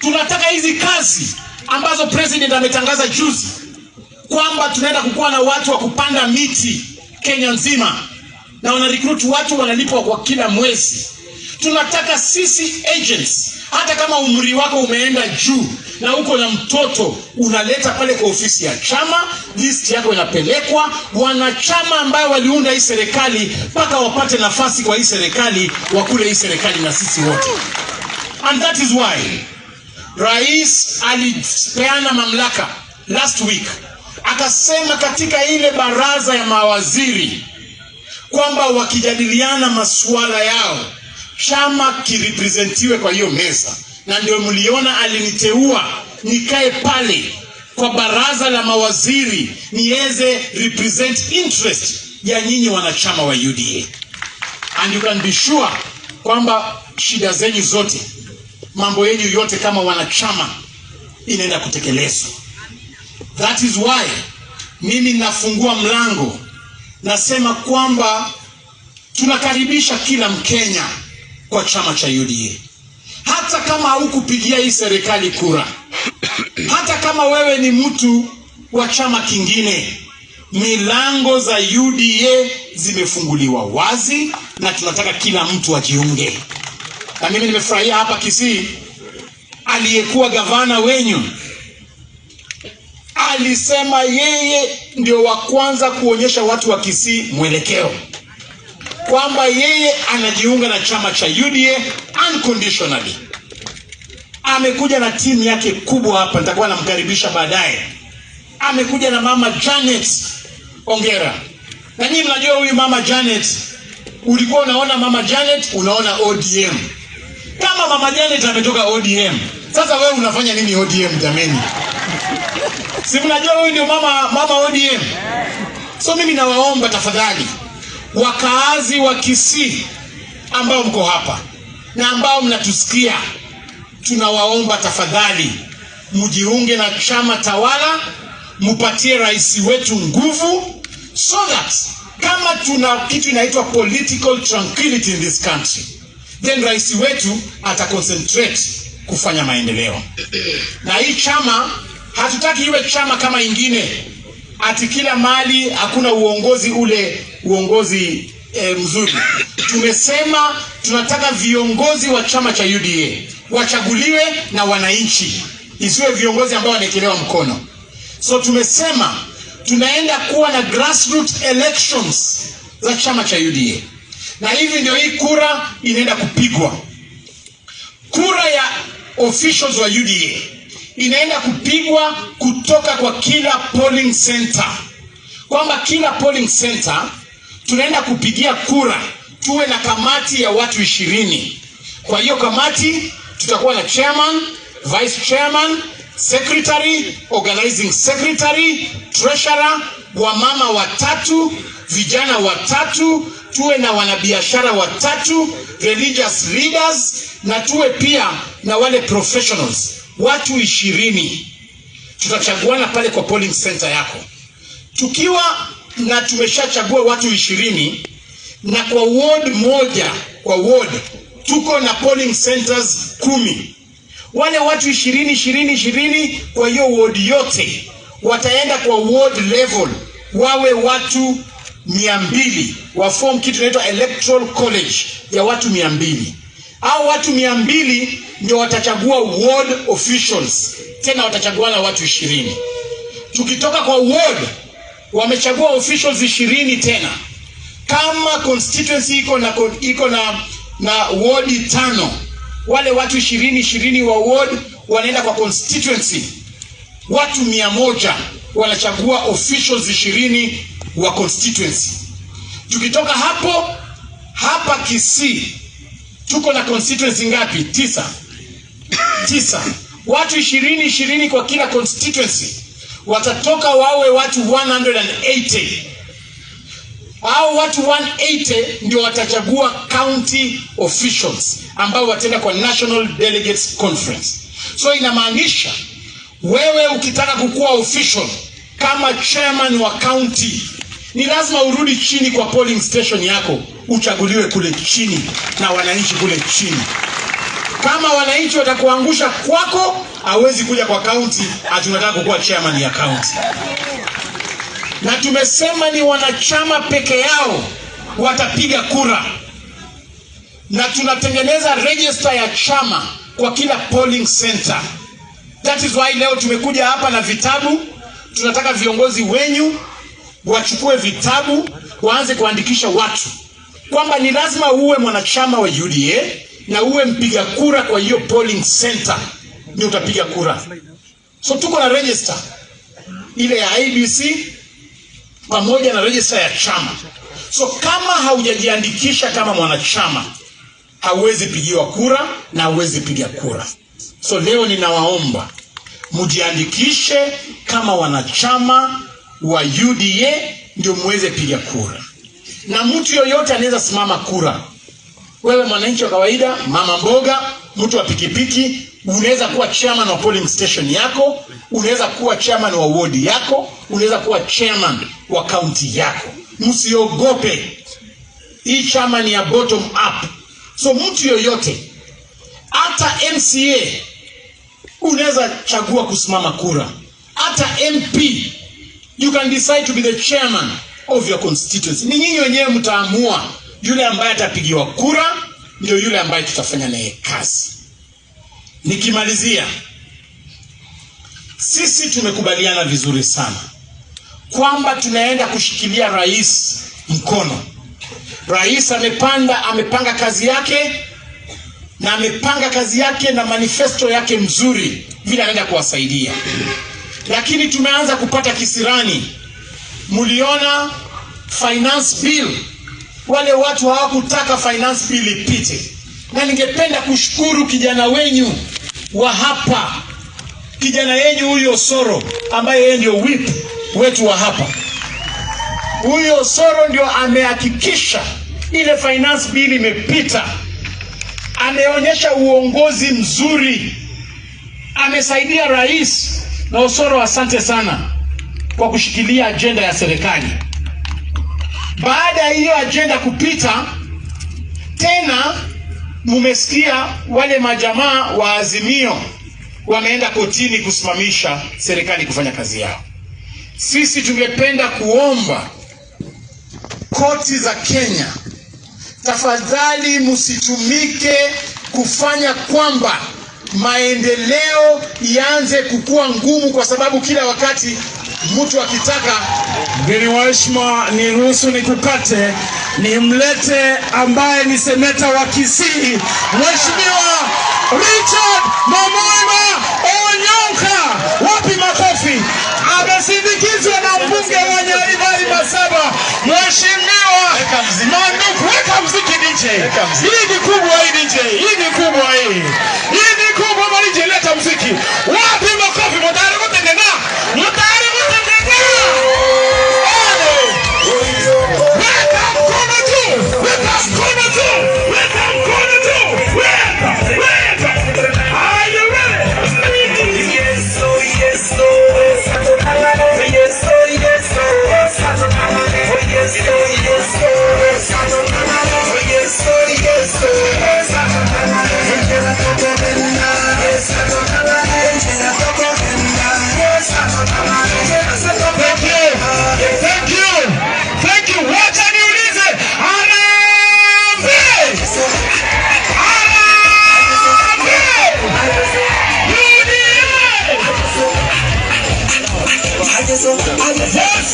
Tunataka hizi kazi ambazo president ametangaza juzi kwamba tunaenda kukuwa na watu wa kupanda miti Kenya nzima na wana recruit watu wanalipwa kwa kila mwezi. Tunataka sisi agents, hata kama umri wako umeenda juu na uko na mtoto, unaleta pale kwa ofisi ya chama, list yako inapelekwa. Wanachama ambayo waliunda hii serikali mpaka wapate nafasi kwa hii serikali, wakule hii serikali na sisi wote. And that is why Rais alipeana mamlaka last week, akasema katika ile baraza ya mawaziri kwamba wakijadiliana masuala yao chama kirepresentiwe kwa hiyo meza, na ndio mliona aliniteua nikae pale kwa baraza la mawaziri niweze represent interest ya nyinyi wanachama wa UDA, and you can be sure kwamba shida zenyu zote, mambo yenyu yote kama wanachama inaenda kutekelezwa. That is why mimi nafungua mlango, nasema kwamba tunakaribisha kila Mkenya kwa chama cha UDA, hata kama haukupigia hii serikali kura, hata kama wewe ni mtu wa chama kingine, milango za UDA zimefunguliwa wazi na tunataka kila mtu ajiunge. Na mimi nimefurahia hapa Kisii, aliyekuwa gavana wenyu alisema yeye ndio wa kwanza kuonyesha watu wa Kisii mwelekeo kwamba yeye anajiunga na chama cha UDA unconditionally. Amekuja na timu yake kubwa hapa, nitakuwa namkaribisha baadaye. Amekuja na mama Janet Ongera, na nyinyi mnajua huyu mama Janet, ulikuwa unaona mama Janet, unaona ODM. Kama mama Janet ametoka ODM, sasa wewe unafanya nini ODM jameni? Si mnajua huyu ndio mama mama ODM. So mimi nawaomba tafadhali, wakaazi wa Kisii ambao mko hapa na ambao mnatusikia, tunawaomba tafadhali mjiunge na chama tawala, mupatie rais wetu nguvu, so that kama tuna kitu inaitwa political tranquility in this country, then rais wetu ata concentrate kufanya maendeleo. Na hii chama hatutaki iwe chama kama ingine ati kila mali hakuna uongozi ule uongozi e, mzuri. Tumesema tunataka viongozi wa chama cha UDA wachaguliwe na wananchi, isiwe viongozi ambao wanaekelewa mkono. So tumesema tunaenda kuwa na grassroots elections za chama cha UDA, na hivi ndio hii kura inaenda kupigwa. Kura ya officials wa UDA inaenda kupigwa kutoka kwa kila polling center, kwamba kila polling center tunaenda kupigia kura, tuwe na kamati ya watu 20. Kwa hiyo kamati tutakuwa na chairman, vice chairman, secretary, organizing secretary, treasurer, wamama watatu, vijana watatu, tuwe na wanabiashara watatu, religious leaders na tuwe pia na wale professionals, watu 20. Tutachaguana pale kwa polling center yako tukiwa na tumeshachagua watu 20 na kwa ward moja, kwa ward tuko na polling centers 10. Wale watu 20 20 20 kwa hiyo ward yote wataenda kwa ward level, wawe watu 200 wa form kitu inaitwa electoral college ya watu 200. Hao watu 200 ndio watachagua ward officials, tena watachaguana watu 20. Tukitoka kwa ward wamechagua officials 20 tena. Kama constituency iko na iko na na ward 5, wale watu 20 20 wa ward wanaenda kwa constituency, watu 100 wanachagua officials 20 wa constituency. Tukitoka hapo, hapa Kisii tuko na constituency ngapi? 9. 9. Watu 20 20 kwa kila constituency watatoka wawe watu 180. Hao watu 180 ndio watachagua county officials ambao wataenda kwa National Delegates Conference. So inamaanisha wewe ukitaka kukuwa official kama chairman wa county ni lazima urudi chini kwa polling station yako uchaguliwe kule chini na wananchi kule chini. Kama wananchi watakuangusha kwako, hawezi kuja kwa kaunti ati unataka kukuwa chairman ya kaunti. Na tumesema ni wanachama peke yao watapiga kura, na tunatengeneza register ya chama kwa kila polling center. That is why leo tumekuja hapa na vitabu. Tunataka viongozi wenyu wachukue vitabu waanze kuandikisha watu kwamba ni lazima uwe mwanachama wa UDA na uwe mpiga kura kwa hiyo polling center ndio utapiga kura. So tuko na register ile ya IEBC pamoja na register ya chama. So kama haujajiandikisha kama mwanachama, hauwezi pigiwa kura na hauwezi piga kura. So leo ninawaomba mjiandikishe kama wanachama wa UDA ndio muweze piga kura, na mtu yoyote anaweza simama kura. Wewe mwananchi wa kawaida, mama mboga, mtu wa pikipiki, unaweza kuwa chairman wa polling station yako, unaweza kuwa chairman wa ward yako, unaweza kuwa chairman wa county yako. Msiogope, hii chama ni ya bottom up. So mtu yoyote, hata MCA unaweza chagua kusimama kura, hata MP you can decide to be the chairman of your constituency. Ni nyinyi wenyewe mtaamua yule ambaye atapigiwa kura ndio yule ambaye tutafanya naye kazi. Nikimalizia, sisi tumekubaliana vizuri sana kwamba tunaenda kushikilia rais mkono. Rais amepanda, amepanga kazi yake na amepanga kazi yake na manifesto yake mzuri vile anaenda kuwasaidia, lakini tumeanza kupata kisirani. Mliona finance bill, wale watu hawakutaka finance bill ipite, na ningependa kushukuru kijana wenyu wa hapa, kijana yenyu huyo Osoro ambaye yeye ndio whip wetu wa hapa. Huyo Osoro ndio amehakikisha ile finance bill imepita. Ameonyesha uongozi mzuri, amesaidia rais. Na Osoro, asante sana kwa kushikilia ajenda ya serikali. Baada ya hiyo ajenda kupita, tena mumesikia wale majamaa wa Azimio wameenda kotini kusimamisha serikali kufanya kazi yao. Sisi tungependa kuomba koti za Kenya, tafadhali msitumike kufanya kwamba maendeleo ianze kukua ngumu, kwa sababu kila wakati mtu akitaka. Mgeni wa heshima, niruhusu nikukate, nimlete ambaye ni seneta wa Kisii, Mheshimiwa Richard Momoima Onyonka. Wapi makofi? Amesindikizwa na mbunge wa Nyaribari Masaba, Mheshimiwa Manduku. Weka mziki DJ. Hii ni kubwa hii DJ, hii ni kubwa hii, hii ni kubwa ma DJ, leta mziki. Wapi makofi? Mutayari kutengeneza? Mutayari kutengeneza? Weka mkono juu, weka mkono juu, weka mkono juu, weka, weka. Are you ready? Yes, oh, yes, oh. Yes, oh, yes, oh. Yes, oh, yes, oh. Yes, oh, yes, oh. Thank you. Thank you. Thank you. Wacha niulize. Harambee! Harambee! UDA! Yes!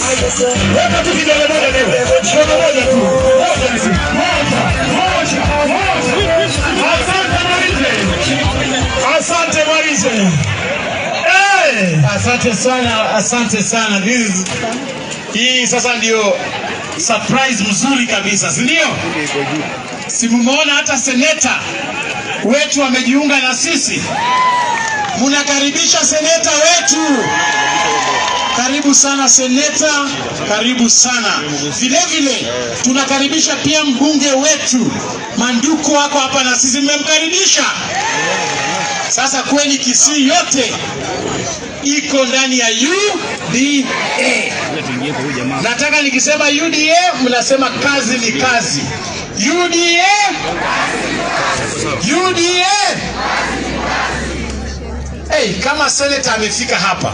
Weka tu kidole moja leo. Kidole moja tu. Moja tu. Moja. Moja. Moja. Asante Marize. Asante Marize. Hey! Asante sana, asante sana. This is, hii sasa ndio surprise mzuri kabisa, si ndio? Si mumeona hata seneta wetu amejiunga na sisi. Munakaribisha seneta wetu. Karibu sana seneta, karibu sana. Vile vile tunakaribisha pia mbunge wetu Manduku wako hapa na sisi, mmemkaribisha. Sasa kweli Kisii yote iko ndani ya UDA. Nataka nikisema UDA mnasema kazi ni kazi. UDA. UDA. Hey, kama seneta amefika hapa,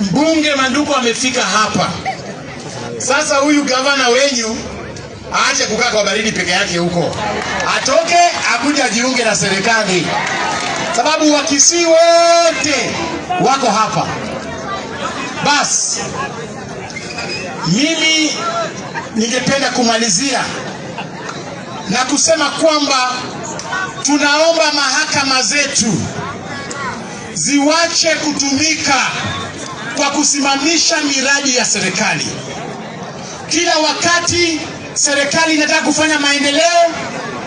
mbunge Manduku amefika hapa, sasa huyu gavana wenyu aache kukaa kwa baridi peke yake huko, atoke akuje ajiunge na serikali, sababu Wakisii wote wako hapa. Bas, mimi ningependa kumalizia na kusema kwamba tunaomba mahakama zetu ziwache kutumika kwa kusimamisha miradi ya serikali. Kila wakati serikali inataka kufanya maendeleo,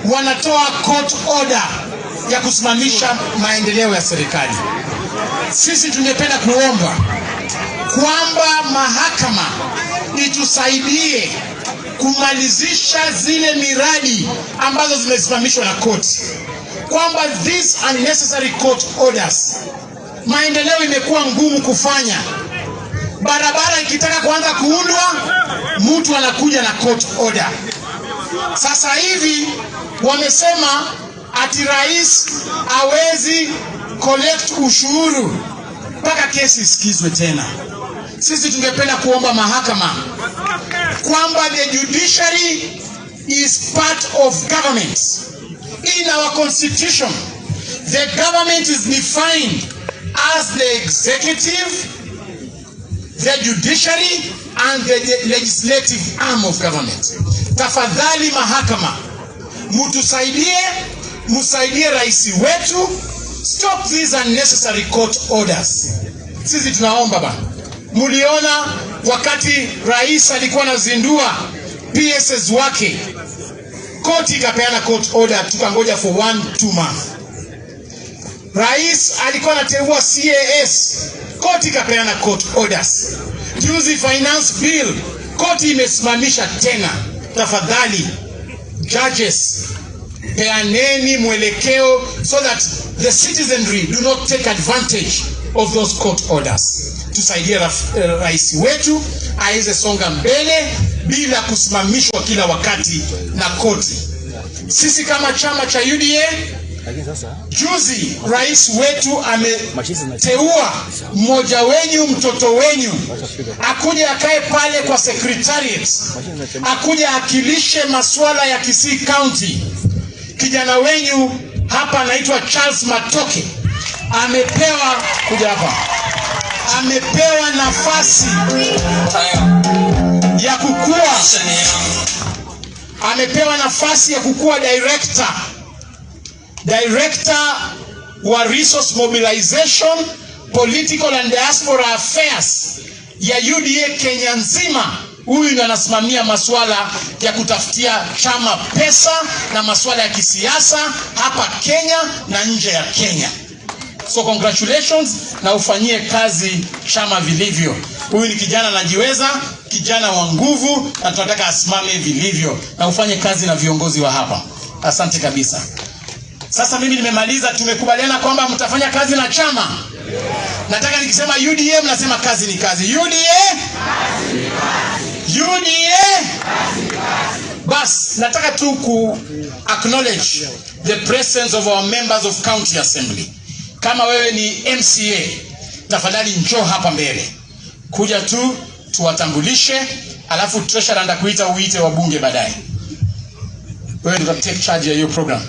wanatoa court order ya kusimamisha maendeleo ya serikali. Sisi tungependa kuomba kwamba mahakama itusaidie kumalizisha zile miradi ambazo zimesimamishwa na koti, kwamba these unnecessary court orders, maendeleo imekuwa ngumu kufanya. Barabara ikitaka kuanza kuundwa, mtu anakuja na court order. Sasa hivi wamesema ati rais hawezi collect ushuru mpaka kesi isikizwe tena. Sisi tungependa kuomba mahakama kwamba the judiciary is part of government. In our constitution, the government is defined as the executive, the judiciary and the legislative arm of government. Tafadhali mahakama, mutusaidie, musaidie rais wetu, stop these unnecessary court orders. Sisi tunaomba bana. Muliona wakati rais alikuwa anazindua PSs wake, koti ikapeana court order, tukangoja for 1-2 month. Rais alikuwa anateua CAS, koti ikapeana court orders. Juzi finance bill, koti imesimamisha tena. Tafadhali judges, peaneni mwelekeo so that the citizenry do not take advantage of those court orders. Tusaidie rais wetu aweze songa mbele bila kusimamishwa kila wakati na koti. Sisi kama chama cha UDA, juzi rais wetu ameteua mmoja wenyu, mtoto wenyu, akuje akae pale kwa secretariat, akuje akilishe masuala ya Kisii County. Kijana wenyu hapa anaitwa Charles Matoke, amepewa kuja hapa, amepewa nafasi ya kukua, amepewa nafasi ya kukua director wa resource mobilization, political and diaspora affairs ya UDA Kenya nzima. Huyu ndiye anasimamia masuala ya kutafutia chama pesa na masuala ya kisiasa hapa Kenya na nje ya Kenya. So congratulations na ufanyie kazi chama vilivyo. Huyu ni kijana anajiweza, kijana wa nguvu, na tunataka asimame vilivyo na ufanye kazi na viongozi wa hapa. Asante kabisa. Sasa mimi nimemaliza. Tumekubaliana kwamba mtafanya kazi na chama. Nataka nikisema UDA mnasema kazi ni kazi. UDA? UDA? Bas, nataka tu ku acknowledge the presence of our members of county assembly. Kama wewe ni MCA, tafadhali njoo hapa mbele. Kuja tu tuwatambulishe, alafu treasurer ndakuita uite wabunge baadaye. Wewe ndio take charge ya hiyo program.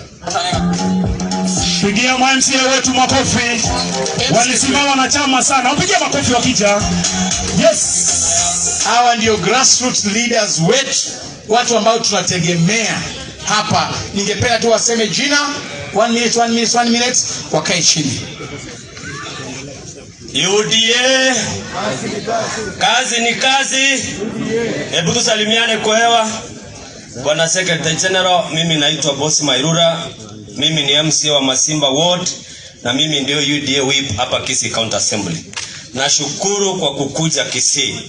Pigia MCA wetu makofi. Walisimama na chama sana. Wapigie makofi wakija. Yes. Hawa ndio grassroots leaders wetu, watu ambao tunategemea hapa. Ningependa tu waseme jina, one minute, one minute, one minute, wakae chini. UDA kazi ni kazi. Hebu tusalimiane kwa hewa. Bwana Secretary General, mimi naitwa Boss Mairura, mimi ni MCA wa Masimba Ward na mimi ndio UDA whip hapa Kisii County Assembly. Nashukuru kwa kukuja Kisii.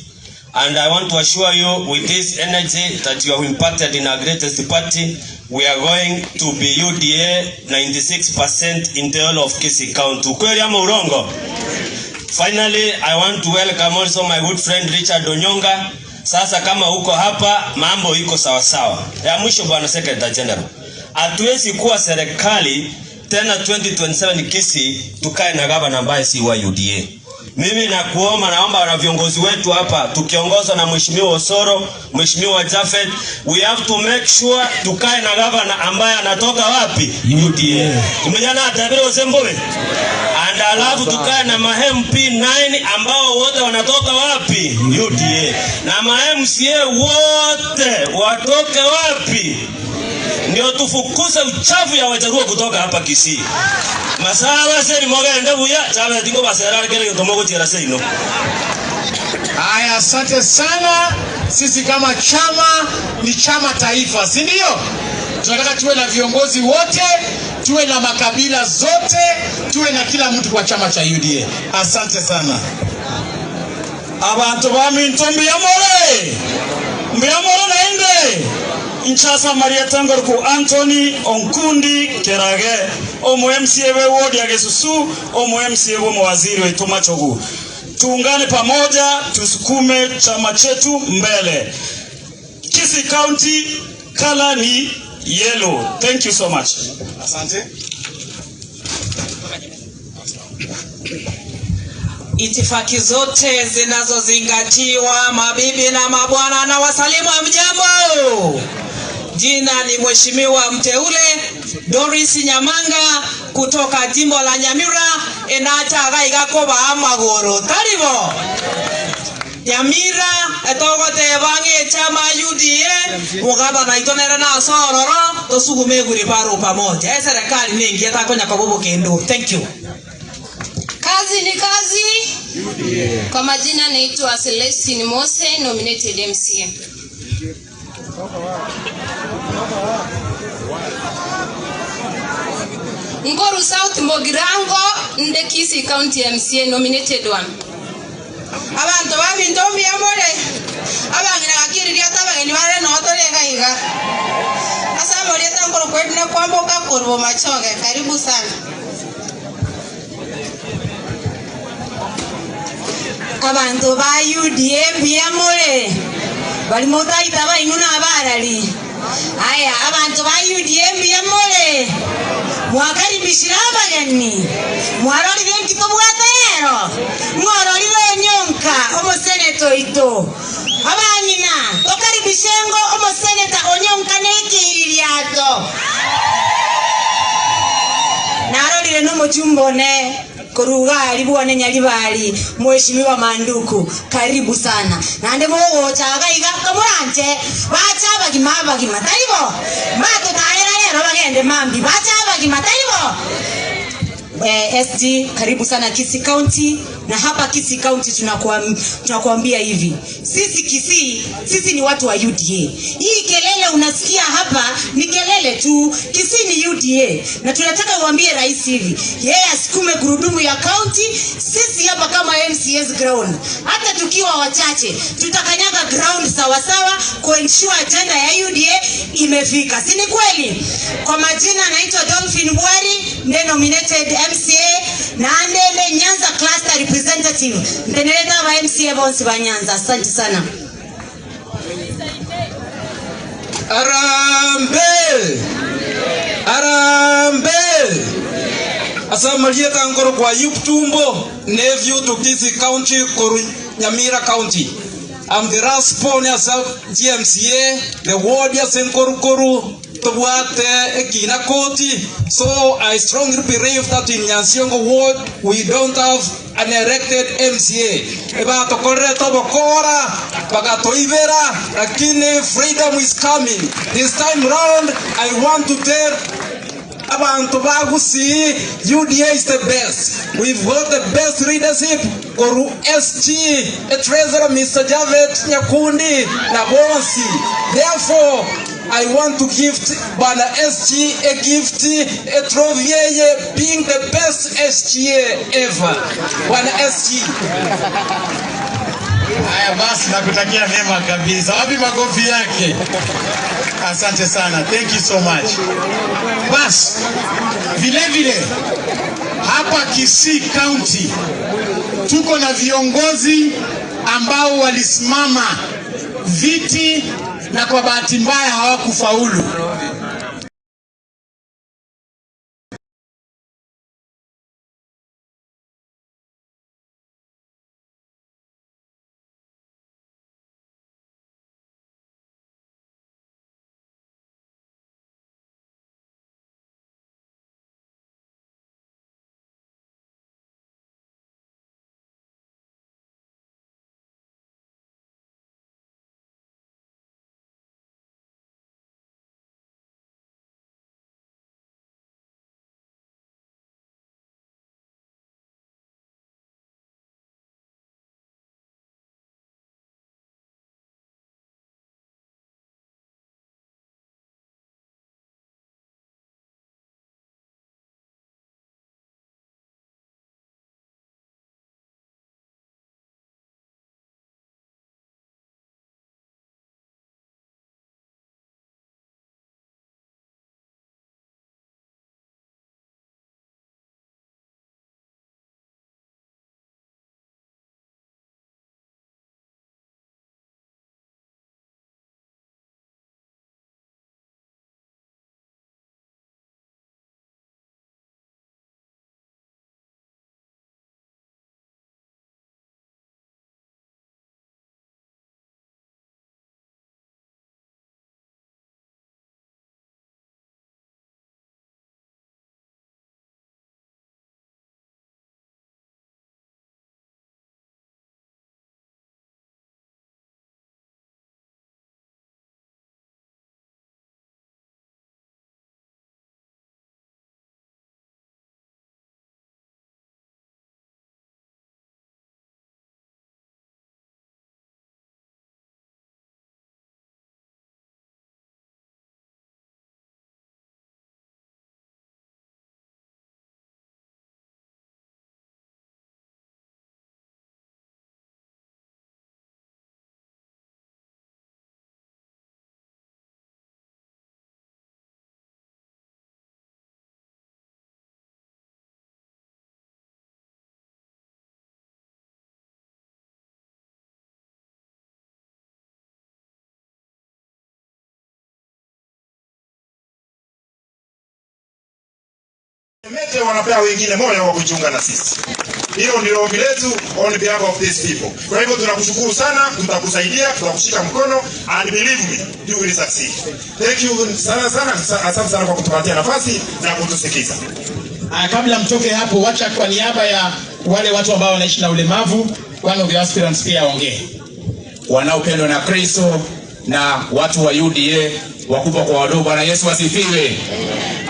And I want to assure you with this energy that you have imparted in our greatest party, we are going to be UDA 96% in the whole of Kisii County. Ukweli ama urongo? Finally, I want to welcome also my good friend Richard Onyonga. Sasa kama uko hapa, mambo iko sawa sawa. Ya mwisho Bwana Secretary General, Hatuwezi kuwa serikali tena 2027 Kisii tukae na gavana ambaye si wa UDA. Mimi nakuomba, naomba na viongozi wetu hapa tukiongozwa na Mheshimiwa Osoro, Mheshimiwa Jafet, we have to make sure tukae na gavana ambaye anatoka wapi? UDA. Tumejana atabiri Osembowe. And alafu tukae na ma MP 9 ambao wote wanatoka wapi? UDA. Na ma MCA wote watoke wapi? Ndio tufukuze uchafu ya Wajaluo kutoka hapa Kisii. Masaaba ase erimo gende buya, chabeti nkobasera are kera egento mogochiera seino. Haya, asante sana. Sisi kama chama ni chama taifa, si ndio? Tunataka tuwe na viongozi wote, tuwe na makabila zote, tuwe na kila mtu kwa chama cha UDA. Asante sana. Abanto baminto mbuya more? Mbuya more naende? Inche ase amarieta ngorokwa Anthony Onkundi Kerage, omo MCA bwe ward ya Gesusu, omo MCA bwe omowaziri oito Machogu. Tuungane pamoja tusukume chama chetu mbele. Kisii County colour ni yellow. Thank you so much. Asante. Itifaki zote zinazozingatiwa, mabibi na mabwana, na wasalimu hamjambo. Jina ni Mheshimiwa mteule Doris Nyamanga kutoka jimbo la Nyamira enacha gaiga koba amagoro taribo Nyamira etogoteba ng'a echama UDA mugabana oito nere nase ororo tosugume eguri baro pamoja eserekari nengiya takonya koba obokendo thank you. Kazi ni kazi. Kwa majina naitwa Celestine Mose, nominated MCA. Ngoru South Mogirango, nde Kisii County MCA nominated one. Abanto baminto mbuya more? Abang'ina gaki riria tabageni bare noo tore iga iga. Ase amarieta nkorokwa Edna Kwamboka korwa Bomachoge. Karibu sana. Abanto ba UDA mbuya more? Baria motaita bainwe nabarari? Aya, abanto ba UDA mbuya more? Mwakaribishire abageni? Mwarorire nki tobwate rero? Ng'ororire onyonka omoseneta oito? Abang'ina, tokaribishe ngo omoseneta onyonka nekeiririato? Narorire nomochumba one Korwa iga aria bwane Nyaribari, Mheshimiwa Manduku, karibu sana. Naende mogocha iga iga tomoranche, bache abagima abagima, tari bo? Mbatotarera rero bagende mambia, bache abagima, tari bo? Eh, SG karibu sana Kisii County, na hapa Kisii County tunakuambia hivi, sisi Kisii, sisi ni watu wa UDA. Hii kelele unasikia hapa ni kelele tu. Kisii ni UDA na tunataka uambie rais hivi, yeye asukume gurudumu ya county. Sisi hapa kama MCAs ground, hata tukiwa wachache tutakanyaga ground sawasawa kuensure agenda ya UDA imefika, si ni kweli? Kwa majina naitwa Dolphin Bwari, nde nominated MCA na ndende Nyanza cluster representative ntenerete aba MCA bonsi ba Nyanza. Asante sana. Harambee! Harambee! Ase amarieta nkorokwa Ayub Tumbo, nephew to Kisii County korwa Nyamira County. I'm the last born ase GMCA, the ward ase nkorukoru tobwate ekina koti. So I strongly believe that in Nyansiongo ward we don't have an elected MCA. Ebatokorerete obokora bagatoibera lakini freedom is coming. This time round I want to tell abanto ba Gusii UDA is the best. We've got the best leadership korwa SG, Treasurer Mister Japhet Nyakundi na bonsi. Therefore I want to gift Bwana SG a gift, a trophy eye being the best SGA ever. Bwana SG. Haya basi, nakutakia mema kabisa. Wapi makofi yake? Asante sana, thank you so much. Bas, vile vile hapa Kisii County tuko na viongozi ambao walisimama viti na kwa bahati mbaya hawakufaulu. Mete wanapea wengine moyo wa kujiunga na sisi. Hilo ndilo ombi letu on behalf of these people. Kwa hivyo tunakushukuru sana, tutakusaidia, tutakushika mkono and believe me, you will succeed. Thank you sana sana, asante sana kwa kutupatia nafasi na kutusikiza. Ah, kabla mtoke hapo, wacha kwa niaba ya wale watu ambao wanaishi na ulemavu, one of the aspirants pia aongee. Wanaopendwa na Kristo na watu wa UDA wakubwa kwa wadogo. Bwana Yesu asifiwe,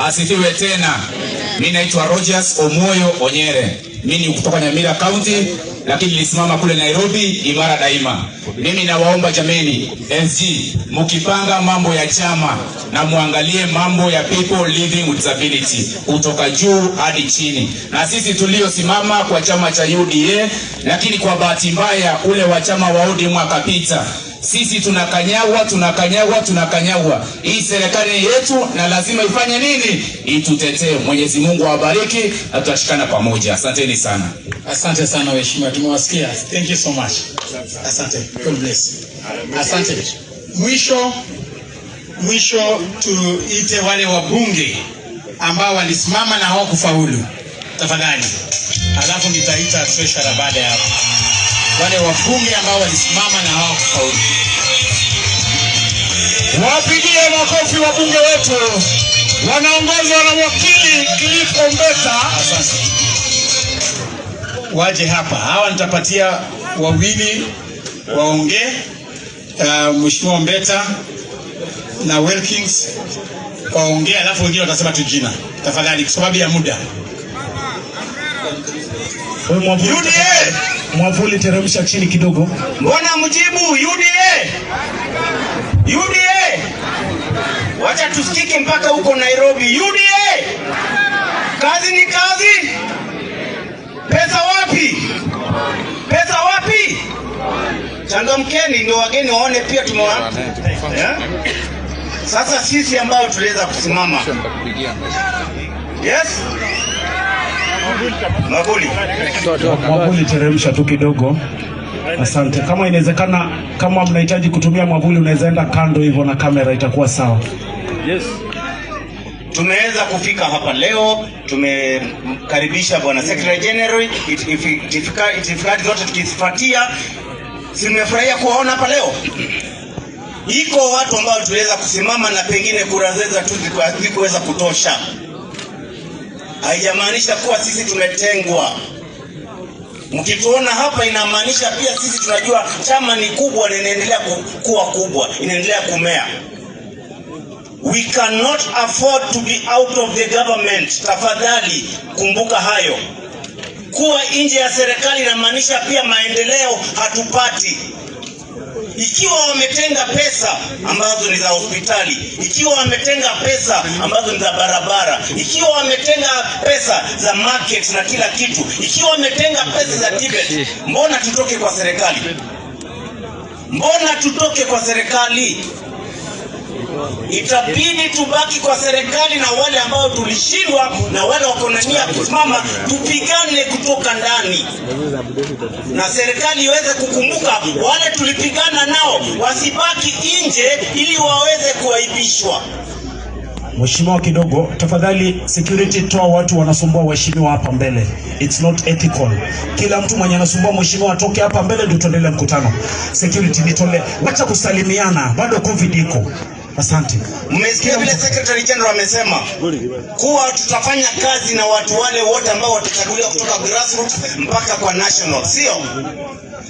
asifiwe tena. Mi naitwa Rogers Omoyo Onyere, mi ni kutoka Nyamira County, lakini nilisimama kule Nairobi imara daima. Mimi nawaomba jameni, SG, mkipanga mambo ya chama na muangalie mambo ya people living with disability kutoka juu hadi chini, na sisi tuliosimama kwa chama cha UDA, lakini kwa bahati mbaya ule wa chama wa ODM akapita sisi tunakanyagwa, tunakanyagwa, tunakanyagwa. Hii serikali ni yetu na lazima ifanye nini? Itutetee. Mwenyezi Mungu awabariki na tutashikana pamoja. Asanteni sana. Asante sana waheshimiwa, tumewasikia. Thank you so much. Asante. God bless. Asante. Mwisho mwisho tuite wale wabunge ambao walisimama na hawakufaulu, tafadhali. Alafu nitaita treasurer baada ya hapo. Wale wabunge ambao walisimama na hawakufaulu. Wapigie makofi wabunge wetu wanaongozwa na wakili Cliff Ombeta. Asante. Waje hapa hawa, nitapatia wawili waongee. Mheshimiwa Ombeta na Wilkins waongee, alafu wengine watasema tu jina tafadhali, kwa sababu ya muda. UDA Mwavuli, teremsha chini kidogo. Mbona mjibu UDA? UDA! Wacha tusikike mpaka huko Nairobi. UDA! Kazi ni kazi. Pesa wapi? Pesa wapi? Changamkeni ndio wageni waone pia tumewa. Yeah? Sasa sisi ambao tuliweza kusimama. Yes? Mwavuli. Mwavuli, teremsha tu kidogo. Asante. Kama inawezekana, kama mnahitaji kutumia mwavuli, unaweza enda kando hivyo na kamera itakuwa sawa. Yes. Tumeweza kufika hapa leo, tumemkaribisha bwana Secretary General, itifaki zote tukizifuatia. Si mmefurahia kuwaona hapa leo? Iko watu ambao tuliweza kusimama na pengine kura zetu hazikuweza kutosha. Haijamaanisha kuwa sisi tumetengwa. Mkituona hapa inamaanisha pia sisi tunajua chama ni kubwa na inaendelea kuwa kubwa, inaendelea kumea. We cannot afford to be out of the government. Tafadhali kumbuka hayo. Kuwa nje ya serikali inamaanisha pia maendeleo hatupati. Ikiwa wametenga pesa ambazo ni za hospitali, ikiwa wametenga pesa ambazo ni za barabara, ikiwa wametenga pesa za market na kila kitu, ikiwa wametenga pesa za Tibet, mbona tutoke kwa serikali? Mbona tutoke kwa serikali? Itabidi tubaki kwa serikali na wale ambao tulishindwa na wale wako na nia ya kusimama, tupigane kutoka ndani, na serikali iweze kukumbuka wale tulipigana nao, wasibaki nje ili waweze kuaibishwa. Mheshimiwa kidogo, tafadhali security, toa watu wanasumbua waheshimiwa hapa mbele. It's not ethical. Kila mtu mwenye anasumbua mheshimiwa atoke hapa mbele ndio tuendelee mkutano. Security nitole, wacha kusalimiana, bado covid iko. Asante. Mmesikia vile Secretary General amesema kuwa tutafanya kazi na watu wale wote ambao watachaguliwa kutoka grassroots mpaka kwa national, sio?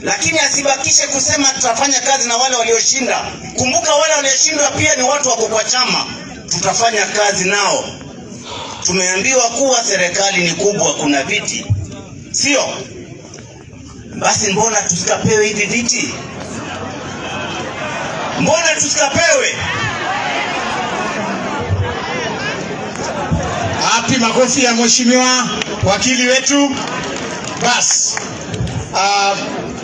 Lakini asibakishe kusema tutafanya kazi na wale walioshinda. Kumbuka wale walioshindwa pia ni watu wako kwa chama, tutafanya kazi nao. Tumeambiwa kuwa serikali ni kubwa, kuna viti, sio? Basi mbona tusikapewe hivi viti? Mbona tusikapewe? Hapi makofi ya mheshimiwa wakili wetu. Bas.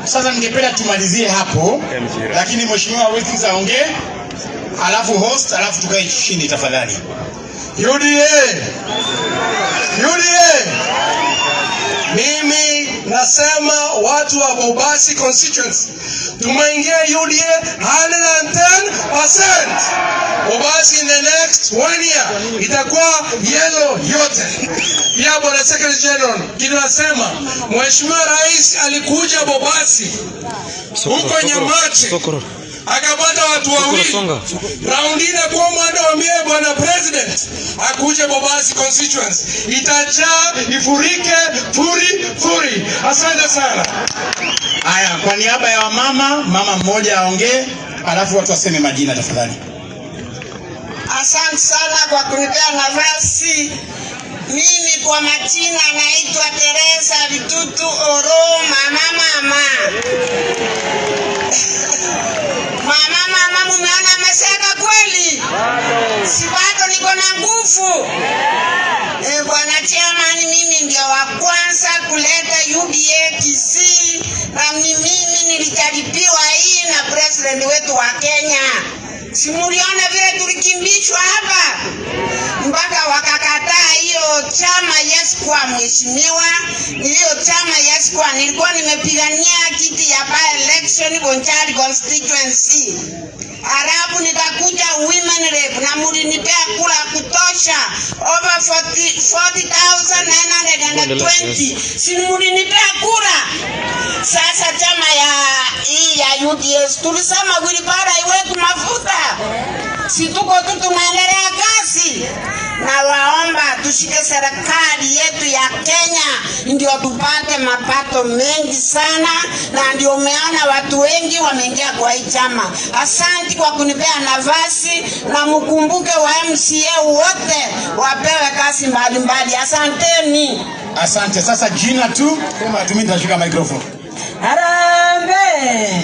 Sasa ningependa tumalizie hapo, lakini mheshimiwa Wilkins aongee, alafu host, alafu tukae chini tafadhali. UDA! UDA! Mimi Nasema watu wa Bobasi constituency tumeingia UDA 110%. Bobasi in the next one year itakuwa yellow yote. Pia bwana Secretary General, kinasema Mheshimiwa Rais alikuja Bobasi huko Nyamache akapata watu wawili. Raundi ile kwa mwanda wambie bwana president akuje Bobasi constituency, itajaa ifurike furi furi. Asante sana. Haya, kwa niaba ya wamama, mama mmoja aongee, alafu watu waseme majina tafadhali. Asante sana kwa kunipea nafasi. Mimi kwa majina naitwa Teresa Vitutu Oro, mama mama. Mama mama, mumeona ameseka kweli? Si bado niko na nguvu. Eh, Bwana chairman, mimi ndio wa kwanza kuleta UDA Kisii na ni mimi nilijaribiwa hii na president wetu wa Kenya. Si muliona vile tulikimbishwa hapa mpaka wakakataa hiyo chama yes kwa mheshimiwa, hiyo chama yes kwa nilikuwa nimepigania kiti ya by election Bonchari constituency halafu nikakuja women rep na mulinipea kura kutosha over 40 40,920 si mulinipea kura. Sasa chama ya hii ya UDS tulisema wilibara iweki mafuta, si tuko tu tunaendelea kazi. Na waomba tushike serikali yetu ya Kenya ndio tupate mapato mengi sana, na ndio umeona watu wengi wameingia kwa hii chama. Asante kwa kunipea nafasi, na mkumbuke wa MCA wote wapewe kazi mbalimbali. Asanteni. Asante. Sasa jina tu, sema tu, mimi nitashika microphone. Harambee!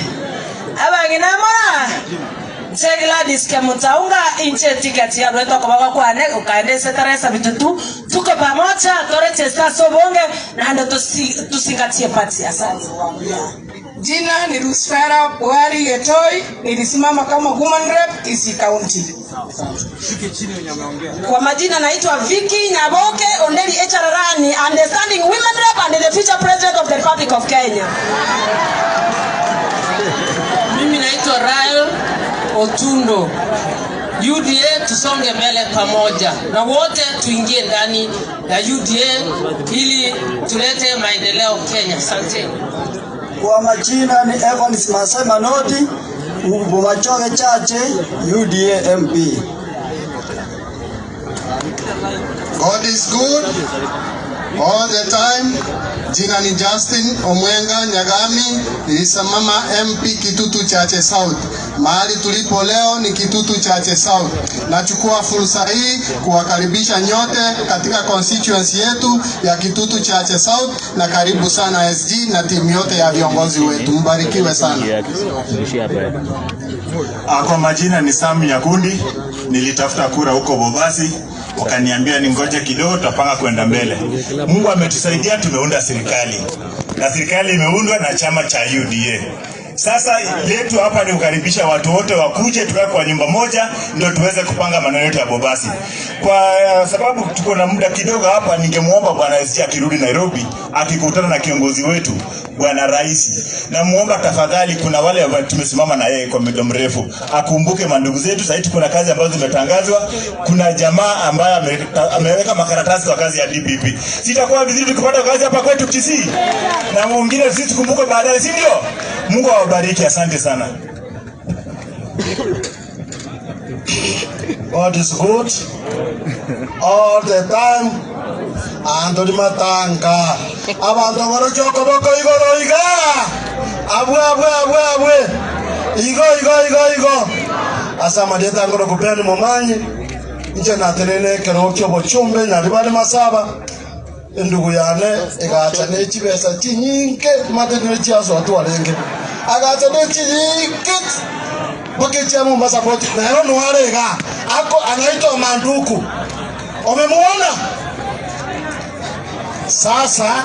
Abang'ina mora nche Gladys Kemutaunga inche tiketi ya rweto kobaga kwane ukaendese Teresa Bitutu tuko pamoja torechesta sobonge na ndo tusingatie pati. Asante. Jina ni Rusfera Buhari Getoi, nilisimama kama woman rep Kisii County. Kwa majina naitwa Vicky Nyaboke Onderi HRRani, I'm the standing women rep and the future president of the Republic of Kenya. Mimi naitwa Rael Otundo. UDA tusonge mbele pamoja na wote tuingie ndani ya UDA ili tulete maendeleo Kenya. Asante. Kwa majina ni Evans Masai Manoti, Bomachoge Chache, UDA MP. God is good all the time. Jina ni Justin Omwenga Nyagami, nilisimama MP Kitutu Chache South. Mahali tulipo leo ni Kitutu Chache South. Nachukua fursa hii kuwakaribisha nyote katika constituency yetu ya Kitutu Chache South, na karibu sana SG na timu yote ya viongozi wetu. Mbarikiwe sana. Ah, Kwa majina ni Sam Nyakundi, nilitafuta kura huko Bobasi, wakaniambia ningoje kidogo, tutapanga kwenda mbele. Mungu ametusaidia, tumeunda serikali na serikali imeundwa na chama cha UDA. Sasa letu hapa ni kukaribisha watu wote wakuje, tukae kwa nyumba moja, ndio tuweze kupanga maneno yetu ya Bobasi. Kwa sababu tuko na muda kidogo hapa, ningemwomba bwana SG akirudi Nairobi, akikutana na kiongozi wetu bwana rais, namuomba tafadhali, kuna wale ambao tumesimama na yeye kwa muda mrefu, akumbuke mandugu zetu. Sasa kuna kazi ambazo zimetangazwa, kuna jamaa ambaye ame, ameweka makaratasi kwa kazi ya DPP. Sitakuwa vizuri tukipata kazi hapa kwetu Kisii na mwingine sisi tukumbuke baadaye, si ndio? Mungu awabariki, asante sana. God is good all the time. Anthony Matanga abantu barochoko boko igoro iga abwe abwe abwe abwe igo igo igo igo asa madieta ngoro kupeni momanyi nche natenene kerokyo bochumbe nyaribari masaba endugu yane igacha nechibesa chinyinge matenere chiaso atwarenge agacha nechinyinge bokichia Mombasa port naero nuarega ako anaitwa Manduku umemuona sasa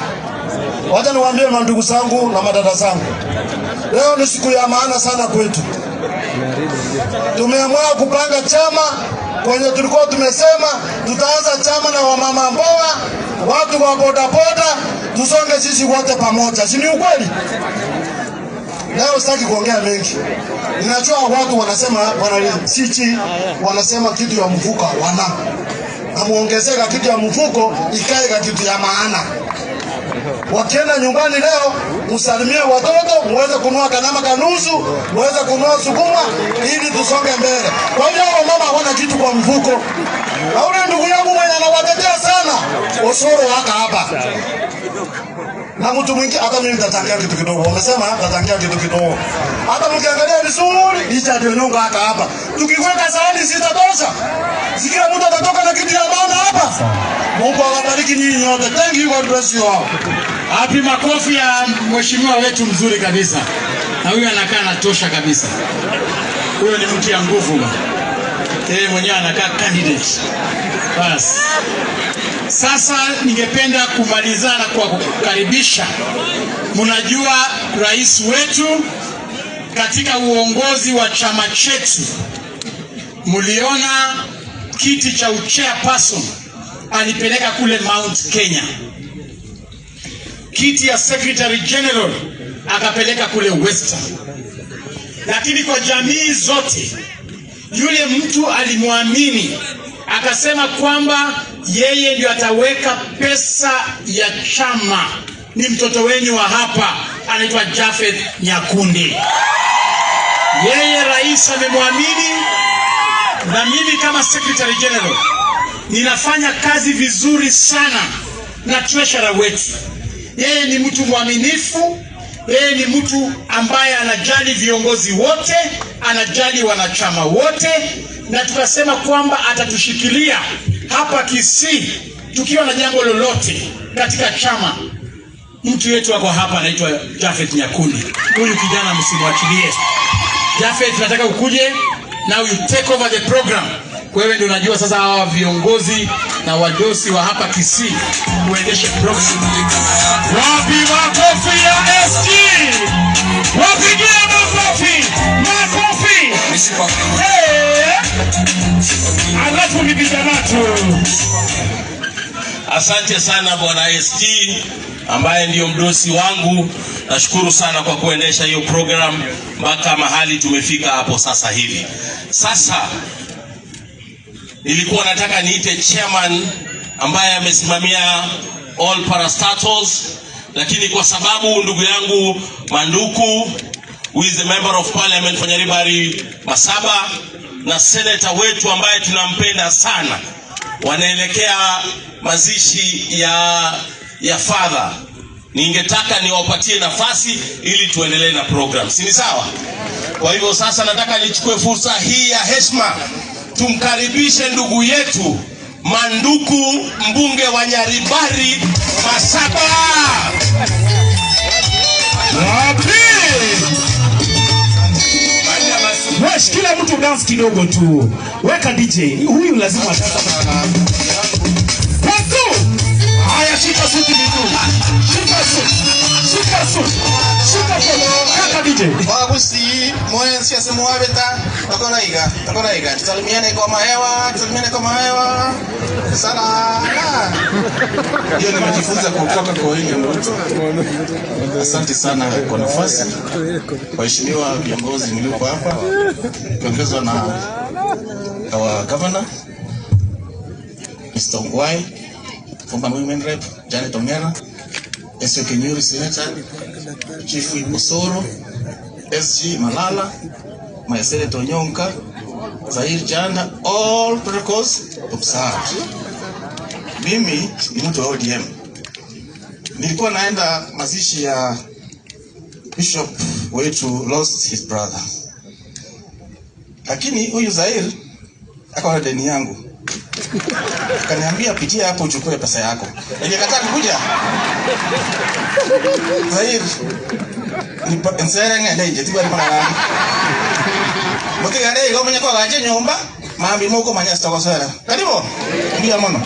wacha niwaambie mandugu zangu na madada zangu, leo ni siku ya maana sana kwetu. Tumeamua kupanga chama kwenye tulikuwa tumesema tutaanza chama na wamama mboga, watu wa bodaboda. Tusonge sisi wote pamoja, si ni ukweli? Leo sitaki kuongea mengi. Ninajua watu wanasema bwana Sichi wanasema kitu ya mfuko hawana. Amuongezeka kitu ya mfuko ikae ka kitu ya maana. Wakienda nyumbani leo, msalimie watoto, muweze kunua kanama kanusu, muweze kunua sukuma ili tusonge mbele. Kwa hiyo hao mama hawana kitu kwa mfuko. Na ule ndugu yangu mwenye anawatetea sana, Osoro haka hapa na mtu mwingine, hata mimi nitachangia kitu kidogo. Wamesema nitachangia kitu kidogo. Hata mkiangalia vizuri, Richard Onyonka haka hapa, tukiweka sahani zitatosha, si kila mtu atatoka na kitu ya maana hapa. Mungu awabariki nyinyi nyote. Thank you, God bless you all. Hapi makofi ya mheshimiwa wetu mzuri kabisa, na huyu anakaa anatosha kabisa. Huyo ni mtu ya nguvu bwana. Yeye mwenyewe anakaa candidate. Bas. Sasa ningependa kumalizana kwa kukaribisha. Mnajua rais wetu katika uongozi wa chama chetu, mliona kiti cha uchairperson alipeleka kule Mount Kenya, kiti ya secretary general akapeleka kule Western, lakini kwa jamii zote yule mtu alimwamini akasema kwamba yeye ndio ataweka pesa ya chama. Ni mtoto wenyu wa hapa, anaitwa Jafeth Nyakundi. Yeye rais amemwamini, na mimi kama secretary general ninafanya kazi vizuri sana na treasurer wetu. Yeye ni mtu mwaminifu, yeye ni mtu ambaye anajali viongozi wote, anajali wanachama wote, na tukasema kwamba atatushikilia hapa Kisii tukiwa na jambo lolote katika chama. Mtu yetu ako hapa anaitwa Jafeth Nyakundi. Huyu kijana msimwachilie. Jafeth, nataka ukuje now you take over the program. Wewe ndio unajua sasa hawa viongozi na wadosi wa hapa Kisii uendeshe program. Wapi makofi ya SG? Wapigie makofi, makofi. Eh. Alafu ni vijana tu. Asante sana bwana SG ambaye ndiyo mdosi wangu. Nashukuru sana kwa kuendesha hiyo program mpaka mahali tumefika hapo sasa hivi. Sasa nilikuwa nataka niite chairman ambaye amesimamia all parastatals, lakini kwa sababu ndugu yangu Manduku who is the member of parliament for Nyaribari Masaba na senator wetu ambaye tunampenda sana wanaelekea mazishi ya ya father, ningetaka niwapatie nafasi ili tuendelee na program, si ni sawa? Kwa hivyo sasa nataka nichukue fursa hii ya heshima tumkaribishe ndugu yetu Manduku, mbunge wa Nyaribari Masaba. Wapi? Wesh, kila mtu dance kidogo tu. Weka DJ. Huyu lazima Watu! Haya, shika suti vizuri. Shika suti. Shika suti. Shika suti. Kaka DJ. Wagusi mwensi asimuwabeta tokoraiga tokoraiga tusalimiane kwa mahewa tusalimiane kwa mahewa salama. Hiyo nimejifunza kutoka kwa William Ruto. Asante sana kwa nafasi, waheshimiwa viongozi mlioko hapa, kiongozwa na our governor Mr. Ongwae, former women rep Janet Ongera, SO Kinyuri senator, Chief Osoro, SG Malala, my senator Onyonka, Zair Janda, all protocols observed. Mimi ni mtu wa ODM. Nilikuwa naenda mazishi ya bishop wetu lost his brother, lakini huyu Zair akawa na deni yangu, akaniambia pitia hapo uchukue pesa yako. Nilikataa kukuja. Zair nipa- nsere ng'ende inje tibari mana nani mutigare igo menye kwagache nyumba mambi mukumanya sitogosera karibu mbia mono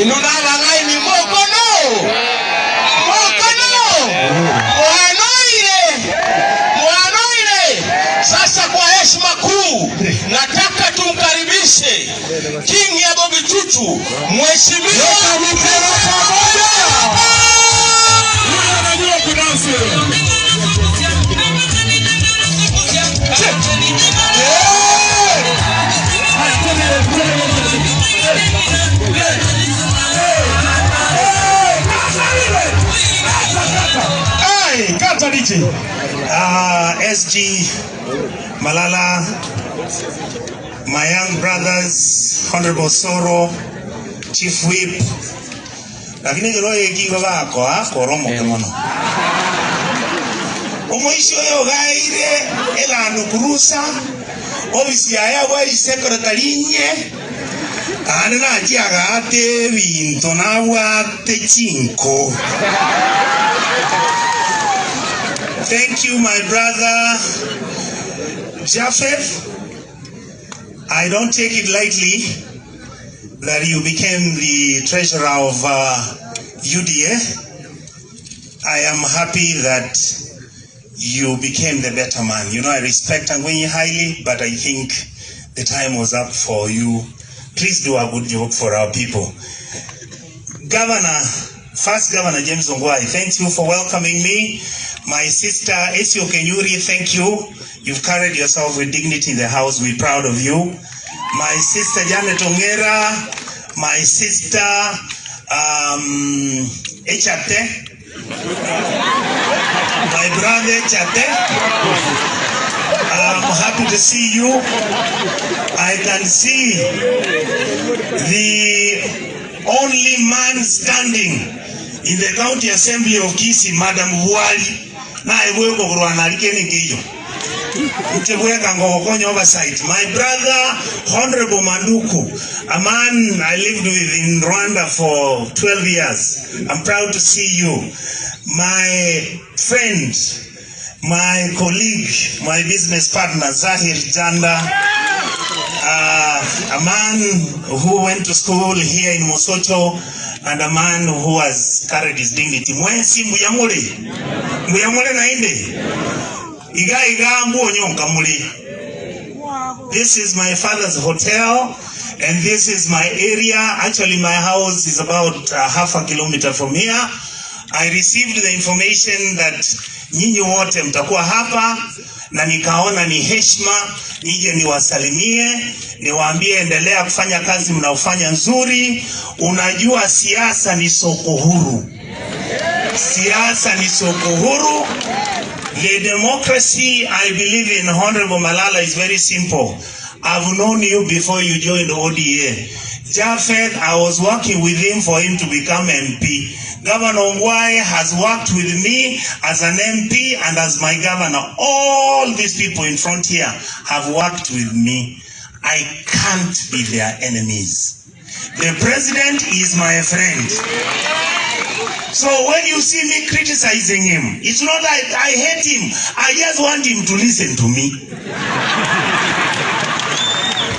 Inunalalaini mokono mokono mwanoire mwanoire. Sasa kwa heshima kuu, nataka tumkaribishe King ya Boba Bogichuchu, Mheshimiwa Yule anajua kudansi. Hey, kata DJ. SG Malala, my young brothers, Honorable Soro, Chief Whip, lakini kero ekingo bakoa koromoke mono omoisi oyo ogaire elanu kurusa ofisi yaye abwari secretary inye ande nachiagate ebinto nabwate chinko. Thank you, my brother Japheth. I don't take it lightly that you became the treasurer of UDA. I am happy that you became the better man. You know, I respect Angwenyi highly, but I think the time was up for you. Please do a good job for our people. Governor, first Governor James Ongwae, thank you for welcoming me. My sister Esio Kenyuri, thank you. You've carried yourself with dignity in the house. We're proud of you. My sister Janet Ongera, my sister Echate, my brother Echate. I'm happy to see you. I can see the only man standing in the county assembly of Kisii, Madam Wali, naye bweko kurwana alikeni ngiyo Ntebweka ngokonya oversight. My brother Honorable Manduku, a man I lived with in Rwanda for 12 years. I'm proud to see you. My friend, my colleague, my business partner, Zahir Janda, a man who went to school here in Mosocho and a man who has carried his dignity. Mwensi mbuyamule. Mbuyamule nainde. Iga iga mbonyo nkamule. This is my father's hotel and this is my area. Actually, my house is about half a kilometer from here. I received the information that nyinyi wote mtakuwa hapa na nikaona ni heshima nije niwasalimie, niwaambie endelea kufanya kazi mnaofanya nzuri. Unajua siasa ni soko huru, siasa ni soko huru. The democracy I believe in, Honorable Malala, is very simple. I've known you before you joined ODA. Japheth, I was working with him for him to become MP. Governor Ongwae has worked with me as an MP and as my governor. All these people in front here have worked with me. I can't be their enemies. The president is my friend. So when you see me criticizing him, it's not like I hate him. I just want him to listen to me.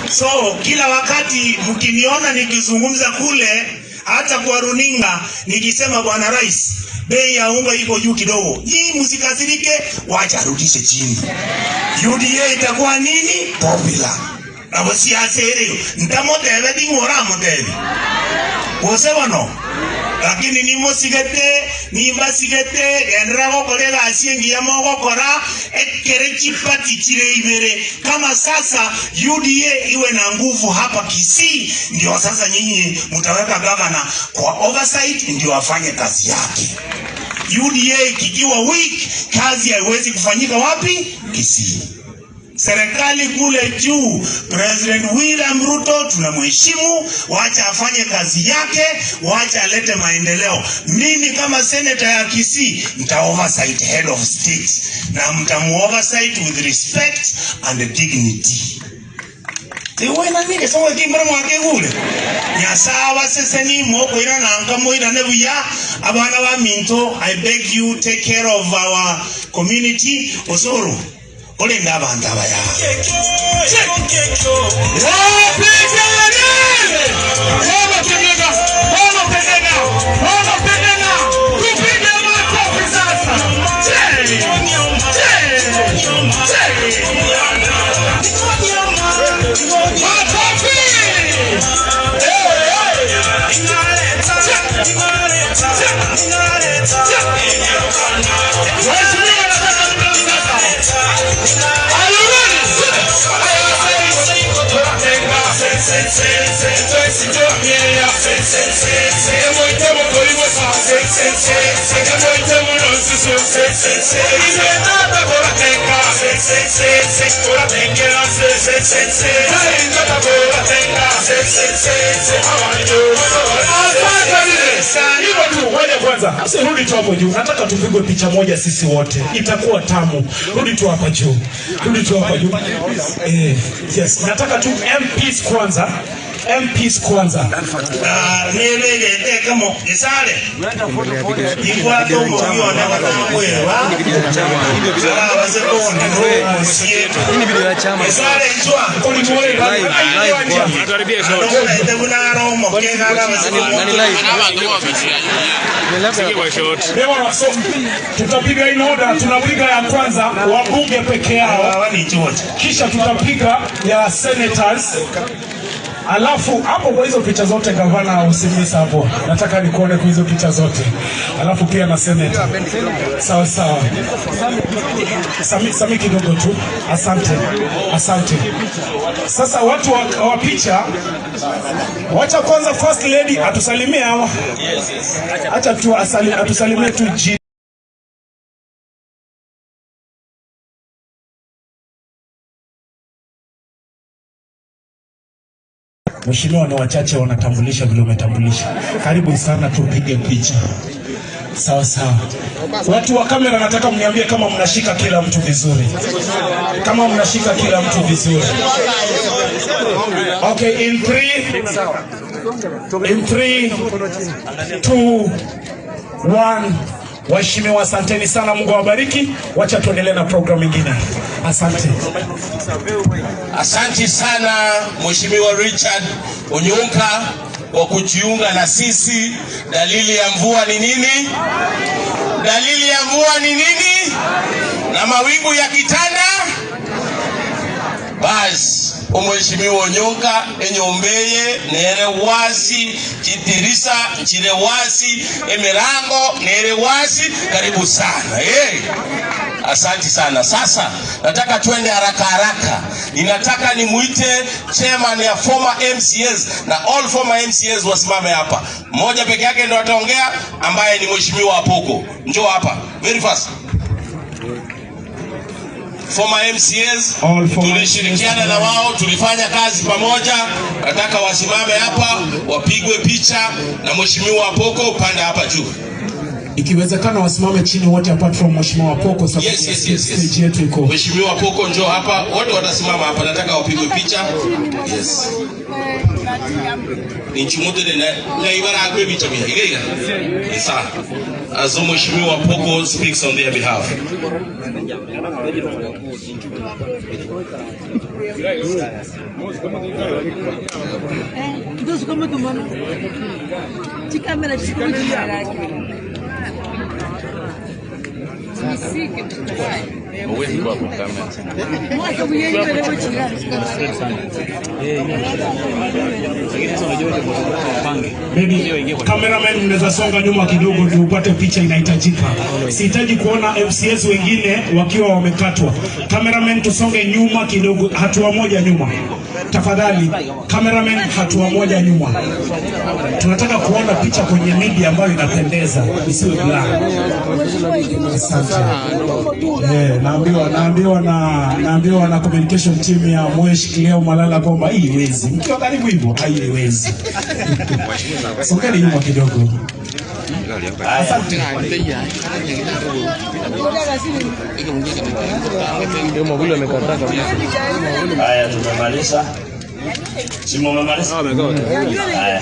So kila wakati mkiniona nikizungumza kule, hata kwa runinga nikisema bwana rais, bei ya unga iko juu kidogo, nyinyi msikasirike, wacha arudishe chini. UDA itakuwa nini? Popular. Nabo siasa ere ntamotebe ding'ora motebe gose bono lakini nimosigete nimbasigete genderera gokora egasi engiya mogokora ekere chipati chire ibere kama sasa UDA iwe na nguvu hapa Kisii, ndio sasa nyinyi mtaweka gavana kwa oversight, ndio afanye kazi yake. UDA ikikiwa weak, kazi haiwezi kufanyika wapi? Kisii. Serikali kule juu, President William Ruto tunamheshimu, wacha afanye kazi yake, wacha alete maendeleo. Mimi kama senator ya Kisii nita oversight head of state na mtamu oversight with respect and dignity. Tiwena nige sowe kimbra mwake gule. Nyasawa seseni mokoira nanka moirane buya abana ba minto I beg you take care of our community osoro olinda abantu abaya. Makofi! Mheshimiwa, nataka muda sasa. Are you ready? Hivyo tu, ngoja kwanza. Rudi tu hapo juu. Nataka tupigwe picha moja sisi wote, itakuwa tamu. Rudi tu hapa juu, rudi tu hapa juu. Eh, yes, nataka tu MPs kwanza, MPs kwanza. Nebegete kamo gisale ikwata omogione batamwewa abaze bondi nomusie gisale nchwa ete bunara omoke Ewa, so, tutapiga in order. Tunapiga ya kwanza wabunge peke yao, kisha tutapiga ya senators. Alafu hapo kwa hizo picha zote gavana usimisa hapo, nataka nikuone kwa hizo picha zote, alafu pia na senator. Sawa sawa, Sami, Sami kidogo tu, asante asante. Sasa watu wa, wa picha, wacha kwanza first lady atusalimie hawa, acha tu asali, atusalimie tu ji Mheshimiwa, ni wachache wanatambulisha vile umetambulisha. Karibu sana, tupige picha. Sawa sawa. Watu wa kamera, nataka mniambie kama mnashika kila mtu vizuri, kama mnashika kila mtu vizuri. Okay, in three, in three, two, one. Waheshimiwa, asanteni sana, Mungu awabariki. Wacha tuendelee na programu ingine. Asante. Asante sana Mheshimiwa Richard Onyonka kwa kujiunga na sisi. Dalili ya mvua ni nini? Dalili ya mvua ni nini? Na mawingu yakitanda, basi Mheshimiwa Onyonka enyombeye nere wazi chidirisa nchire wazi emirango nere wazi. Karibu sana hey. Asante sana. Sasa nataka twende haraka haraka, ninataka nimuite chairman ya former MCAs na all former MCAs wasimame hapa. Mmoja peke yake ndo ataongea, ambaye ni mheshimiwa Apoko. Njoo hapa very fast. Former MCAs tulishirikiana na wao, tulifanya kazi pamoja. Nataka wasimame hapa wapigwe picha na mheshimiwa Apoko, upande hapa juu. Ikiwezekana wasimame chini wote apart from Mheshimiwa Poko sababu Yes, yes, yes, yes. stage yetu iko. Mheshimiwa Poko njoo hapa, wote watasimama hapa, nataka wapigwe picha. Yes. Ninchimutele na na ibara akwe picha pia. Ile ile. Sawa. As Mheshimiwa Poko speaks on their behalf. Ndosi kama tumama. Chikamera chikuchira. Maybe cameraman mnaweza songa nyuma kidogo ndio upate picha inahitajika. Sihitaji kuona MCS wengine wakiwa wamekatwa. Cameraman tusonge nyuma kidogo, hatua moja nyuma. Tafadhali cameraman, hatua moja nyuma. Tunataka kuona picha kwenye media ambayo inapendeza, isiwe blur. Asante. Eh, naambiwa naambiwa na naambiwa na communication team ya Mwesh Cleo Malala kwamba hii iwezi. Mkiwa karibu hivyo haiwezi. Songeni nyuma kidogo. Asante. Haya, tumemaliza. Si mumemaliza? Haya,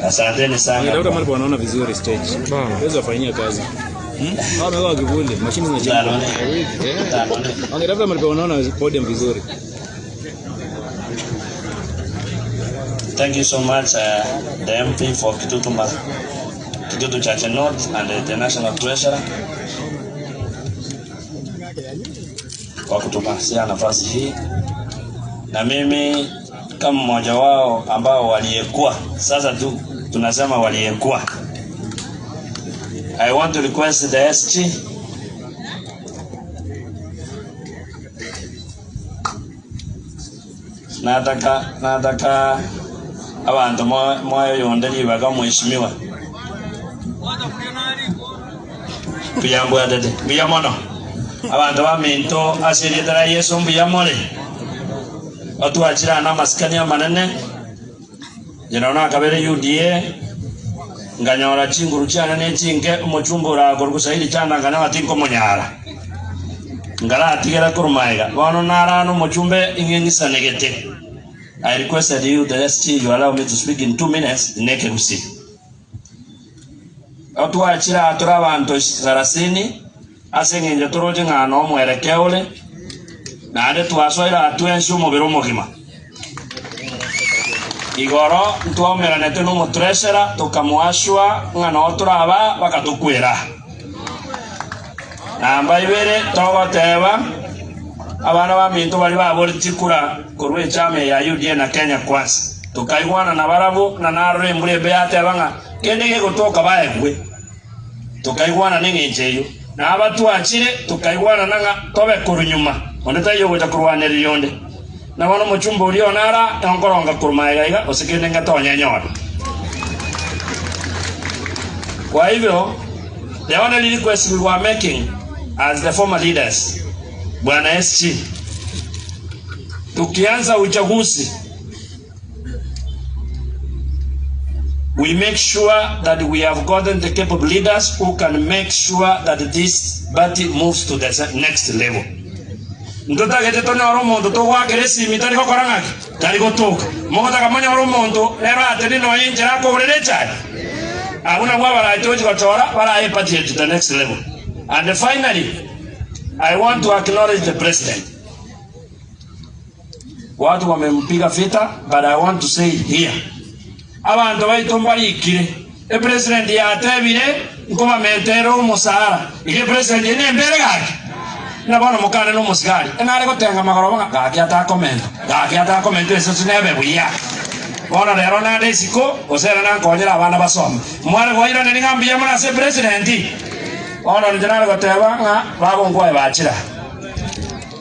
asanteni sana. Wanatafuta mahali wanaona vizuri stage. Waweza wafanyia kazi. Hao wameweka kivuli, mashine zinacheza. Wangetafuta mahali wanaona podium vizuri. Thank you so much, the MP for Kitutu, Kitutu Chache North and the National Treasurer kwa kutupatia nafasi hii, na mimi kama mmoja wao ambao waliyekuwa, sasa tu tunasema waliyekuwa, I want to request the SG. Nataka nataka abanto moe oyonde ribaga omweshimiwa. Mbuya mbwatete, mbuya mono. Abanto baminto ase erieta ria Yeso mbuya more. Otwachire aa namasikani amanene, inche nonya nakabere UDA, nkanyora chinguru chiane ne chinke, omochumba ore akorwa Saidi Chanda nkanyora tinkomonyara. Nkaratigera korwa magega, bono narane omochumbe ing'e ng'isanegete. I requested you the SG you allow me to speak in 2 minutes in Ekegusii. Otwachire aa tore abanto sarasini, ase engencho toroche ng'a nomwerekeo ore, naende twasoire aa twensi omobere omogima. Igoro ntwaumeranete nomotresera, tokamoasua ng'a noo toraba bagatokwera. Namba ibere togoteba, abana baminto baria baboretie chikura korwa echama eye ya UDA na Kenya Kwanza, tokaigwana nabarabwo, na narora embura embe yateba ng'a kende gegotoka baegwe. Tokaigwana nengencho eyio, na abatwachire tokaigwanana ng'a tobe korwa nyuma, onde taiyo ogocha korwanereria onde. Na bono omochumba oria one ara nkoronga korwa magega iga, gose kende ngetonyenyore. Kwa hivyo, the only request we were making as the former leaders, Bwana SG, tukianza uchaguzi we make sure that we have gotten the capable leaders who can make sure that this party moves to the next level. Ntotagete tonyore omonto togoakera esimi tari gokora ng'aki? Tari gotoka. Mogotaka monyore omonto nero atende nonya enchera akogorera echae? Abwo nabwo abarai tochi gochora barae eparty eye to the next level. And finally, I want to acknowledge the president. Watu wamempiga vita but I want to say here abanto baito mbarikire epresident yatebire nkobamentera omosara iga epresident eye nembere gaki na bono mokane na omosigari enare gotenga magoroba ng'a gaki atakomenta gaki atakomenta esese nebe buya bono rero nande isiko gose ere nankonyere abana basome mware goiraneri ng'a mbuya mono ase epresident bono inche nare goteba ng'a bagonkwae bachira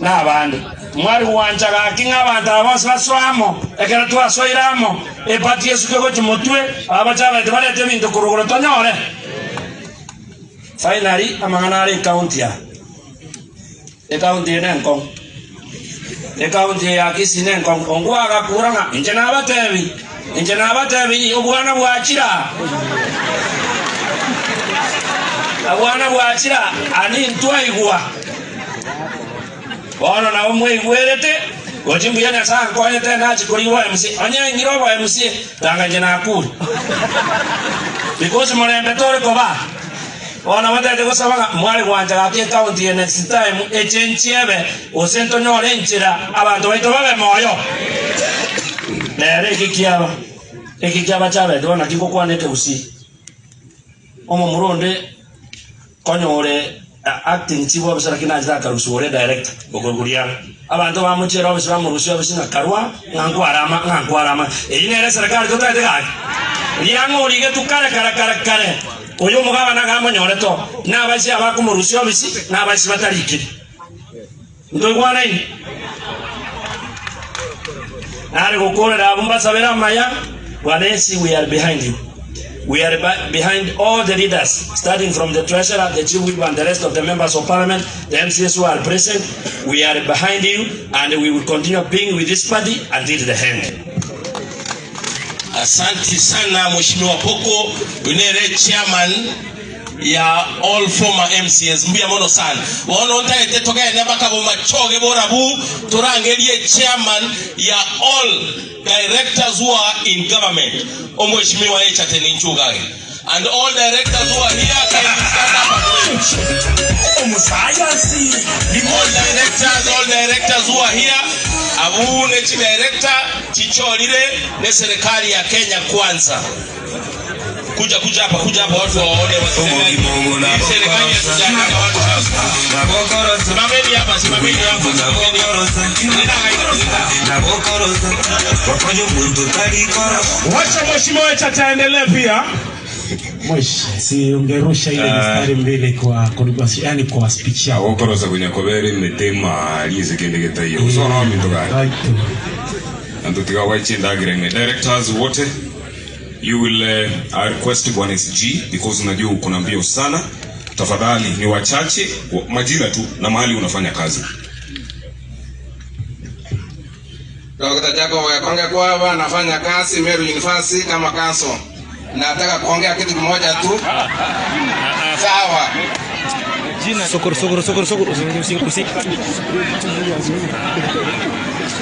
na abande. Mware gwancha gaki ng'a abanto aba bonsi basoe amo, ekero twasoire amo, ebati esuke gochia motwe, abachabete barete ebinto korwa igoro tonyore. Finally, amang'ana are ecounty aa. Ecounty eye nenkong'u. Ecounty eye ya Kisii nenkong'u. Ongwe agakura ng'a inche nabatebi, inche nabatebi obwana bwachire aa. Obwana bwachire aa, ani ntwaigwa. Bono nabo mweigwerete, gochia mbuya Nyasae ankonyete nachie korigwa obo MC. Onye ng'ire obo MC, tanga inche nakure. Because morembe tore koba. Bono batete gosaba ng'a mware gwancha gaki ecounty eye next time echenchie ebe gose ntonyore enchera abanto baito babe moyo. Rero eki kiaba, eki kiaba chabete bono naki ngokwana ekegusii. Omomura onde konya ore acting chief officer lakini nachete akarusiwa ore director okorwa riang'o. Abanto bamochiera office bamorusia office ng'a karwa ng'a nkwarama ng'a nkwarama. Eyio nere eserekari totagete gaki. Riang'o origetwe kare kare kare kare oyo omogabana iga amonyorete oo. Nabaisia abakomorusia office nabaisia batarikiri. Ntoigwanaine? Nare gokorera abwo mbasabere amaya, Bwana Yesu, we are behind you. We are behind all the leaders, starting from the treasurer, the chief whip and the rest of the members of parliament, the MCAs who are present. We are behind you and we will continue being with this party until the end. Asanti sana Mheshimiwa Poko, uyu nere chairman ya all former MCAs mbuya mono sana. Bono ntagete togende mpaka bomachoge borabu torangerie chairman ya all directors who are in government omweshimiwa Echaten Nchugage and all directors who are here kindly stand up and wave. All directors, all directors who are here abu ne chidirector chichorire ne serikali ya Kenya Kwanza. Kuja kuja hapa, kuja hapa watu waone waseme. Hii serikali hatujaandika watu hapa. Simameni hapa, simameni hapa, simameni hapa. Nenda haika. Wacha mheshimiwa Heche ataendelee pia. Mwesh, si ungerusha ile mistari mbili kwa kwa yani kwa speech yako. Agokorosa konya kobera emete emaaria ase kende getaiyo. Gose bono ominto gaki. Anto tiga gwae chindagera ime. Directors wote you will I request Bwana SG because unajua uko na mbio sana. Tafadhali ni wachache majina tu na mahali unafanya kazi. Dr. Jacob Gekonge Kwaba anafanya kazi Meru University kama council. Nataka kuongea kitu kimoja tu. Sawa. Sokoro, sokoro, sokoro, sokoro. Usi, usi.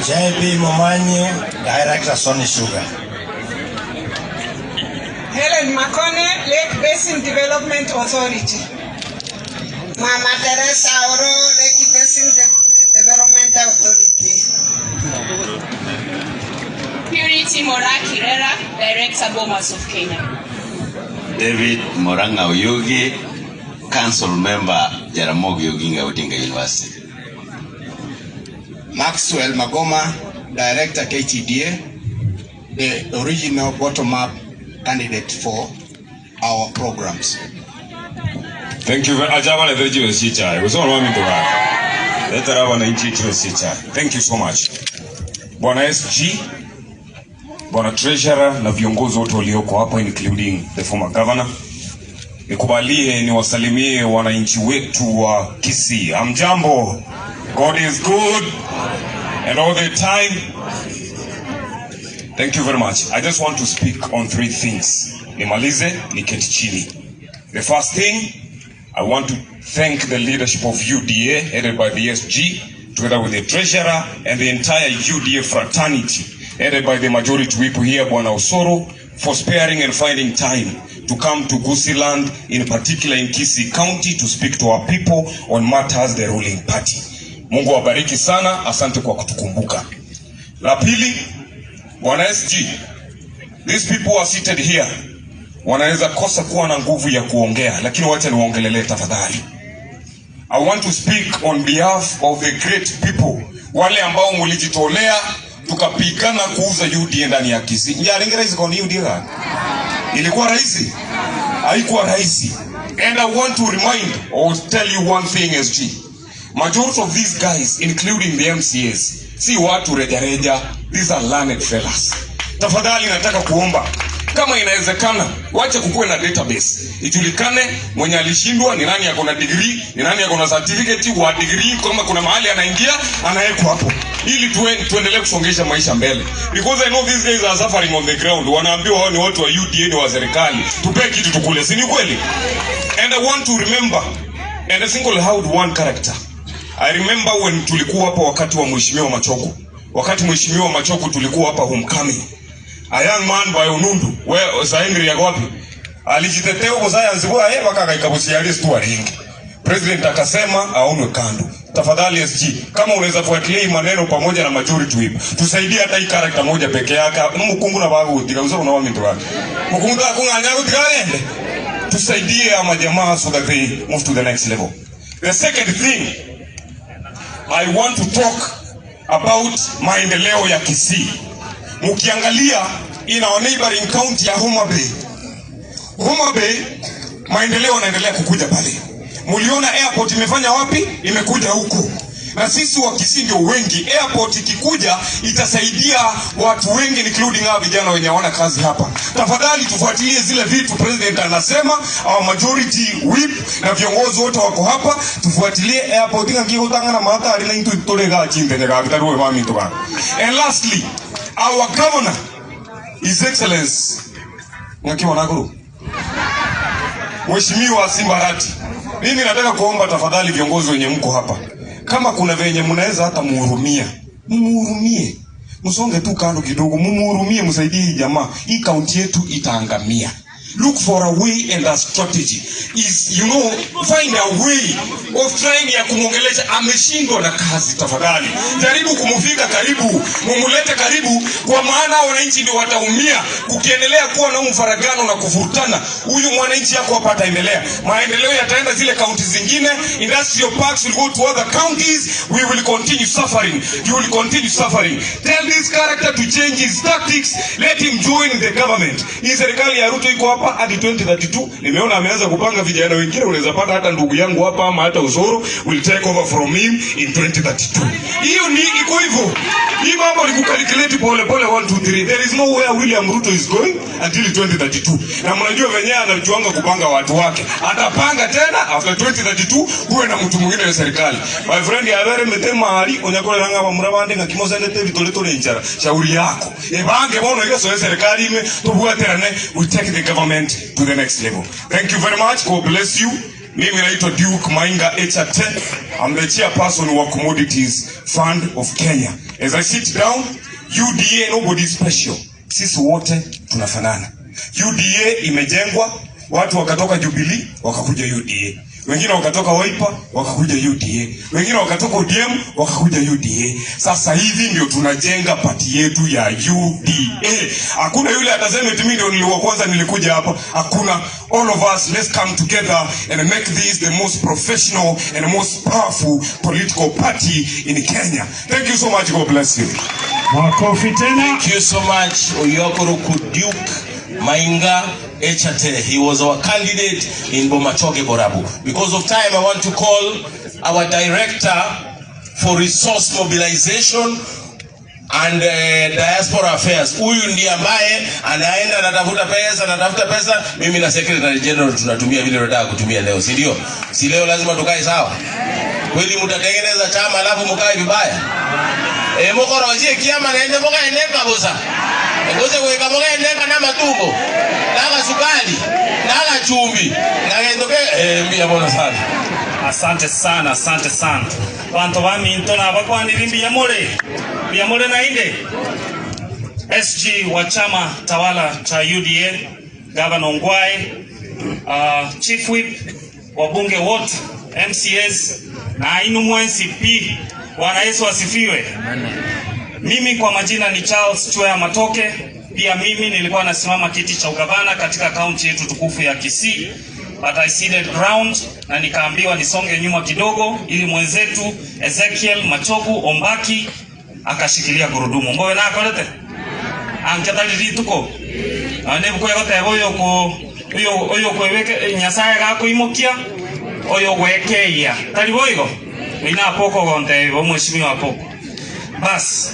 JB Momanyi, Director Sony Sugar. Helen Makone, Lake Basin Development Authority. Mama Teresa Oro, Lake Basin Development Authority. Purity Moraki Rera, Director Bomas of Kenya. David Moranga Oyugi, Council Member, Jaramogi Oginga Odinga University. Maxwell Magoma, Director KTDA, the original bottom-up candidate for our programs. Thank you very acha bana theji we chai. Gose bono ominto gaki. Letera abananchi chibe chai. Thank you so much. Bwana SG, Bwana Treasurer na viongozi wote walioko hapa including the former governor. Nikubalie niwasalimie wananchi wetu wa Kisii. Hamjambo. God is good and all the time. Thank you very much. I just want to speak on three things. Nimalize niketi chini. The first thing, I want to thank the leadership of UDA headed by the SG together with the treasurer and the entire UDA fraternity headed by the majority whip here Bwana Osoro for sparing and finding time to come to Gusiland, in particular in Kisii County, to speak to our people on matters the ruling party. Mungu awabariki sana, asante kwa kutukumbuka. La pili, Bwana SG, these people are seated here wanaweza kosa kuwa na nguvu ya kuongea, lakini wacha niwaongelelee tafadhali. I want to speak on behalf of the great people, wale ambao mlijitolea tukapigana kuuza UDA ndani ya Kisii. Njaringi rahisi kwa ni UDA gani? Ilikuwa rahisi? Haikuwa rahisi. And I want to remind or tell you one thing SG. Majority of these guys including the MCAs si watu rejareja, these are learned fellas. Tafadhali nataka kuomba kama inawezekana, wache kukuwe na database, ijulikane mwenye alishindwa ni nani, ako na degree, ni nani ako na certificate wa degree, kama kuna mahali anaingia anawekwa hapo, ili tue, tuendelee kusongesha maisha mbele, because I know these guys are suffering on the ground. Wanaambiwa wao ni watu wa UDA, ni wa serikali, tupee kitu tukule, si ni kweli? And I want to remember and I single out one character. I remember when tulikuwa hapa wakati wa mheshimiwa Machogu, wakati mheshimiwa Machogu tulikuwa hapa homecoming a young man by Onundu we Zaingri yako wapi alijitetea huko science bwa eh bakakaikabusia tu aringi president akasema aonwe kando. Tafadhali SG, kama unaweza fuatilia hii maneno pamoja na majority whip, tusaidie hata hii character moja peke yake. Mkungu na bagu utika usoro na wami wake. Mkungu ta kung'anya kutika ende. Tusaidie ama jamaa so that they move to the next level. The second thing I want to talk about maendeleo ya Kisii. Mkiangalia in our neighboring county ya Homa Bay. Homa Bay maendeleo yanaendelea kukuja pale. Muliona airport imefanya wapi? Imekuja huku. Na sisi wa Kisii ndio wengi. Airport ikikuja itasaidia watu wengi including hawa vijana wenye hawana kazi hapa. Tafadhali tufuatilie zile vitu president anasema, our majority whip na viongozi wote wako hapa, tufuatilie airport ngakigutangana na matari na intu torega chinde nyagagitaruwe mami tuka. And lastly, our governor His Excellency Ngakiwa Nakuru Mheshimiwa Simba Arati, mimi nataka kuomba tafadhali viongozi wenye mko hapa, kama kuna venye mnaweza hata muhurumia, mumuhurumie, msonge tu kando kidogo, mumuhurumie, msaidie hii jamaa, hii kaunti yetu itaangamia. Look for a way and a strategy is you know find a way of trying ya kumwongelesha. Ameshindwa na kazi, tafadhali jaribu kumfika karibu, mumulete karibu, kwa maana wananchi ndio wataumia kukiendelea kuwa na mfaragano na kuvurutana. Huyu mwananchi yako hapa ataendelea, maendeleo yataenda zile kaunti zingine, industrial parks will go to other counties, we will continue suffering, you will continue suffering. Tell this character to change his tactics, let him join the government. Hii serikali ya Ruto iko hapa. hapa hadi 2032. Nimeona ameanza kupanga vijana wengine, unaweza pata hata ndugu yangu hapa ama hata Osoro will take over from him in 2032. Hiyo ni iko hivyo. Hii mambo ni kucalculate pole pole 1 2 3. There is nowhere William Ruto is going until 2032. Na mnajua venyewe anajuanga kupanga watu wake. Atapanga tena after 2032 kuwe na mtu mwingine wa serikali. My friend yabere mete mahali onyakoreranga bamura bande ngakimosendete bitore tore inchara. Shauri yako. Ebange bono igesoe serikali ime tobwaterane we take the government to the next level. Thank you very much. God bless you. Mimi naitwa Duke Mainga Echate. I'm the chairperson wa Commodities Fund of Kenya. As I sit down, UDA nobody is special. Sisi wote tunafanana. UDA imejengwa, watu wakatoka Jubilee wakakuja UDA, wengine wakatoka Wiper wakakuja UDA, wengine wakatoka ODM wakakuja UDA. Sasa hivi ndio tunajenga pati yetu ya UDA. Hakuna yule atasema eti mimi ndio nilikuwa kwanza nilikuja hapa. Hakuna. All of us let's come together and make this the most professional and most powerful political party in Kenya. Thank you so much. God bless you. Makofi tena. Thank you so much, Oyokoroku Duke Mainga Echate. He was our candidate in Bomachoge Borabu. Because of time, I want to call our director for resource mobilization and uh, diaspora affairs. Huyu ndiye ambaye anaenda anatafuta pesa, anatafuta pesa. Mimi na secretary general tunatumia vile tunataka kutumia leo, si ndio? Si leo lazima tukae sawa? Kweli mtatengeneza chama alafu mkae vibaya? E, mukorosie kiama naende mukaeneka busa ngose gwika mukaeneka na matumbo na kasukari na kachumbi na gento ke eh, mbia bona sana. Asante sana, asante sana. Bantu ba minto na abakwanire mbuya more. Mbuya more nainde. SG wa chama tawala cha UDA, Gavana Ongwae, Chief Whip, wabunge wote, MCAs na ainu mwensi P. Bwana Yesu asifiwe. Mimi kwa majina ni Charles Chwea Matoke. Pia mimi nilikuwa nasimama kiti cha ugavana katika kaunti yetu tukufu ya Kisii, but I ceded ground na nikaambiwa nisonge nyuma kidogo ili mwenzetu Ezekiel Machogu Ombaki akashikilia gurudumu. Ngowe nakorete anketari rituko ane bukwegoteba oyo ko oyo oyo kwebeke Nyasaye gakoimokia oyo gwekeia tari boigo ina poko gonte mheshimiwa poko basi.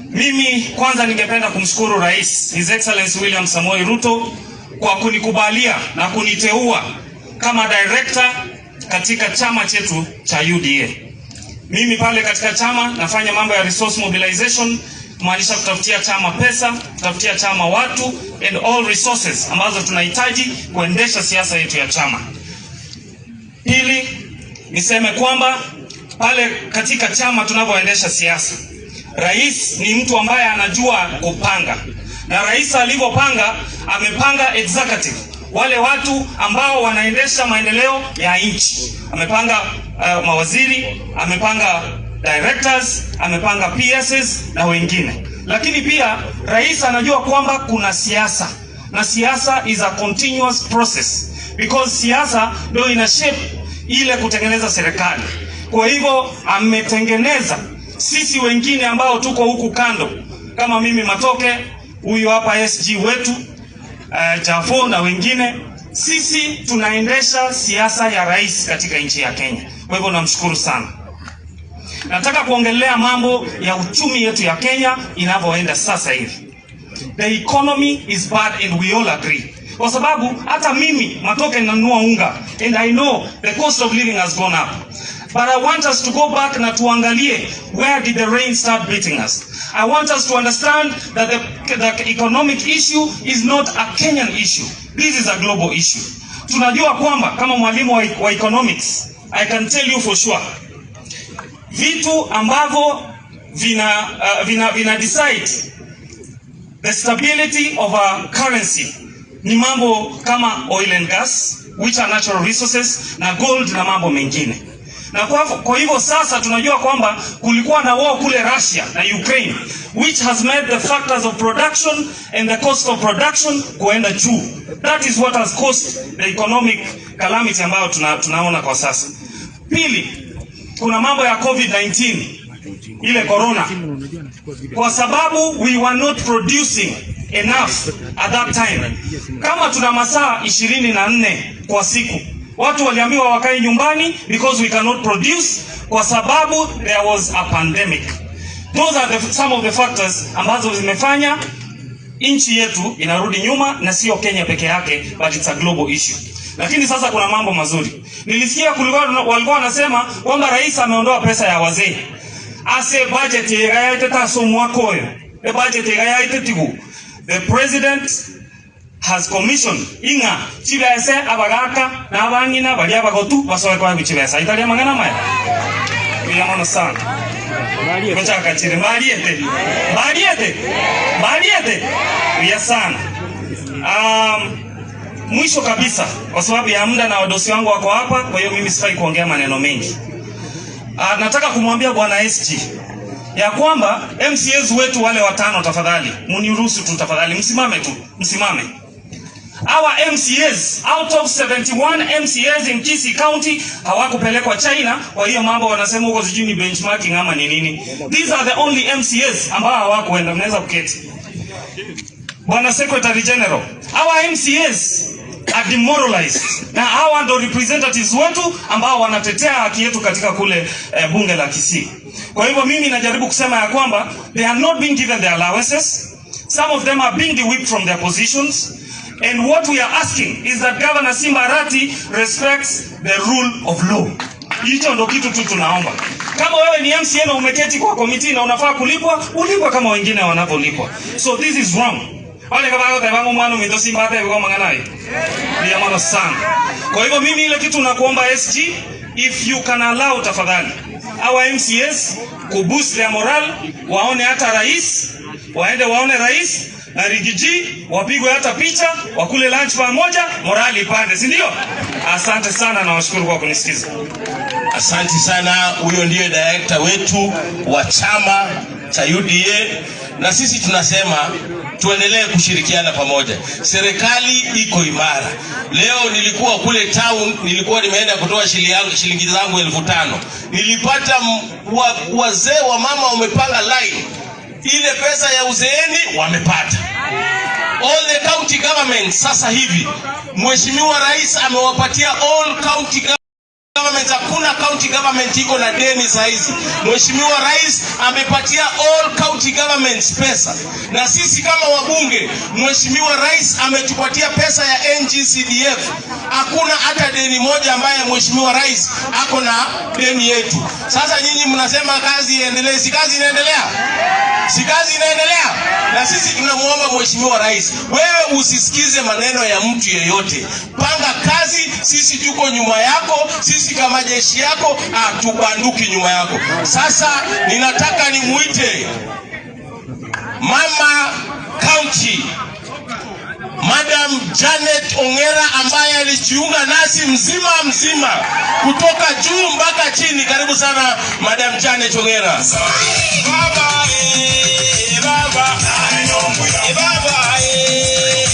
Mimi kwanza ningependa kumshukuru Rais His Excellency William Samoei Ruto kwa kunikubalia na kuniteua kama director katika chama chetu cha UDA. Mimi pale katika chama nafanya mambo ya resource mobilization, kumaanisha kutafutia chama pesa, kutafutia chama watu and all resources ambazo tunahitaji kuendesha siasa yetu ya chama. Pili, niseme kwamba pale katika chama tunavyoendesha siasa, rais ni mtu ambaye anajua kupanga, na rais alivyopanga, amepanga executive, wale watu ambao wanaendesha maendeleo ya nchi. Amepanga mawaziri, amepanga directors, amepanga PSs na wengine. Lakini pia rais anajua kwamba kuna siasa, na siasa is a continuous process because siasa ndio ina shape ile kutengeneza serikali. Kwa hivyo ametengeneza sisi wengine ambao tuko huku kando, kama mimi Matoke, huyu hapa SG wetu Jafo na wengine, sisi tunaendesha siasa ya rais katika nchi ya Kenya. Kwa hivyo namshukuru sana. Nataka kuongelea mambo ya uchumi yetu ya Kenya inavyoenda sasa hivi. The economy is bad and we all agree. Kwa sababu hata mimi Matoke nanunua unga and I know the cost of living has gone up. But I want us to go back na tuangalie where did the rain start beating us. I want us to understand that the economic issue is not a Kenyan issue. This is a global issue. Tunajua kwamba kama mwalimu wa economics, I can tell you for sure, vitu ambavyo vina decide the stability of a currency ni mambo kama oil and gas, which are natural resources, na gold na mambo mengine. Na kwa hivyo sasa tunajua kwamba kulikuwa na war kule Russia na Ukraine, which has made the factors of production and the cost of production kuenda juu. That is what has caused the economic calamity ambayo tunaona kwa sasa. Pili, kuna mambo ya COVID-19, ile corona. Kwa sababu we were not producing enough at that time. Kama tuna masaa 24 kwa siku, watu waliambiwa wakae nyumbani because we cannot produce kwa sababu there was a pandemic. Those are some of the factors ambazo zimefanya nchi yetu inarudi nyuma, na sio Kenya peke yake, but it's a global issue. Lakini sasa kuna mambo mazuri. Nilisikia kulikuwa walikuwa wanasema kwamba rais ameondoa pesa ya wazee. Ase budget yegayaite tasomwakoyo. E budget yegayaite tigu. The president has commissioned inga chibese abagaka na abang'ina bari abagotu basoe kwa chibesa itari amang'ana maya. Biyamono sana. Gochaka chire mbariete. Mbariete. Mbariete. Biya sana. Mwisho kabisa, kwa sababu ya muda na wadosi wangu wako hapa, kwa hiyo mimi sifai kuongea maneno mengi. Nataka kumwambia bwana SG ya kwamba MCAs wetu wale watano, tafadhali mniruhusu tu, tafadhali msimame tu, msimame. Our MCAs out of 71 MCAs in Kisii County hawakupelekwa China. Kwa hiyo mambo wanasema huko sijui ni benchmarking ama ni nini. These are the only MCAs ambao hawakuenda. Mnaweza kuketi. Bwana Secretary General, our MCAs are demoralized na hawa ndo representatives wetu ambao wanatetea haki yetu katika kule bunge la Kisii. Kwa hivyo mimi najaribu kusema ya kwamba they are not being given their allowances. Some of them are being whipped from their positions. And what we are asking is that Governor Simba Arati respects the rule of law. Hicho ndo kitu tu tunaomba. Kama wewe ni MCA na umeketi kwa committee na unafaa kulipwa, ulipwe kama wengine wanavyolipwa. So this is wrong. Wale kama hao tabangu mwana mito Simba hata yuko mangana hii. Ni amano sana. Kwa hivyo mimi ile kitu nakuomba SG, if you can allow tafadhali our MCAs kuboost their morale, waone hata rais, waende waone rais na Rigiji, wapigwe hata picha, wakule lunch pamoja, morali ipande, si ndio? Asante sana na washukuru kwa kunisikiza. Asante sana. Huyo ndiye director wetu wa chama cha UDA, na sisi tunasema tuendelee kushirikiana pamoja. Serikali iko imara. Leo nilikuwa kule town, nilikuwa nimeenda kutoa shilingi zangu 5,000. Nilipata wazee wa mama wamepanga line, ile pesa ya uzeeni wamepata. All the county governments sasa hivi Mheshimiwa Rais amewapatia all county governments. Hakuna county government iko na deni saa hizi. Mheshimiwa Rais amepatia all county governments pesa, na sisi kama wabunge, Mheshimiwa Rais ametupatia pesa ya NGCDF. Hakuna hata deni moja ambaye Mheshimiwa Rais ako na deni yetu. Sasa nyinyi mnasema kazi iendelee, si kazi inaendelea? Si kazi inaendelea? Na sisi tunamuomba Mheshimiwa Rais, wewe usisikize maneno ya mtu yeyote, panga kazi, sisi tuko nyuma yako, sisi kama jeshi yako hatubanduki nyuma yako. Sasa ninataka nimuite Mama County Madam Janet Ongera ambaye alijiunga nasi mzima mzima kutoka juu mpaka chini. Karibu sana Madam Janet Ongera. Baba, baba, baba, baba, baba.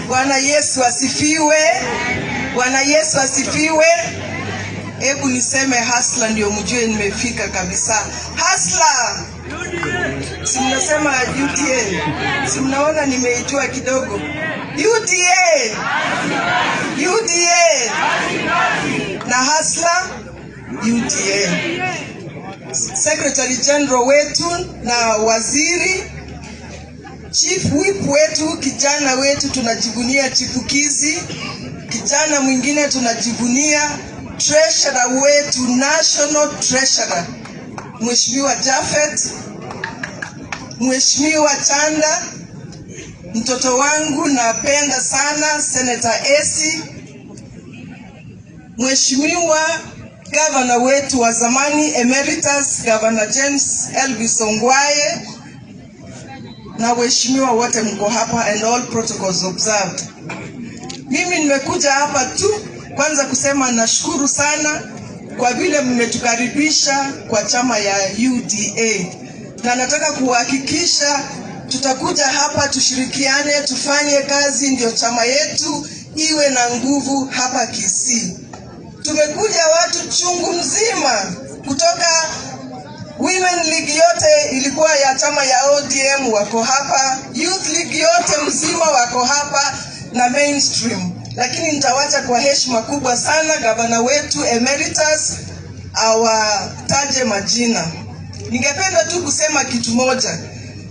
Bwana Yesu asifiwe. Bwana Yesu asifiwe. Hebu niseme hasla ndio mjue nimefika kabisa. Hasla! Si mnasema UDA? Si mnaona nimeijua kidogo? UDA! UDA! Na hasla UDA. Secretary General wetu na waziri, Chief Whip wetu, kijana wetu tunajivunia chipukizi, kijana mwingine tunajivunia treasurer wetu, national treasurer Mheshimiwa Jafet, Mheshimiwa Chanda, mtoto wangu napenda sana Senator Esi, Mheshimiwa Governor wetu wa zamani Emeritus Governor James Elvis Ongwae, na waheshimiwa wote mko hapa and all protocols observed. Mimi nimekuja hapa tu kwanza kusema nashukuru sana kwa vile mmetukaribisha kwa chama ya UDA, na nataka kuhakikisha tutakuja hapa tushirikiane, tufanye kazi ndio chama yetu iwe na nguvu hapa Kisii. Tumekuja watu chungu mzima kutoka Women League yote ilikuwa ya chama ya ODM wako hapa, Youth League yote mzima wako hapa na mainstream. Lakini nitawacha kwa heshima kubwa sana gavana wetu emeritus awataje majina. Ningependa tu kusema kitu moja.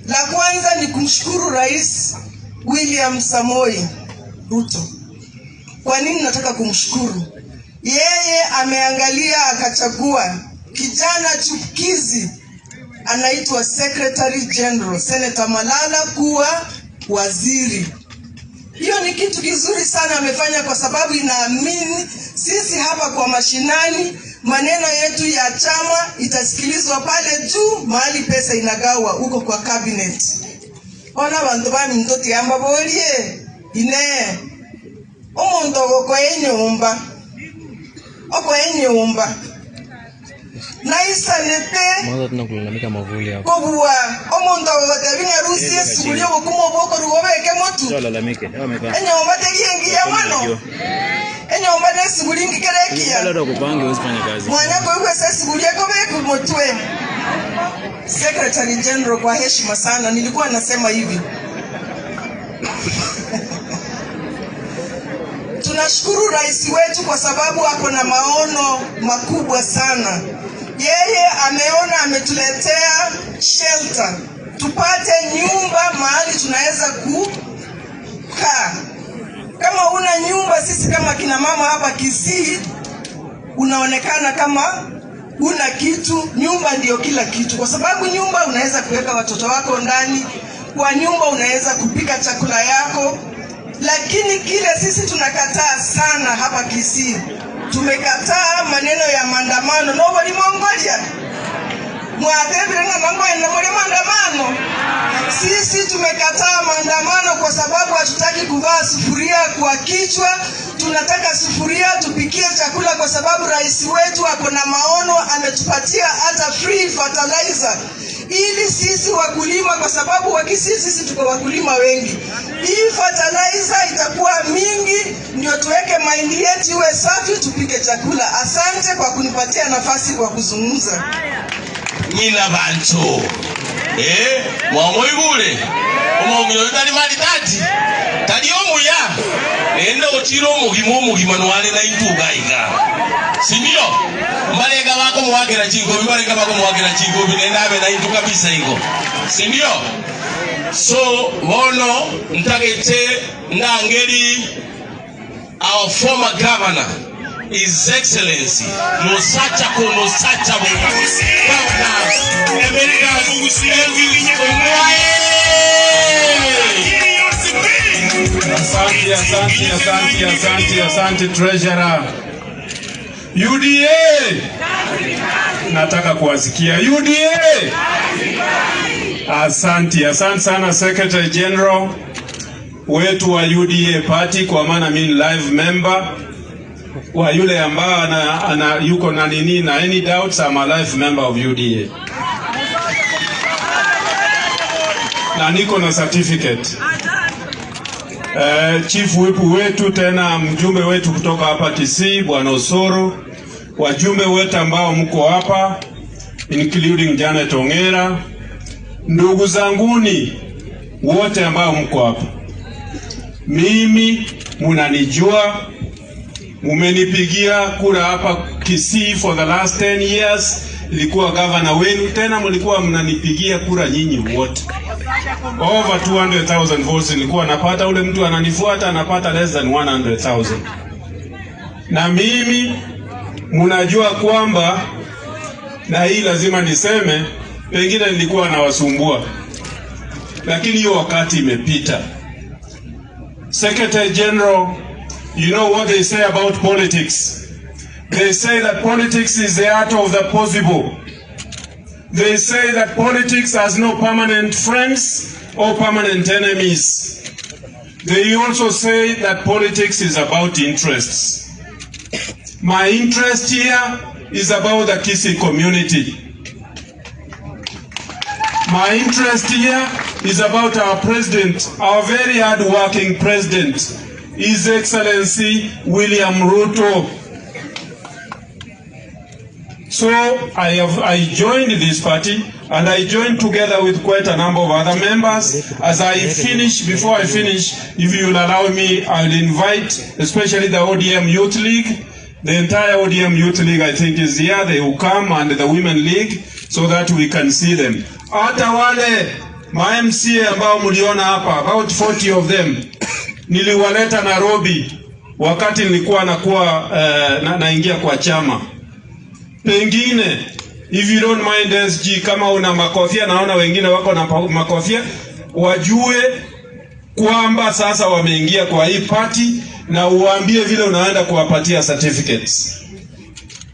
La kwanza ni kumshukuru Rais William Samoi Ruto. Kwa nini nataka kumshukuru? Yeye ameangalia akachagua kijana chupukizi anaitwa Secretary General Senator Malala kuwa waziri. Hiyo ni kitu kizuri sana amefanya, kwa sababu inaamini sisi hapa kwa mashinani, maneno yetu ya chama itasikilizwa pale juu mahali pesa inagawa huko kwa cabinet. Ona bantu baminto tiamba borie ine omonto ogokoa enyomba okoa enyomba naisanete Mwanzo tuna kulalamika mavuli hapo. kobua omonto ogogotebi ng'a rusia esuguri obokima obokoruga obeke motu Sio lalamike. Hao wamekaa. enyomba teri engiya mono enyomba na esuguri ngikere ekiya Wale watu wakupange huwezi fanya kazi. mwana koigwesa esuguri ekobeku motwe. Secretary General, kwa heshima sana, nilikuwa nasema hivi tunashukuru rais wetu kwa sababu ako na maono makubwa sana. Yeye ameona, ametuletea shelter, tupate nyumba mahali tunaweza kukaa. Kama una nyumba, sisi kama kina mama hapa Kisii, unaonekana kama una kitu. Nyumba ndiyo kila kitu, kwa sababu nyumba unaweza kuweka watoto wako ndani, kwa nyumba unaweza kupika chakula yako. Lakini kile sisi tunakataa sana hapa Kisii, tumekataa maneno ya maandamano nobody mongolia mwatebire ng'a mangoenda muri maandamano. Sisi tumekataa maandamano kwa sababu hatutaki kuvaa sufuria kwa kichwa. Tunataka sufuria tupikie chakula, kwa sababu rais wetu ako na maono, ametupatia hata free fertilizer ili sisi wakulima, kwa sababu Wakisii sisi tuko wakulima wengi, hii fertilizer itakuwa mingi, ndio tuweke mahindi yetu iwe safi, tupike chakula. Asante kwa kunipatia nafasi kwa kuzungumza. Nyina bantu eh mwamoigure omong'ina oyo tari maridadi tari omuya nende ochire omogima omogima nware na intuga iga sindio mbarega bakomwakera chingobi mbarega bakomwakera chingobi nende abe na intu kabisa igo sindio so bono ntagete ndangeri our former governor His Excellency Musacha Konosacha Governor Emeritus Elvis Asante, asante, asante, asante, asante treasurer. UDA. Nataka kuwasikia UDA. Asante, asante sana Secretary General wetu wa UDA party, kwa maana mimi ni live member wa yule ambao ana, ana yuko na nini na any doubts, I'm a live member of UDA na niko na certificate. Chief whip wetu tena mjumbe wetu kutoka hapa Kisii Bwana Osoro, wajumbe wote ambao mko hapa including Janet Ongera, ndugu zanguni wote ambao mko hapa, mimi munanijua, mumenipigia kura hapa Kisii for the last 10 years, nilikuwa gavana wenu, tena mlikuwa mnanipigia kura nyinyi wote over 200,000 votes nilikuwa napata. Ule mtu ananifuata anapata less than 100,000. Na mimi mnajua kwamba, na hii lazima niseme, pengine nilikuwa nawasumbua, lakini hiyo wakati imepita. Secretary General, you know what they say about politics. They say that politics is the art of the possible. They say that politics has no permanent friends or permanent enemies. They also say that politics is about interests. My interest here is about the Kisii community. My interest here is about our president, our very hard-working president, His Excellency William Ruto. So I have I joined this party and I joined together with quite a number of other members. As I finish, before I finish, if you will allow me, I'll invite especially the ODM Youth League. The entire ODM Youth League, I think, is here. They will come and the Women League so that we can see them. Hata wale ma MCA ambao mliona hapa, about 40 of them, niliwaleta Nairobi wakati nilikuwa nakuwa uh, na, naingia kwa chama. Pengine if you don't mind SG, kama una makofia, naona wengine wako na makofia, wajue kwamba sasa wameingia kwa hii party, na uwaambie vile unaenda kuwapatia certificates.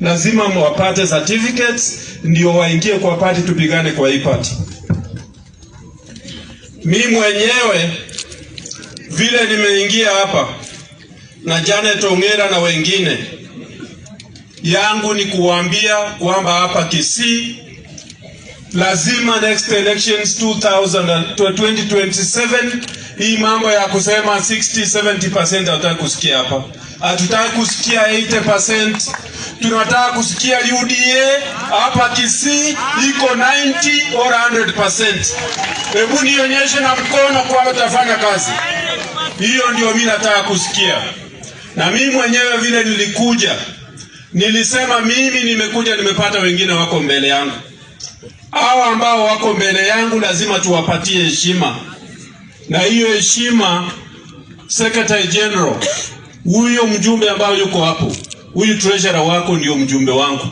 Lazima wapate certificates ndio waingie kwa party, tupigane kwa hii party. Mi mwenyewe vile nimeingia hapa na Janet Ongera na wengine, yangu ni kuwaambia kwamba hapa Kisii lazima next elections 2000 2027 hii mambo ya kusema 60 70% hatutaki kusikia hapa. Hatutaki kusikia 80%. Tunataka kusikia UDA hapa Kisii iko 90 or 100%. Hebu nionyeshe na mkono kwamba tutafanya kazi hiyo. Ndio mimi nataka kusikia, na mimi mwenyewe vile nilikuja nilisema mimi nimekuja, nimepata wengine wako mbele yangu. Hawa ambao wako mbele yangu lazima tuwapatie heshima, na hiyo heshima, Secretary General, huyo mjumbe ambao yuko hapo, huyu treasurer wako ndio mjumbe wangu.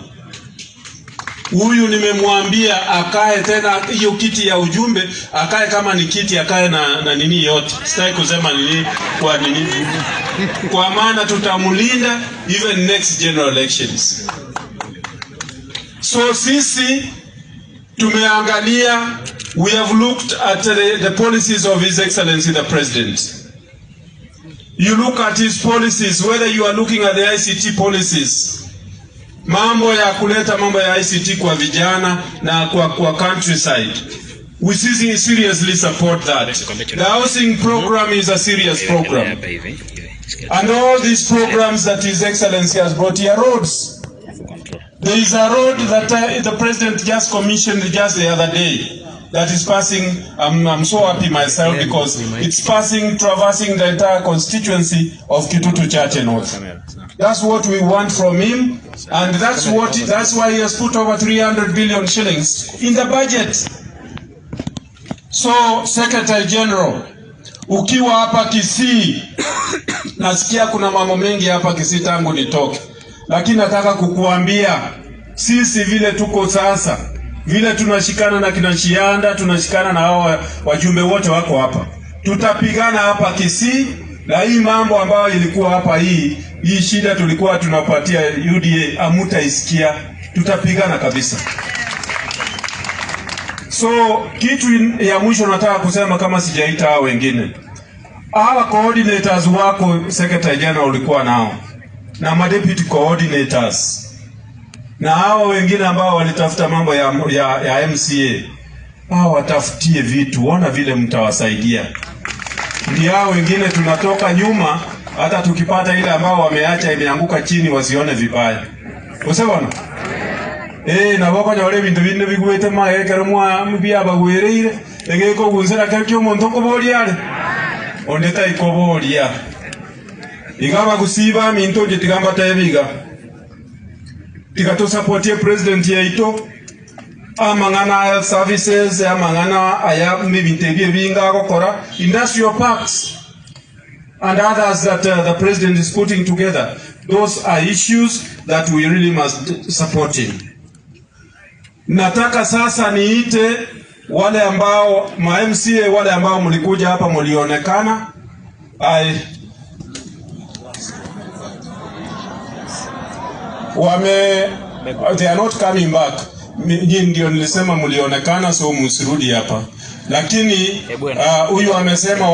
Huyu nimemwambia akae tena hiyo kiti ya ujumbe, akae kama ni kiti, akae na, na nini yote. Sitaki kusema nini kwa nini, kwa maana tutamlinda even next general elections. So sisi tumeangalia, we have looked at the, the policies of His Excellency the President. You look at his policies, whether you are looking at the ICT policies, mambo ya kuleta mambo ya ICT kwa vijana na kwa, kwa countryside. We seriously support that. The housing program is a serious program. And all these programs that His Excellency has brought here, roads. There is a road that uh, the president just commissioned just the other day that is passing. I'm, I'm so happy myself because it's passing, traversing the entire constituency of Kitutu Chache North. That's what we want from him, and that's what that's why he has put over 300 billion shillings in the budget. So, Secretary General, ukiwa hapa Kisii, nasikia kuna mambo mengi hapa Kisii tangu nitoke, lakini nataka kukuambia sisi vile tuko sasa, vile tunashikana na kina Shianda, tunashikana na hao wajumbe wote wako hapa, tutapigana hapa Kisii na hii mambo ambayo ilikuwa hapa, hii hii shida tulikuwa tunapatia UDA, hamutaisikia, tutapigana kabisa. So kitu ya mwisho nataka kusema kama sijaita hao wengine, hawa coordinators wako secretary general ulikuwa nao na madeputy coordinators na hao wengine ambao walitafuta mambo ya, ya, ya MCA, hao watafutie vitu, ona vile mtawasaidia. Ndio hao wengine tunatoka nyuma, hata tukipata ile ambao wameacha imeanguka chini wasione vibaya. Usebona? Eh, nabo konyora ebinto binde bigwete maekero mwa biabagwereire egekogusera kero kia omonto okoboria are onde taikoboria iga abagusiba aminto inche tiga mbatebe iga tiga tosapotie president yaito amang'ana aya health services amang'ana aya ebinto ebi ebinge agokora industrial parks and others that uh, the president is putting together those are issues that we really must support him Nataka sasa niite wale ambao ma MCA wale ambao mlikuja hapa mlionekana. Ai, wame they are not coming back. Nyinyi ndio nilisema mlionekana, so msirudi hapa. Lakini huyu uh, amesema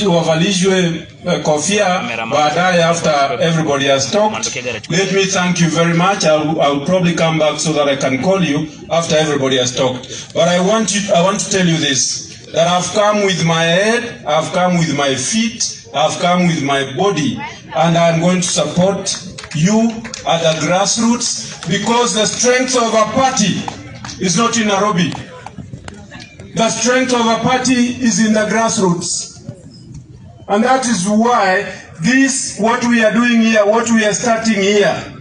wavalishwe uh, kofia baadaye after everybody has talked. Let me thank you very much. I'll, I'll probably come back so that I can call you after everybody has talked. But I want you, I want to tell you this that I've come with my head, I've come with my feet, I've come with my body, and I'm going to support You are the grassroots because the strength of a party is not in Nairobi. The strength of a party is in the grassroots. And that is why this, what we are doing here, what we are starting here,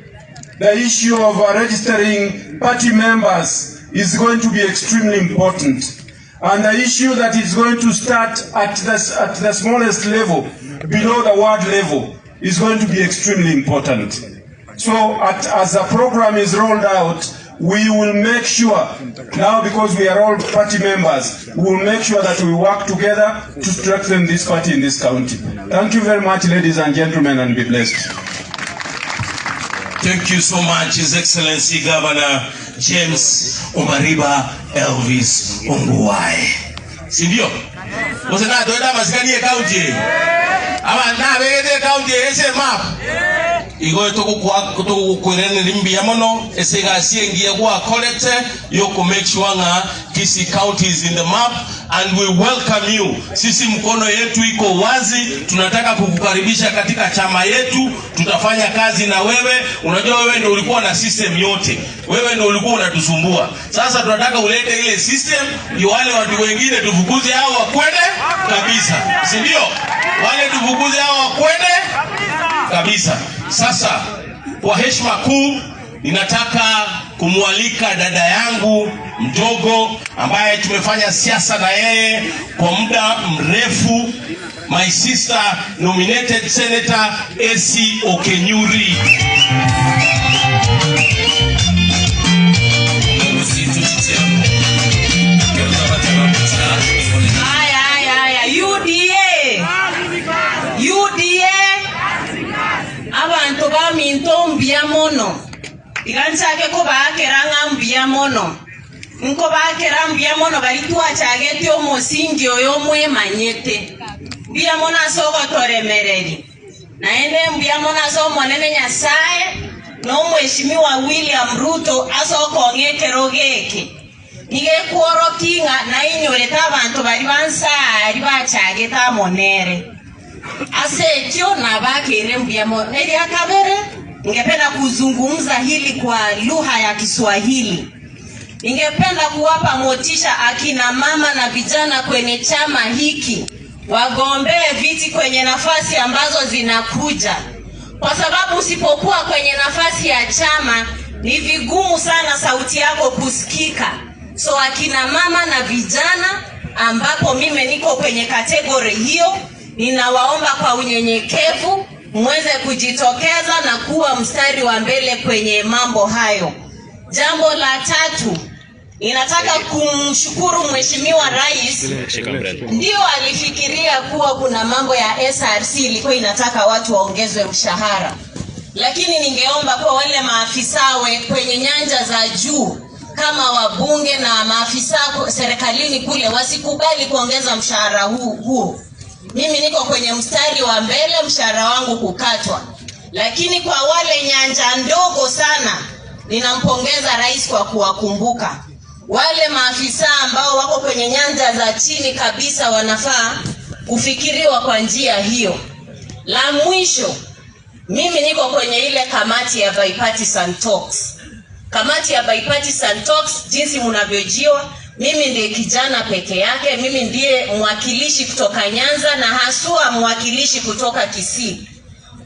the issue of registering party members is going to be extremely important. And the issue that is going to start at the, at the smallest level, below the ward level, is going to be extremely important. So at, as the program is rolled out, we will make sure, now because we are all party members, we will make sure that we work together to strengthen this party in this county. Thank you very much, ladies and gentlemen, and be blessed. Thank you so much, His Excellency Governor James Omariba Elvis Ongwae. Si ndio? Gose natoete amasikani ekaunti eye? Aba nabegete ekaunti eye ase emap? Igo togokwereneria mbuya mono ase egasi engiya gwakorete yoko make sure ng'a Kisii County is in the map and we welcome you. Sisi mkono yetu iko wazi, tunataka kukukaribisha katika chama yetu, tutafanya kazi na wewe. Unajua wewe ndio ulikuwa na system yote, wewe ndio ulikuwa unatusumbua. Sasa tunataka ulete ile system ndio wale watu wengine tufukuze hao wakwende kabisa, si ndio? Wale tufukuze hao wakwende kabisa. Sasa kwa heshima kuu ninataka kumwalika dada yangu mdogo ambaye tumefanya siasa na yeye kwa muda mrefu, my sister nominated senator Essie Okenyuri. Haya, haya, haya. UDA. UDA. Abantu baminto mbuya mono. Iga nchake kobakera ng'a mbuya mono. Nkobakera mbuya mono bari twachagete omosingi oyo omwemanyete. Mbuya mono ase ogotoremereri. Naende mbuya mono ase omonene Nyasaye na omweshimiwa William Ruto ase okong'a ekero geke. Nigo ekworokia ng'a nainyorete abanto baria ba nse aria bachagete amo nere. Ase ekio nabakeire mbuya mono. Eria kabere, ningependa kuzungumza hili kwa lugha ya Kiswahili. Ningependa kuwapa motisha akina mama na vijana kwenye chama hiki wagombee viti kwenye nafasi ambazo zinakuja, kwa sababu usipokuwa kwenye nafasi ya chama ni vigumu sana sauti yako kusikika. So akina mama na vijana, ambapo mimi niko kwenye kategori hiyo, ninawaomba kwa unyenyekevu muweze kujitokeza na kuwa mstari wa mbele kwenye mambo hayo. Jambo la tatu, ninataka kumshukuru Mheshimiwa Rais. Ndio alifikiria kuwa kuna mambo ya SRC ilikuwa inataka watu waongezwe mshahara, lakini ningeomba kwa wale maafisa we kwenye nyanja za juu kama wabunge na maafisa serikalini kule wasikubali kuongeza mshahara huo. Mimi niko kwenye mstari wa mbele, mshahara wangu kukatwa, lakini kwa wale nyanja ndogo sana, ninampongeza rais kwa kuwakumbuka wale maafisa ambao wako kwenye nyanja za chini kabisa, wanafaa kufikiriwa kwa njia hiyo. La mwisho, mimi niko kwenye ile kamati ya bipartisan talks. Kamati ya bipartisan talks, jinsi mnavyojua, mimi ndiye kijana peke yake, mimi ndiye mwakilishi kutoka Nyanza na haswa mwakilishi kutoka Kisii.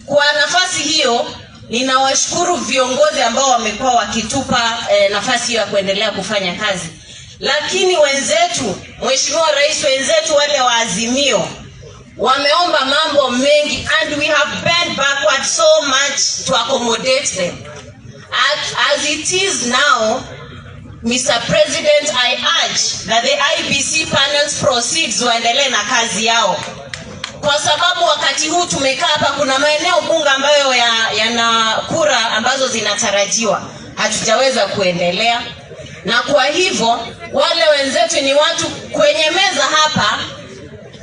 Kwa nafasi hiyo ninawashukuru viongozi ambao wamekuwa wakitupa nafasi hiyo ya kuendelea kufanya kazi, lakini wenzetu, Mheshimiwa Rais, wenzetu wale wa Azimio wameomba mambo mengi and we have bent backward so much to accommodate them. As it is now, Mr. President, I urge that the IEBC panels proceeds waendelee na kazi yao, kwa sababu wakati huu tumekaa hapa, kuna maeneo bunge ambayo yana kura ambazo zinatarajiwa, hatujaweza kuendelea, na kwa hivyo wale wenzetu ni watu kwenye meza hapa.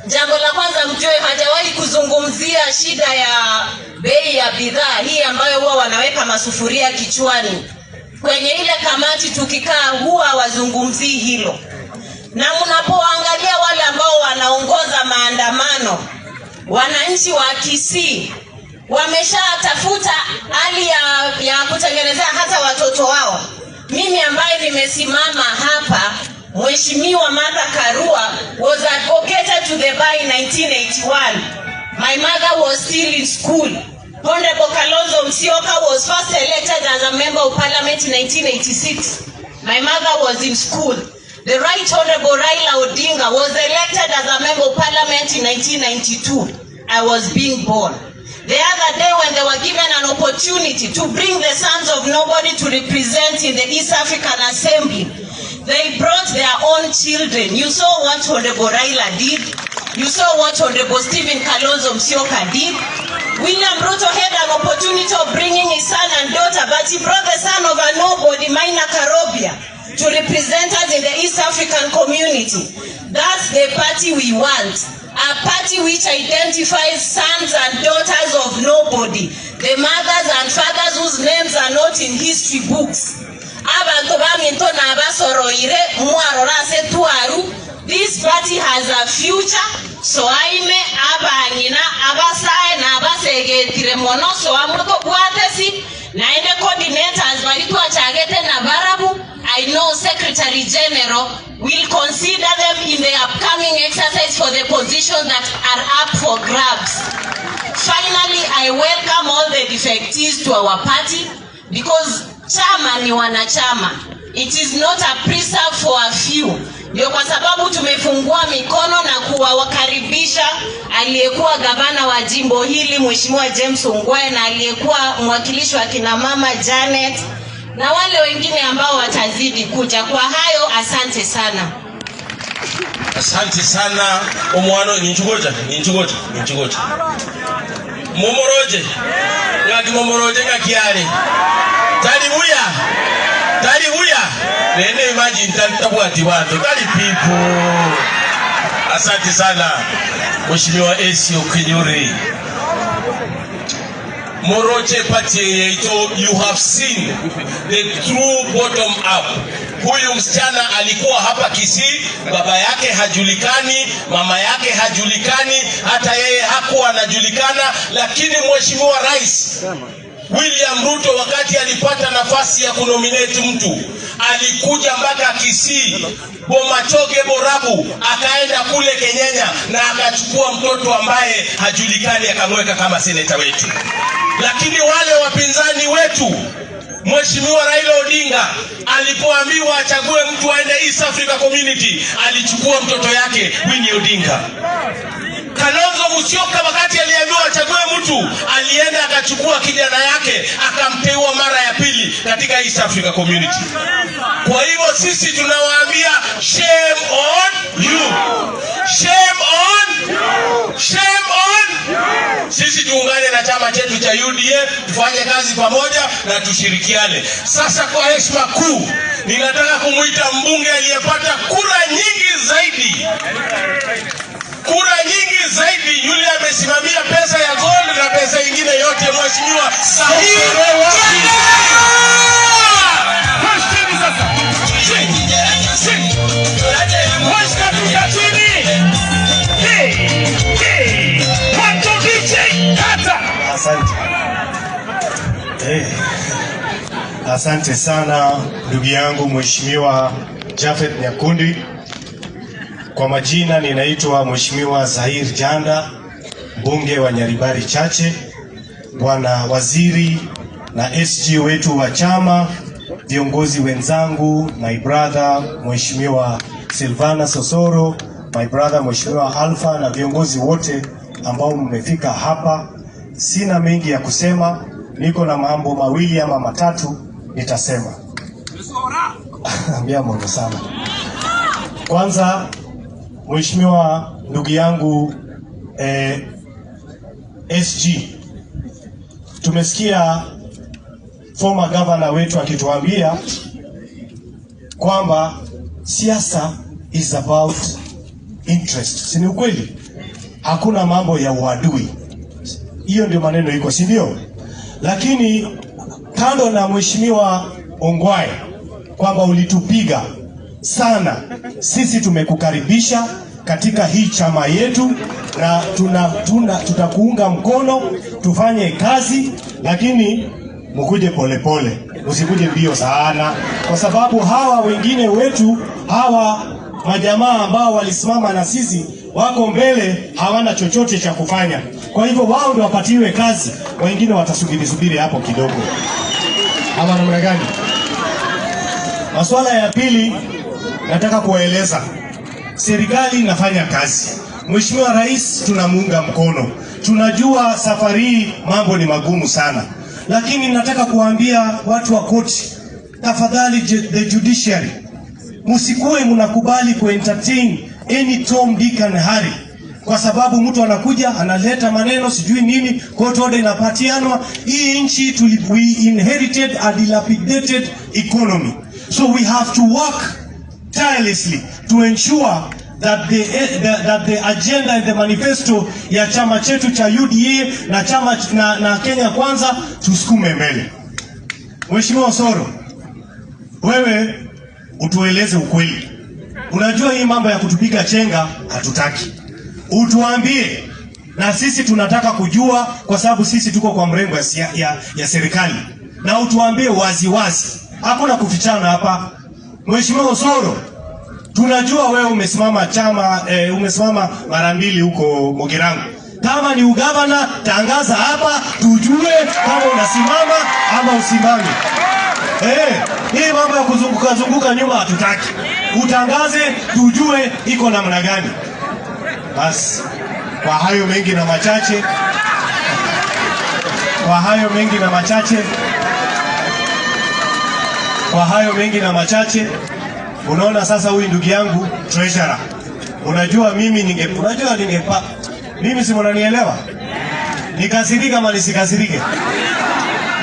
Jambo la kwanza mjue, hajawahi kuzungumzia shida ya bei ya bidhaa hii ambayo huwa wanaweka masufuria kichwani. Kwenye ile kamati tukikaa huwa wazungumzii hilo, na mnapoangalia wale ambao wanaongoza maandamano, wananchi wa Kisii Wameshatafuta hali ya, ya kutengenezea hata watoto wao. Mimi ambaye nimesimama hapa, Mheshimiwa Martha Karua was advocated to the bar in 1981. My mother was still in school. Honorable Kalonzo Musyoka was first elected as a member of parliament in 1986. My mother was in school. The Right Honorable Raila Odinga was elected as a member of parliament in 1992. I was being born. The other day when they were given an opportunity to bring the sons of nobody to represent in the East African Assembly, they brought their own children. You saw what Honorable Raila did. You saw what Honorable Stephen Kalonzo Musyoka did. William Ruto had an opportunity of bringing his son and daughter, but he brought the son of a nobody, Maina Karobia, to represent us in the East African community. That's the party we want. A party which identifies sons and daughters of nobody, the mothers and fathers whose names are not in history books. Abanto baminto nabasoroire mwarora ase twaru. This party has a future. So aime abang'ina abasae na abasegetire mono so amotobwatesi naende coordinators bari twachagete na barabu. I know Secretary General will consider them in the upcoming exercise for the positions that are up for grabs. Finally, I welcome all the defectees to our party because chama ni wanachama. It is not a preserve for a few. Ndio kwa sababu tumefungua mikono na kuwakaribisha aliyekuwa gavana wa jimbo hili Mheshimiwa James Ongwae na aliyekuwa mwakilishi wa kina mama Janet na wale wengine ambao watazidi kuja. Kwa hayo, asante sana. Asante sana omwana ninchugocha ninchugocha ninchugocha momoroje ng'aki momoroje ng'aki are tari buya tari buya nene imagine tari tabwati bantu tari people. Asante sana Mheshimiwa AC Okinyuri. Moroche party yetu, you have seen the true bottom up. Huyu msichana alikuwa hapa Kisii, baba yake hajulikani, mama yake hajulikani, hata yeye hakuwa anajulikana, lakini Mheshimiwa Rais William Ruto wakati alipata nafasi ya kunominate mtu alikuja mpaka Kisii, Bomachoge Borabu, akaenda kule Kenyenya na akachukua mtoto ambaye hajulikani akamweka kama seneta wetu. Lakini wale wapinzani wetu, Mheshimiwa Raila Odinga alipoambiwa achague mtu aende East Africa Community, alichukua mtoto yake Winnie Odinga. Kalonzo Musyoka wakati aliambiwa achague mtu, alienda akachukua kijana yake akamteua mara ya pili katika East Africa Community. Kwa hivyo sisi tunawaambia shame on you. Shame on you. Shame on you. Sisi tuungane na chama chetu cha UDA tufanye kazi pamoja na tushirikiane. Sasa kwa heshima kuu, ninataka kumuita mbunge aliyepata kura nyingi zaidi, kura nyingi zaidi, yule amesimamia pesa ya gold na pesa ingine yote, Mheshimiwa Sahir Asante. Eh, asante sana ndugu yangu Mheshimiwa Jafeth Nyakundi. Kwa majina ninaitwa Mheshimiwa Zahir Janda, mbunge wa Nyaribari Chache, bwana waziri na SG wetu wa chama, viongozi wenzangu, my brother Mheshimiwa Silvana Sosoro, my brother Mheshimiwa Alpha na viongozi wote ambao mmefika hapa. Sina mengi ya kusema, niko na mambo mawili ama matatu nitasema. Ambia Mungu sana. Kwanza, Mheshimiwa ndugu yangu SG, tumesikia former governor wetu akituambia kwamba siasa is about interest. Si ni ukweli? Hakuna mambo ya uadui. Hiyo ndio maneno iko, si ndio? Lakini kando na Mheshimiwa Ongwae kwamba ulitupiga sana, sisi tumekukaribisha katika hii chama yetu, na tuna, tuna, tutakuunga mkono tufanye kazi, lakini mkuje polepole, msikuje mbio sana, kwa sababu hawa wengine wetu hawa majamaa ambao walisimama na sisi wako mbele, hawana chochote cha kufanya. Kwa hivyo wao ndio wapatiwe kazi, wengine watasubiri subiri hapo kidogo, ama namna gani? Masuala ya pili nataka kuwaeleza, serikali inafanya kazi. Mheshimiwa Rais tunamuunga mkono, tunajua safari hii mambo ni magumu sana, lakini nataka kuwaambia watu wa koti, tafadhali the judiciary, msikuwe mnakubali kuentertain any Tom, Dick and Harry kwa sababu mtu anakuja analeta maneno sijui nini, court order inapatianwa. Hii nchi tuli, we inherited a dilapidated economy, so we have to work tirelessly to ensure that the, the, that the agenda and the manifesto ya chama chetu cha UDA na chama na, na Kenya Kwanza tusukume mbele. Mheshimiwa Osoro, wewe utueleze ukweli. Unajua hii mambo ya kutupiga chenga hatutaki. Utuambie na sisi tunataka kujua, kwa sababu sisi tuko kwa mrengo ya, ya, ya serikali, na utuambie wazi wazi, hakuna kufichana hapa. Mheshimiwa Osoro, tunajua wewe umesimama chama eh, umesimama mara mbili huko Mogirango. Kama ni ugavana, tangaza hapa tujue kama unasimama ama usimame. Eh, hii mambo ya kuzunguka zunguka nyuma hatutaki. Utangaze tujue iko namna gani. Basi kwa hayo mengi na machache, kwa hayo mengi na machache, kwa hayo mengi na machache, unaona sasa huyu ndugu yangu treasurer, unajua mimi ninge, unajua ningepa, mimi si mnanielewa, nikasirika ama nisikasirike?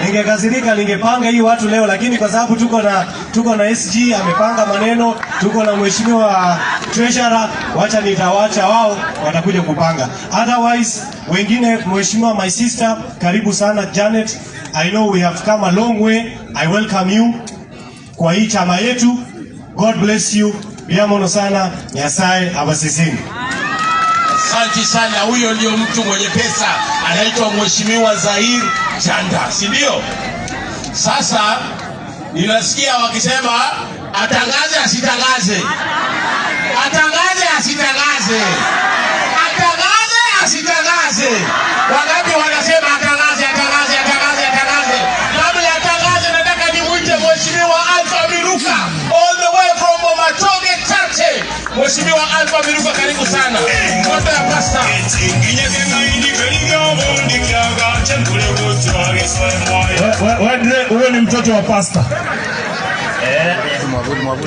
Ningekasirika ningepanga hii watu leo, lakini kwa sababu tuko na tuko na SG amepanga maneno, tuko na mheshimiwa treasurer, wacha nitawacha wao watakuja kupanga. Otherwise wengine, mheshimiwa my sister, karibu sana Janet. I know we have come a long way. I welcome you kwa hii chama yetu. God bless you. Biamono sana. Nyasaye abasisini. Asante sana. Huyo ndio mtu mwenye pesa, anaitwa Mheshimiwa Zahir Janda, si ndio? Sasa ninasikia wakisema atangaze asitangaze, atangaze asitangaze, atangaze asitangaze. Wangapi wanasema atangaze, atangaze, atangaze, atangaze? Kabla atangaze, nataka nimwite Mheshimiwa Alpha Miruka all the way from Bomachoge Chache. Mheshimiwa Alpha Miruka, karibu sana. Mtoto ya pasta. Huyo ni mtoto wa pasta.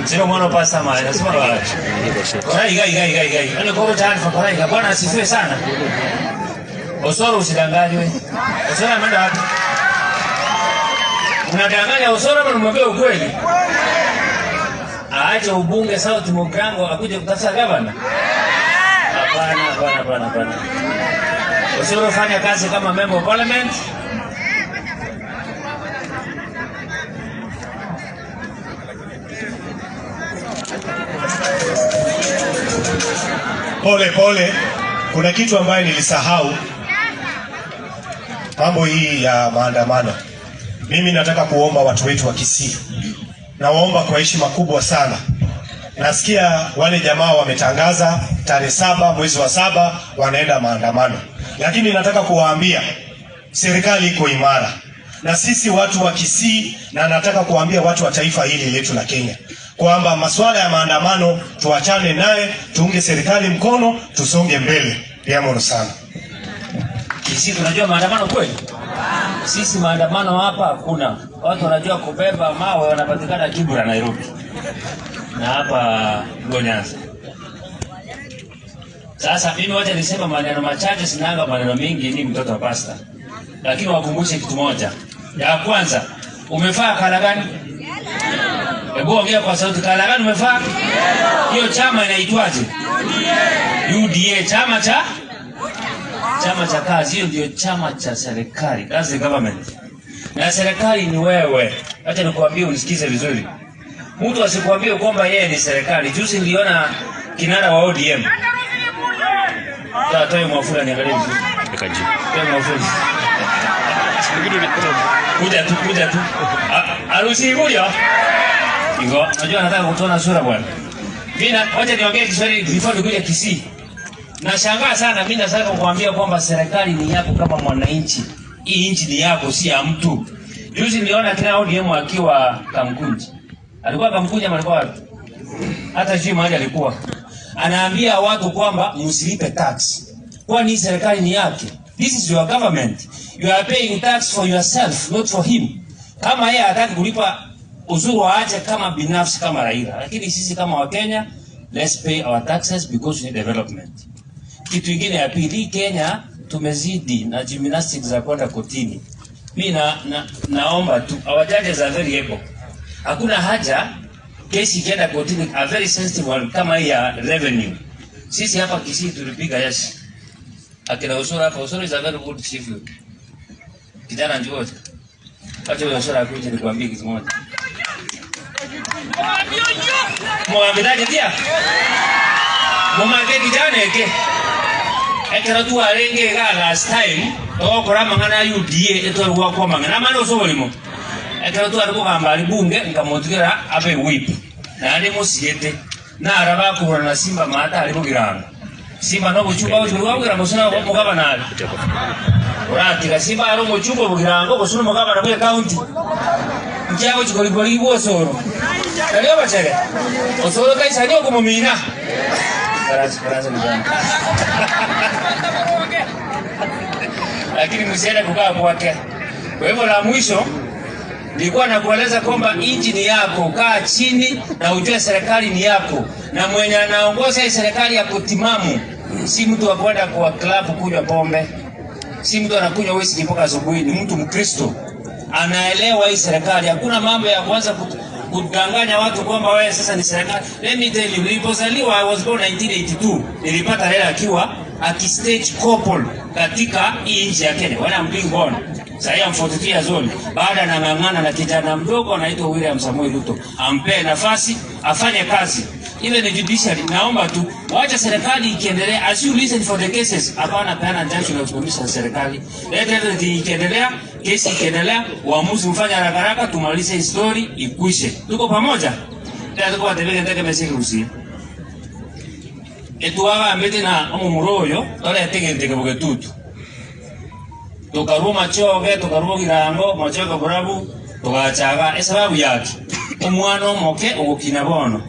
Sio mwana wa pasta mara, nasema wa. Korai gai gai gai gai. Ana kwa taarifa korai gai. Bwana asifiwe sana. Osoro usidanganywe. Osoro ameenda wapi? Unadanganya Osoro ama unamwambia ukweli? Aache ubunge South Mugirango akuje kutafuta gavana? Hapana, hapana, hapana, hapana. Osoro fanya kazi kama member of parliament. Pole pole, kuna kitu ambayo nilisahau, mambo hii ya maandamano. Mimi nataka kuomba watu wetu wa Kisii, nawaomba kwa heshima kubwa sana. Nasikia wale jamaa wametangaza tarehe 7 mwezi wa 7 wanaenda maandamano, lakini nataka kuwaambia serikali iko imara na sisi watu wa Kisii, na nataka kuwaambia watu wa taifa hili letu la Kenya kwamba masuala ya maandamano tuachane naye, tuunge serikali mkono, tusonge mbele. Biamono sana. Kisii tunajua maandamano kweli? Sisi maandamano hapa hakuna. Watu wanajua kubeba mawe wanapatikana Kibra Nairobi. Na hapa Nyanza. Sasa mimi wacha nisema maneno machache, sinanga maneno mingi, ni mtoto wa pasta. Lakini wakumbushe kitu moja. Ya kwanza, umefaa kala gani? Hebu ongea kwa sauti, kala gani umefaa? Hiyo chama inaitwaje? UDA, chama cha chama cha kazi. Hiyo ndio chama cha serikali, that's the government. Na serikali ni wewe. Acha nikuambie unisikize vizuri. Mtu asikwambie kwamba yeye ni serikali. Juzi niliona kinara wa ODM. Toa toe mwafula niangalie vizuri. Toe mwafula. Kuja tu, kuja tu. Harusi kuja. Ingo, unajua nataka kutuona sura bwana. Mimi na wacha niongee Kiswahili before nikuje Kisii. Nashangaa sana mimi nataka kukuambia kwamba serikali ni yako kama mwananchi. Hii nchi ni yako si ya mtu. Juzi niliona kina ODM akiwa Kamkunji. Alikuwa Kamkunji ama alikuwa wapi? Hata sijui mahali alikuwa. Anaambia watu kwamba msilipe tax. Kwani hii serikali ni yake. This is your government. You are paying tax for yourself, not for him. Kama yeye hataki kulipa ushuru aache kama binafsi kama Raila. Lakini sisi kama Wakenya, let's pay our taxes because we need development. Kitu ingine ya pili, Kenya tumezidi na gymnastics za kwenda kotini. Mi na, na, naomba tu our judges are very able. Hakuna haja kesi ikienda kotini, a very sensitive one kama hii ya revenue. Sisi hapa Kisii tulipiga yes. Akina Osoro hapa, Osoro is a very good chief. Kijana njoo. Acha huyo Osoro akuje nikwambie kitu moja. Mwambitaje pia? Mumake kijana eke. Ekero twarenge iga last time togokora amang'ana ya UDA etware gwakwa amang'ana amane ase oborimo. Ekero tware kogamba aria bunge nkamotigera abe whip. Naende mosiete nara bakoburana na Simba maate aria bogirango. Simba na obochumba agochia korwa bogirango gose na omogabana aria. Oratiga Simba are omochumba bogirango gose na omogabana bwe county. Nki agochia korikwa rigwa Osoro. Tari obochere. Osoro taisani okomomina. Faransa, Faransa ni gani? Lakini msiende kukaa kwake. Kwa hivyo la mwisho nilikuwa nakueleza kwamba nchi ni yako, kaa chini na ujue serikali ni yako, na mwenye anaongoza hii serikali ya kutimamu si mtu wa kwenda kwa klabu kunywa pombe, si mtu anakunywa whisky mpaka asubuhi, ni mtu Mkristo anaelewa hii serikali. Hakuna mambo ya kuanza kudanganya watu kwamba wewe sasa ni serikali. Let me tell you, nilipozaliwa I was born 1982, nilipata Raila akiwa akistage couple katika hii nchi ya Kenya. When I'm being born. Sasa I'm 43 years old. Baada anang'ang'ana na kijana mdogo anaitwa William Samoei Ruto. Ampe nafasi afanye kazi. Ile ni judiciary. Naomba tu wacha serikali ikiendelea, as you listen for the cases. Hapana peana injunction ya kusimamisha serikali. Let everything ikiendelea, kesi ikiendelea, uamuzi mfanye haraka haraka, tumalize hii story ikwishe. Tuko pamoja? Tena tuko watembele ndege mesiki usi. Etuaga ambete na omomuro oyo toretegete bogetutu. Tukarua machoge, tukarua girango, machoge burabu, tugachaga esababu yake. Omwana omoke ogokina bono.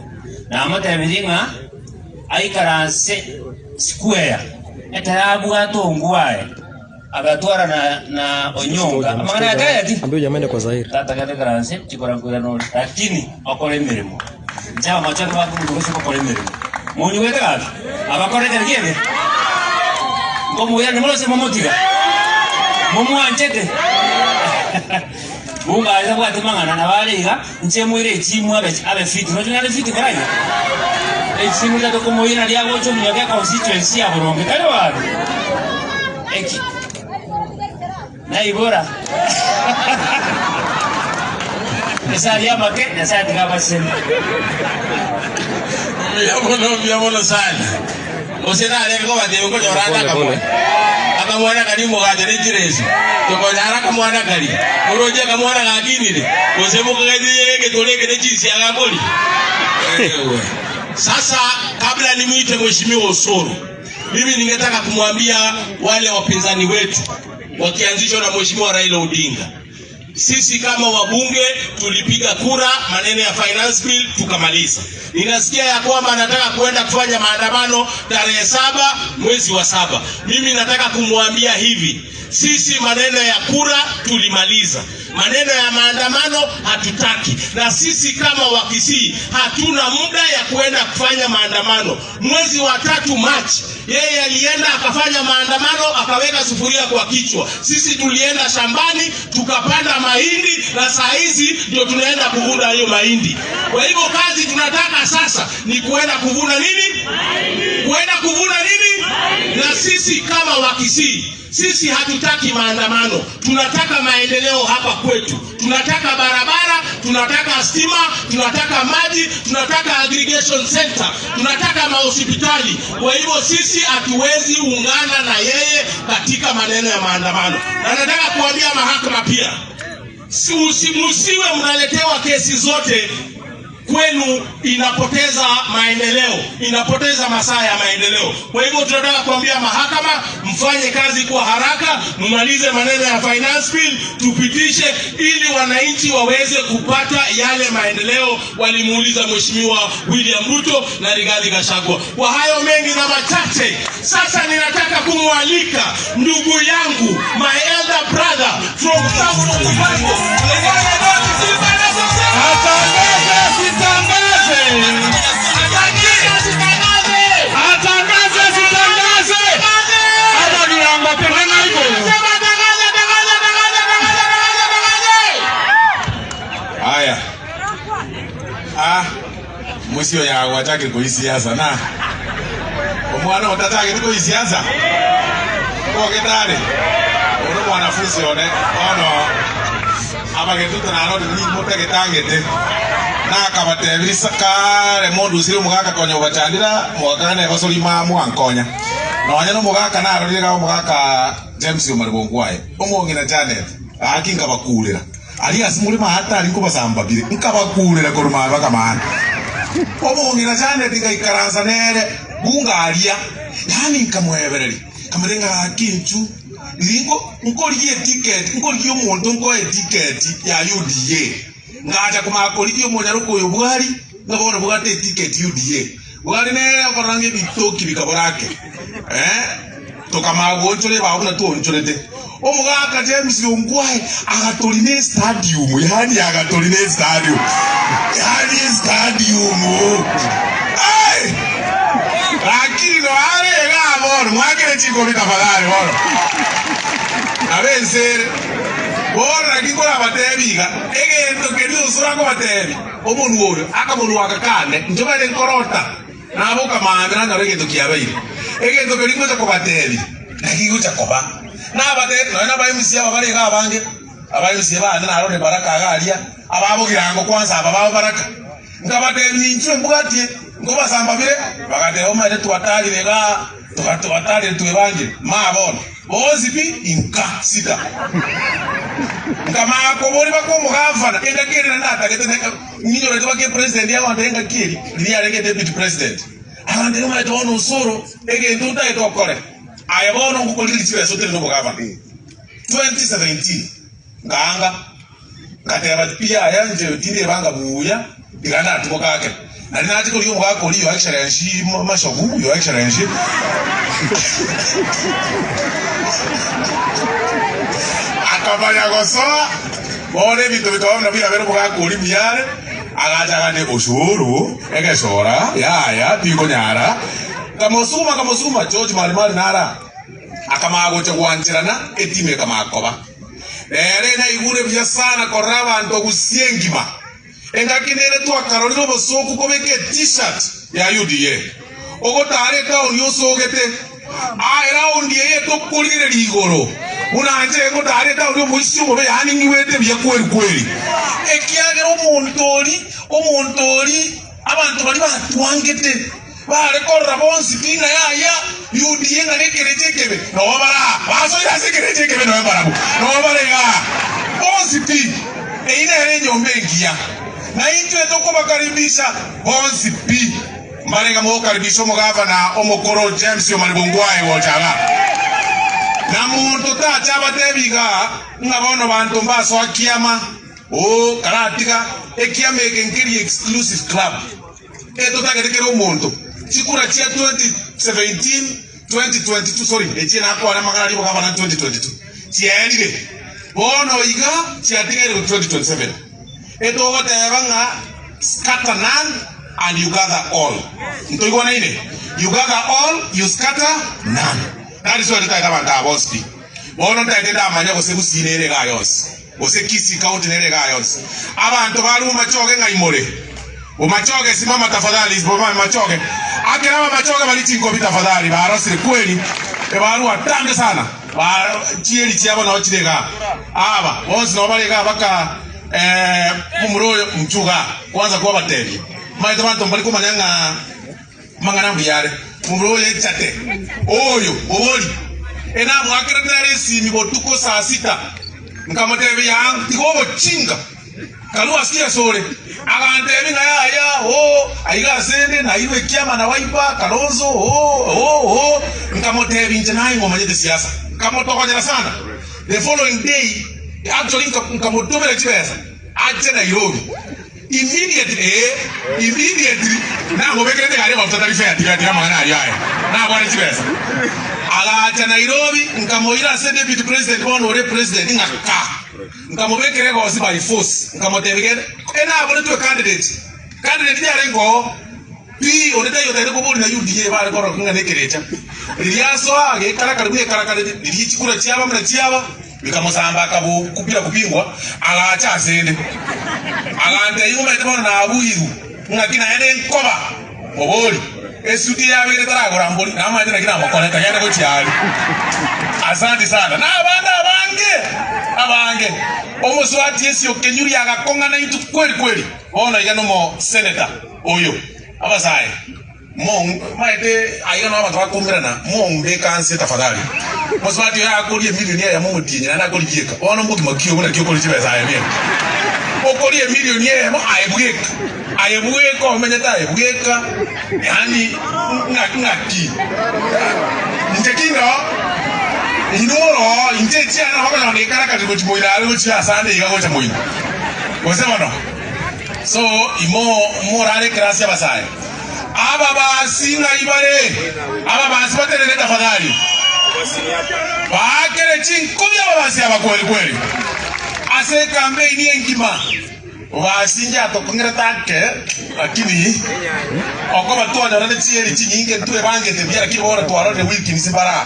Namotebiri ng'a aikaranse square etarabwata ongwae agatwara na, na onyonga amang'ana yakayati Ambia jamani kwa Zaire. tata gete karanse chikora nkwira lakini okore emirimo nchaba machoge bakumurusha okore emirimo munyu gwete gabi abakorete kiebe ngomuya nimorose momotiga mumwanchete bungaza bwate mang'ana nabare iga nche mwire echimu abe abe fit nocho nare fit koraia echimu ria tokomoira ria gocha omunyoka constituency ya boronge tari wabi eki naibora esari amake nyasaye tiga abasemi Mbiamono mbiamono sana. Usinareke kobatebia okonyora akamwana. Akamwana kari omogate ne chireso. Tokonyara akamwana kari. Oroche akamwana gakinire. Gose mokagete egetore eke ne chinsi agakori. Ewe. Sasa kabla nimwite Mheshimiwa Osoro, mimi ningetaka kumwambia wale wapinzani wetu wakianzishwa na Mheshimiwa Raila Odinga, sisi kama wabunge tulipiga kura maneno ya finance bill tukamaliza. Ninasikia ya kwamba anataka kuenda kufanya maandamano tarehe 7 mwezi wa 7. Mimi nataka kumwambia hivi, sisi maneno ya kura tulimaliza, maneno ya maandamano hatutaki, na sisi kama Wakisii hatuna muda ya kuenda kufanya maandamano. Mwezi wa 3 Machi, yeye alienda akafanya maandamano akaweka sufuria kwa kichwa. Sisi tulienda shambani tukapanda mahindi na saa hizi ndio tunaenda kuvuna hiyo mahindi. Kwa hivyo kazi tunataka sasa ni kuenda kuvuna nini? Kuenda kuvuna nini? Na sisi kama Wakisii, sisi hatutaki maandamano, tunataka maendeleo hapa. kwetu. Tunataka barabara, tunataka stima, tunataka maji, tunataka aggregation center, tunataka mahospitali. Kwa hivyo sisi hatuwezi ungana na yeye katika maneno ya maandamano, na nataka kuambia mahakama pia, musiwe mnaletewa kesi zote kwenu inapoteza maendeleo, inapoteza masaa ya maendeleo. Kwa hivyo tunataka kuambia mahakama mfanye kazi kwa haraka, mmalize maneno ya finance bill, tupitishe ili wananchi waweze kupata yale maendeleo walimuuliza Mheshimiwa William Ruto na Rigathi Gachagua. Kwa hayo mengi na machache, sasa ninataka kumwalika ndugu yangu my elder brother from South Mugirango, the one and only Silvanus Atangaze asitangaze, atangaze asitangaze, hapa Girango tena hivyo. Haya. Ah, musio yago achake kuisiasa na omwana otatagete kuisiasa kogetare ono mwanafunzi one ono abagetuta narori nimotagетangete nakabatebiri kare mundu ucire omogaka konya obachandira mwaka nebasori ma mwankonya nonya na omogaka narorire ga omogaka James Omari Bongwae omong'ina Janet aki nkabakurera aria ase muri mahatari nkobasambabire nkabakurera korwa mabe bakamana omong'ina Janet ngaikaransa nere bungaria yaani nkamwebereri kamere ng'aki nchu ringo nkorigie ticket nkorigie omonto nkoe ticket ya UDA ngacha komakorigia omonyaroka oyo bwari ng'a bono bwate eticket UDA bwari nere okorora ng'a ebitoki bikaborake eh tokamagwa onchore ebao buna twaonchorete omogaka James Ongwae agatori na estadium yaani agatori na estadium yaani estadium ai lakini no arega bono mwakire chikobi tafadhali bono abensere bono naki nkorabatebi iga egento keria osoro akobatebi omonwe oyo akamonwe aka kane inche bare nkorota naboka maambia nanyora egento kiabeire egento keria ngocha kobatebi naki gocha koba nabatebi nonya na aba MC aba bare iga abange aba MC bane narore baraka iga aria ababogirango kwanza aba babo baraka nkabatebi ninchwe mbwatie nkobasambabire bagateba omanyete twatarire igaa twatarire twebangire ma bono bonsi pi inka sita nkamakobori baka omogavana engaki eri naende natagete ninyorete baka epresident abanto engaki eri riria yarenge deputy president abanto iga omanyete bono osoro egento otagete okore aye bono ngokorire chibesa otari na obogavana 2017 nkaanga ngateba pi yaya inche tindebanga buya tiga ndatuboka ake nari nache koria omogaka oria your excellency machogu your excellency akamanya gosoa bono ebinto bikaba buna biabere omogaka oria buya are agacha agande osoro egesora yaya tikonyara nkamosuma nkamosuma George Malimali nara akamanya gocha gwancherana etimu ekamanya koba Ere naigure buya sana korora abanto gusii engima. Engaki nere twakarorire obosooku kobeka e-t-shirt ya UDA. Ogotara etaoni osogete. Aa eraundi eye tokorigereria igoro buna nche ngotara etaoni omoisia omobe yaani ng'igwete buya kweri kweri. Ekiagera omonto ori omonto ori abanto baria batwangete Bare korora bonsi pi ng'a yaya UDA ng'a nekerecha ekebe, noo bare aa, basoire ase ekerecha ekebe noe barabwo, noo bare igaa bonsi pi. Eyio nere enyomba engiya, na intwe tokobakaribisha bonsi pi. Mbare iga mogokaribisha omogavana omokoro James Omari Bongwae gocha igaa. Na monto tacha abatebi igaa ng'a bono banto mbasoa kiama, oo karatiga ekiama eke nkeri exclusive club. Etotagete kera omonto. Chikura chia 2017, 2022 sorry echie nakwane amang'ana aria obogavana 2022 chiaerire bono iga chiatigaire gochia 2027. Etogoteba ng'a scatter none and you gather all. Ntoigwanaine? You gather all, you scatter none. That is why totagete abanto aba bonsi pi. Bono ntagete ndamanya gose Gusii nere igaa yonsi, gose Kisii County nere igaa yonsi. Abanto bare bomachoge ng'ai more? Bomachoge simama tafadhali bomachoge. Akera abamachoge baria chinkobi tafadhali barosire kweli ebarua atambe sana. Ba chieri chiabo nao chire igaa. Aba bonsi nao bare igaa baka eh, momura oyo inchuo igaa kwanza kwabatebia. Omanyete abanto mbari komanya ng'a amang'ana mbuya are. Momura oyo echate oyo obori enamwakerete nere esimi botuko saa sita nkamotebia tiga obochinga. Karue ase Yeso ore. Agantebia ng'a yaya, oo, aiga asende, nairwe ekiama na Wiper, Kalonzo, oo, oo, oo. Nkamotebia inche naye ng'omanyete siasa. Nkamotogonyera sana. The following day, actually nka- nkamotomera chibesa ache Nairobi. Immediately, ee, immediately, namobekerete egari amafuta tari fair, tiga tiga amang'ana ayio aya. Nabwate chibesa. Agacha Nairobi, nkamoira ase deputy president bono ore president ng'a kaa. Nkamobekera egosi by force, nkamotebia, Genda, enaboretwe candidate, candidate yarenge oo pi, onde taiyo otagete koboria na UDA bare korora ng'a nekerecha. Riria asoa agekarakari buna ekarakari, riria chikura chiaba buna chiaba, bikamosamba akabo bila kupingwa, agacha asende. Agantebia, Omanyete bono nabuirwe, ng'aki naende nkoba mobori. Esuti yabeire taragora mbori, namanyete naki namokoreta, genda gochia aria. Asanti sana. Na abande abange, abange. Omosubati esio Kenyuri agakong'ana intwe kweli kweli. Bono iga nomo senator oyo. Abasae, mo maete aiga nao abanto bakoumberana, mombeka nse tafadhali. Omosubati oyo akoria emilioni eyemo omotienyi naende akoria bieka. Bono mbogima ki obwo naki okoria chibesa aye bieka? Okoria emilioni eyemo aye bweka. Aye bweka omenyete aye bweka, yaani ng'a- ng'aki? Inche kinde oo, inwe more oo, inche echiana nabo okonyora nekarakari gochia moino are gochia asande iga gocha moino. Gose bono? So, imo morare ekerasi abasae. Ababasi ng'ai bare? Ababasi batenene tafadhali. Baakere chinkobi ababasi aba kweri kweri. Ase ekampeini engima. Bobasi inche-atokong'erete ake, lakini okoba twanyorete chieri chinyinge ntwebangete buya, lakini bono twarorire Wilkins mbare aa.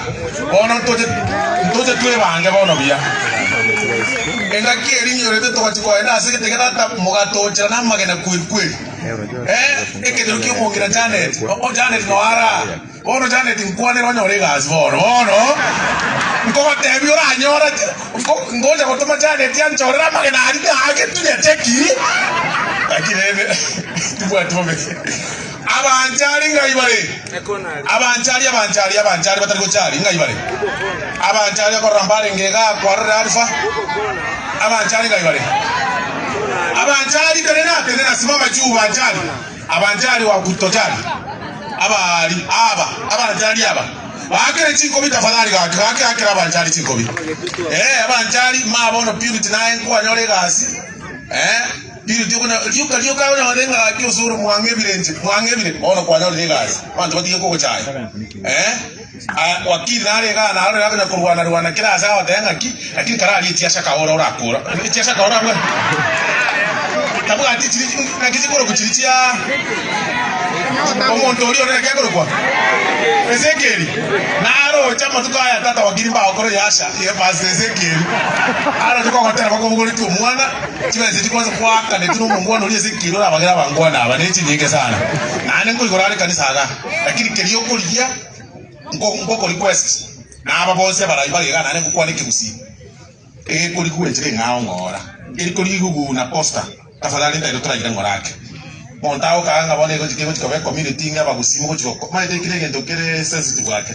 Bono ntoche ntoche twebange bono buya. Engaki eria inyorete togachia kogenda ase egete gia tata mogatochera namagena kweri kweri. Eh, ekenyoro ki'omongina Janet, o Janet noyo are aa. Bono Janet nkwanere onyore egasi bono bono nkogotebia oranyora ngocha gotoma Janet anchorere amagena aria naake tunyacheki lakini rende tibwati bobe. Abanchari ng'ai bare? Abanchari abanchari abanchari batari gochari ng'ai bare? Abanchari okorora mbarenge igaa kwarorire Alpha abanchari ng'ai bare? Abanchari tenena tenena simama juu banchari. Abanchari wa kutochari, abaari aba, abanchari aba, baakere chinkobi tafadhali gaki, gaki akera abanchari chinkobi. Eh, abanchari ma bono Purity naye nkwanyora egasi. Eh, Purity okonya rioka rioka onyore ng'a gaki osoro mwang'ebire inche, mwang'ebire, bono kwanyorire egasi. Abanto batige kogochaya. Eh, ah, wakili nare igaa narorire akonya korwana rwana kera ase agoteba ng'aki, lakini kararie echiasha kaora orakora. Echiasha kaora abwate. Tabwati chiri naki chikorokwa chiri chia omonto oria ore naki akorokwa Ezekieli. Naroche amatuko aya tata wakili mbagokora yasha ye pastor Ezekieli. Aroche kogotera bakobogoretie omwana chibesa echi kwanza kwakaneti na omongwana oria Ezekieli orabagere abangwana aba ne chinyinge sana. Naende nkoigora are ekanisa igaa. Lakini keria okorigia nko nkoko request na aba bonsi abarai bare igaa naende ngokwana ekegusii. Egekorigwa enchera eng'ao ng'ora, nkeri korigwa na posta, tafadhali ntaire toraire ng'ora ake. Monto agokaga ng'a bono egochi kegochi koba ecommunity ng'a abagusii mogochi goko omanyete ekero egento kere sensitive ake.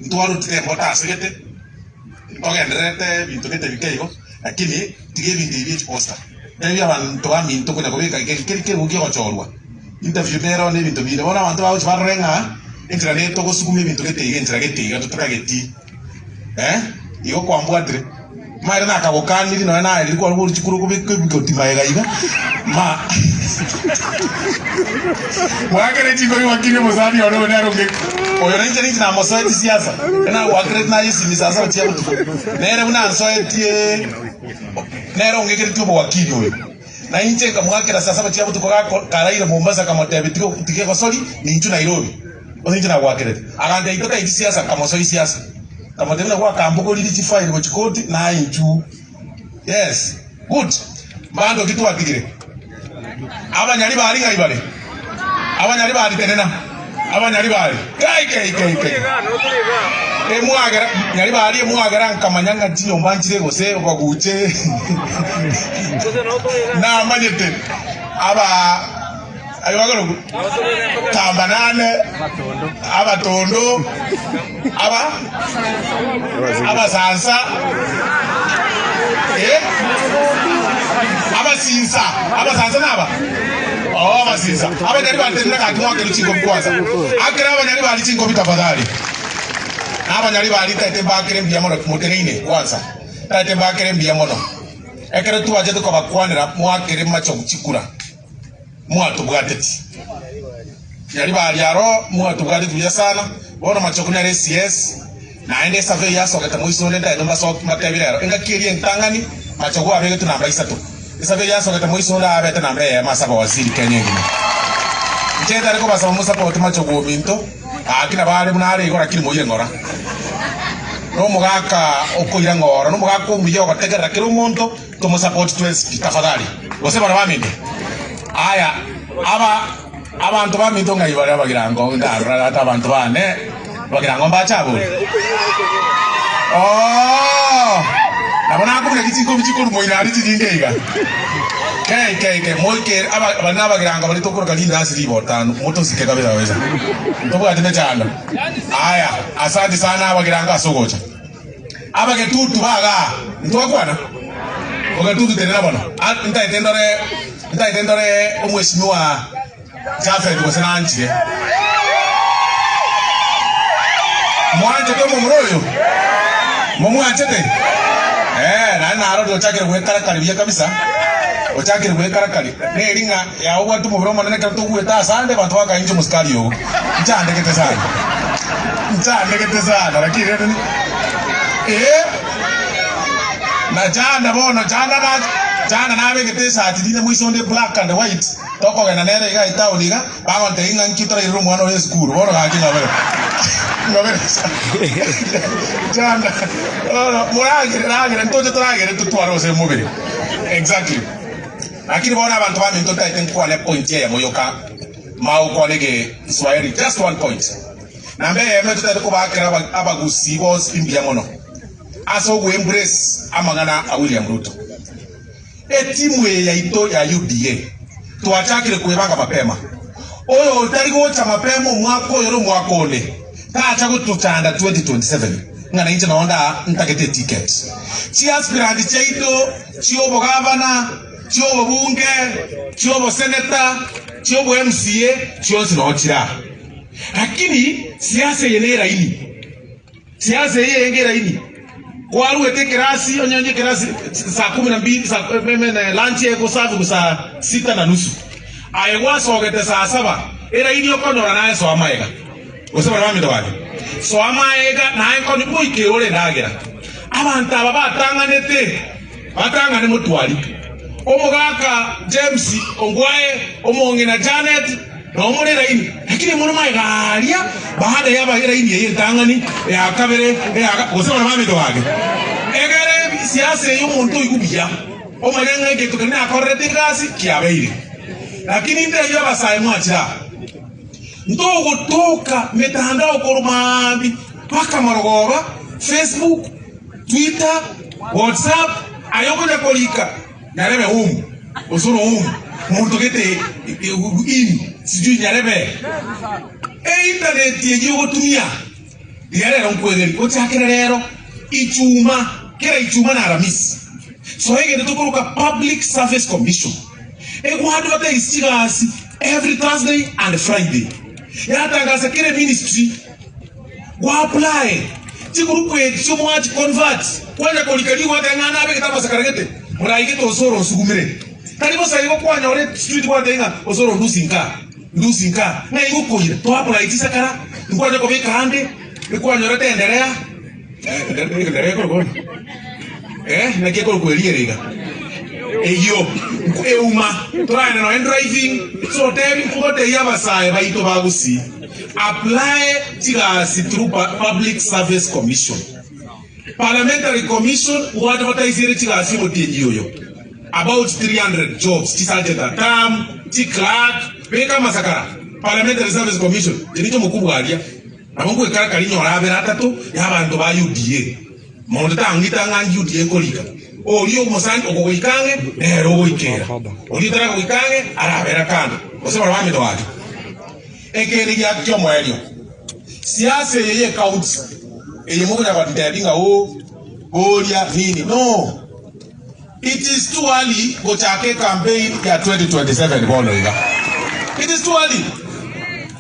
Ntwarutire emboto asegete, ntogendererete ebinto gete bike igo, lakini tiga ebinto ebi bie chiposta. Tebia abanto baminto konya kobeka keri keri kerugo kiogochorwa, interview nero na ebinto binde. Bono abanto bagochi barore ng'a enchera neye togosukuma ebinto gete iga enchera gete iga totageti. Eh, igo kwambwatire. Maere nakagokaniri nonya naye riria kware korusia korwa kobeka ebigoti magega iga, ma Mwakere chikori gwakire omosani one oyo nere onge oyo nainche ninche namosoetie siasa, nagwakerete naye esimi saa saba chia botuko, nere buna ansoetie nere ong'ekeretie obowakili oyo. Na inche nkamwakera saa saba chia botuko gako karaire Mombasa nkamotebia tiga tiga egosori ninchwe Nairobi. Gose inche nagwakerete. Agantebia totaeti siasa nkamosoia siasa. Nkamotebia buna gwakambogoririe chifaili gochia koti naye inchuo. Yes. Good. Bando ki twatigire? Abanyari bari ng'ai bare? Abanyari bari tenena. Abanyaribari. Kai kai kai kai. Emwagera nyaribari emwagera nkamanya ng'a chinyomba nchire gose baguche. Namanyete aba ayo bagoro kambanane abatondo aba abasansa eh abasinsa abasansa naba oh abasinsa abanyari batenera gaki mwakeri chinkobi kwanza akere abanyari bari chinkobi tafadhali abanyari bari taete mbakere mbuya mono motereine kwanza taete mbakere mbuya mono ekero twachete kobakwanera mwakere machogu chikura mwatobwateti Nyaribari aro mwatobwateti buya sana bono machogu nere CS naende esurvey yasogete moiso onde ntaete mbasoki mbatebire ero engaki eria entang'ani machogu abegetwe namba isato esurvey yasogete moiso onde abete namba eyemo ase abawaziri Kenya engima inche ntari kobasaba mosupport machogu ominto gaki nabo are buna are igo lakini moire ng'ora nomogaka okoira ng'ora nomogaka omuya ogotegerera kera omonto Tomosupport twensi pi tafadhali gose bara baminto aya aba abanto baminto ng'ai bare abagirango ndarora ata abanto bane abagirango mbache abwo oh nabo nakumenya ki chinkobi chikorwa moino aria chinyinge iga kei kei kei moike aba bari na abagirango bari tokoroka rindasi ribotano motosike kabisa kabisa ntobwati mechando aya asante sana abagirango ase ogocha. Abagetutu bagaa, ntwakwana? Ogetutu tenena bono. Ntaete ndore, ntaete ndore omweshimiwa Japhet gose nanchire. Mwanchete omomura oyo? Momwanchete? Eh, naende narorire ochakire gwekarakari buya kabisa. Ochakire gwekarakari. Neri ng'a yaye obwate omobere omonene ekero toguete asande abanto bakaincha omosikari ogo. Nchandegete sana. Nchandegete sana lakini rende ni eh na jana bono jana na jana nabegete esati rinde moiso onde black and white tokogenda nere iga etown iga bagontebia ng'a nki torairere omwana oyo esukuru bono gaki ng'abere ng'abere jana bono moragere ragera ntoche toragere totware gose mobere exactly lakini bono abanto baminto ntaete nkwane point eyemo yoka Maokwane ge Kiswahili just one point. Namba eyemo totari kobakera abagusii bonsi pi mbuya mono ase ogo embrace amang'ana a William Ruto. Etimu eye yaito ya UDA twachakire kwebanga mapema. Oyo otari gocha mapema omwaka oyo na omwaka onde tacha gotochanda 2027 ng'a nainche noo nda ntagete eticket. Chiaspirant chiaito chiobogavana, chiobobunge, chioboseneta, chi'obo MCA chionsi noo chire aa. Lakini siasa eye neraini, siasa eye enge eraini. Kwaruete ekerasi onye onye ekerasi saa kumi na mbili saa lunch egosaviwa saa sita na nusu aye gwasogete saa saba eraini okonyora naye soa maega gose baria baminto bane soa maega naye nkonye moikere ore endagera abanto aba batang'anete Batang'ane motwari, omogaka James Ongwae, omong'ina Janet, na omore eraini, lakini mono magega aaria baada ya eraini eye entang'ani, eya kabere, eya gose baria baminto bake. Egere siasa eye omonto oigwe buya, omanye ng'a egento keria nakorerete egasi kiabeire. Lakini ntebie abasae mwachire aa, ntogotoka mitandao korwa maambia mpaka marogoba, Facebook, Twitter, WhatsApp, aye okonya korika nyarebe home osoro home monto gete in sijui nyarebe e internet eyio ogotumia riria rero nkwegeri ochakere rero ichuma kera ichuma na aramisi so egento tokoroka public service commission ego advertise chigasi every Thursday and Friday yatangasa kera ministry Gwa apply chigroup echi mwachi convert kwanya korika rigo gwateba ng'a nabegete amasakara gete moraigete osoro osugumire tari bosa igo kwanyora street gwateba ng'a osoro ndusi nka ndusi nka ng'a igo okoira to apply chisakara nkwanya kobeka ande ekwanyorete enderea enderea ekorokwa buna eh naki ekorokwa eria ere iga eyio euma toragende nonya driving so tebi ngotebia abasae baito ba gusii. Apply chigasi through Public Service Commission. Parliamentary Commission ngwate bataisere chigasi omotienyi oyo about 300 jobs chi sergeant at arm, chi clerk, beka amasakara. Parliamentary Service Commission, inche ninche omokubwa aria, nabo nkoikara karia nyore abere atato ya abanto ba UDA. Monto tang'ita ng'a UDA nkorika. Oria omosani okogoika ang'e nere ogoikera, oria otaragoika ang'e arabera kando, gose baria bamito gaki. Ekende gia kiomoerio, siasa eye ye county eye mokonya gontebia ng'a oo boria nini no. It is too early gochaka ecampaign ya 2027 bono iga. It is too early.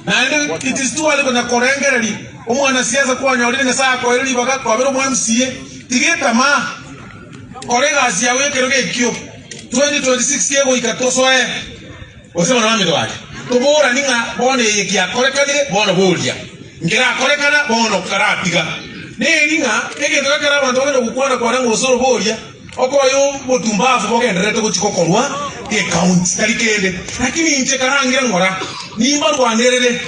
Naende it is too early konya korengereria omwanasiasa kwanyorire Nyasaye akoeire ribaga kwabera omo MCA tiga etamaa kora egasi yago ekero gekio 2026 kegoika tosoe gose bono baminto bane toborani ng'a bono eye kiakorekanire bono boria nkerakorekana bono karatiga neri ng'a egento gekero abanto bagenda gokwana kwana ng'a osoro boria Okoya obotumbafu bogendererete gochia gokorwa ekaunti, tari kende. Lakini inche karangire ng'ora, nimbarwanerere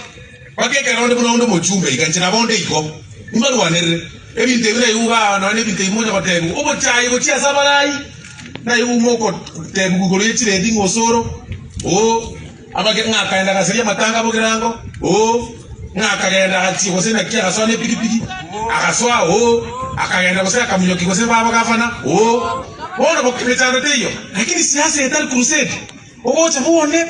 mpaka ekero onde buna onde omochumbe iga, inche nabo onde igo, nimbarwanerere. Ebinto ebi naigwe igaa nonya na ebinto ebi monya gotebiwa, obochai gochia ase abarai, naigwe mogotebiwa igoro ye chiredi ng'a osoro, oo, abake ng'a akaenda agasaria amatanga abogerango, oo. Ng'a akagenda agachia gose naki agasoa nepigipigi, agasoa oo, akagenda gose akaminyokia gose baba gavana oo. Bono mechando teiyo, lakini siasa eye tari crusade, ogocha bwone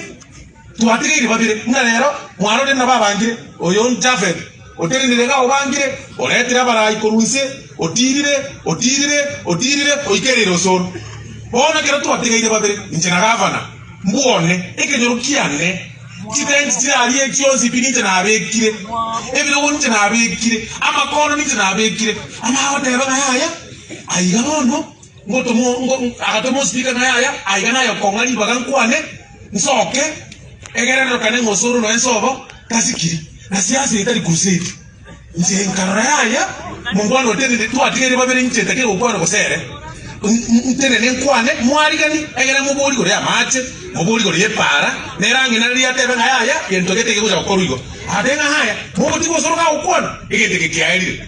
twatigeire babere buna rero mwarorire buna babangire, oyo Japhet otenenire iga obangire, oretire abarai korwa inse, otirire, otirire, otirire, oikereire osoro. Bono ekero twatigeire babere, inche na gavana, mbwone ekenyoro kiane. Chitenti chiraria chionsi pi ninche nabekire, ebirogo ninche nabekire, amakono ninche nabekire. Amagoteba ng'a yaya, aiga bono ngotoma agatoma ospeaker ng'a yaya, aiga naye okong'a ribaga nkwane, nsoke, egere ndorokane ng'a osoro noe nsobo, tasikiri. Na siasa eye tari crusade. Inche nkarora yaya, mongwana otenene, twatigaire babere inche ntakire gokwana gose ere. Ntenene nkwane, mwarigani, egere mobori igoro y'amache, mobori igoro y'epaara, nere ang'ina riria atebe ng'a yaya, gento gete gegocha gokorwa igo. Agateba ng'a yaya, mogotiga osoro gagokwana, egento eke kiaerire.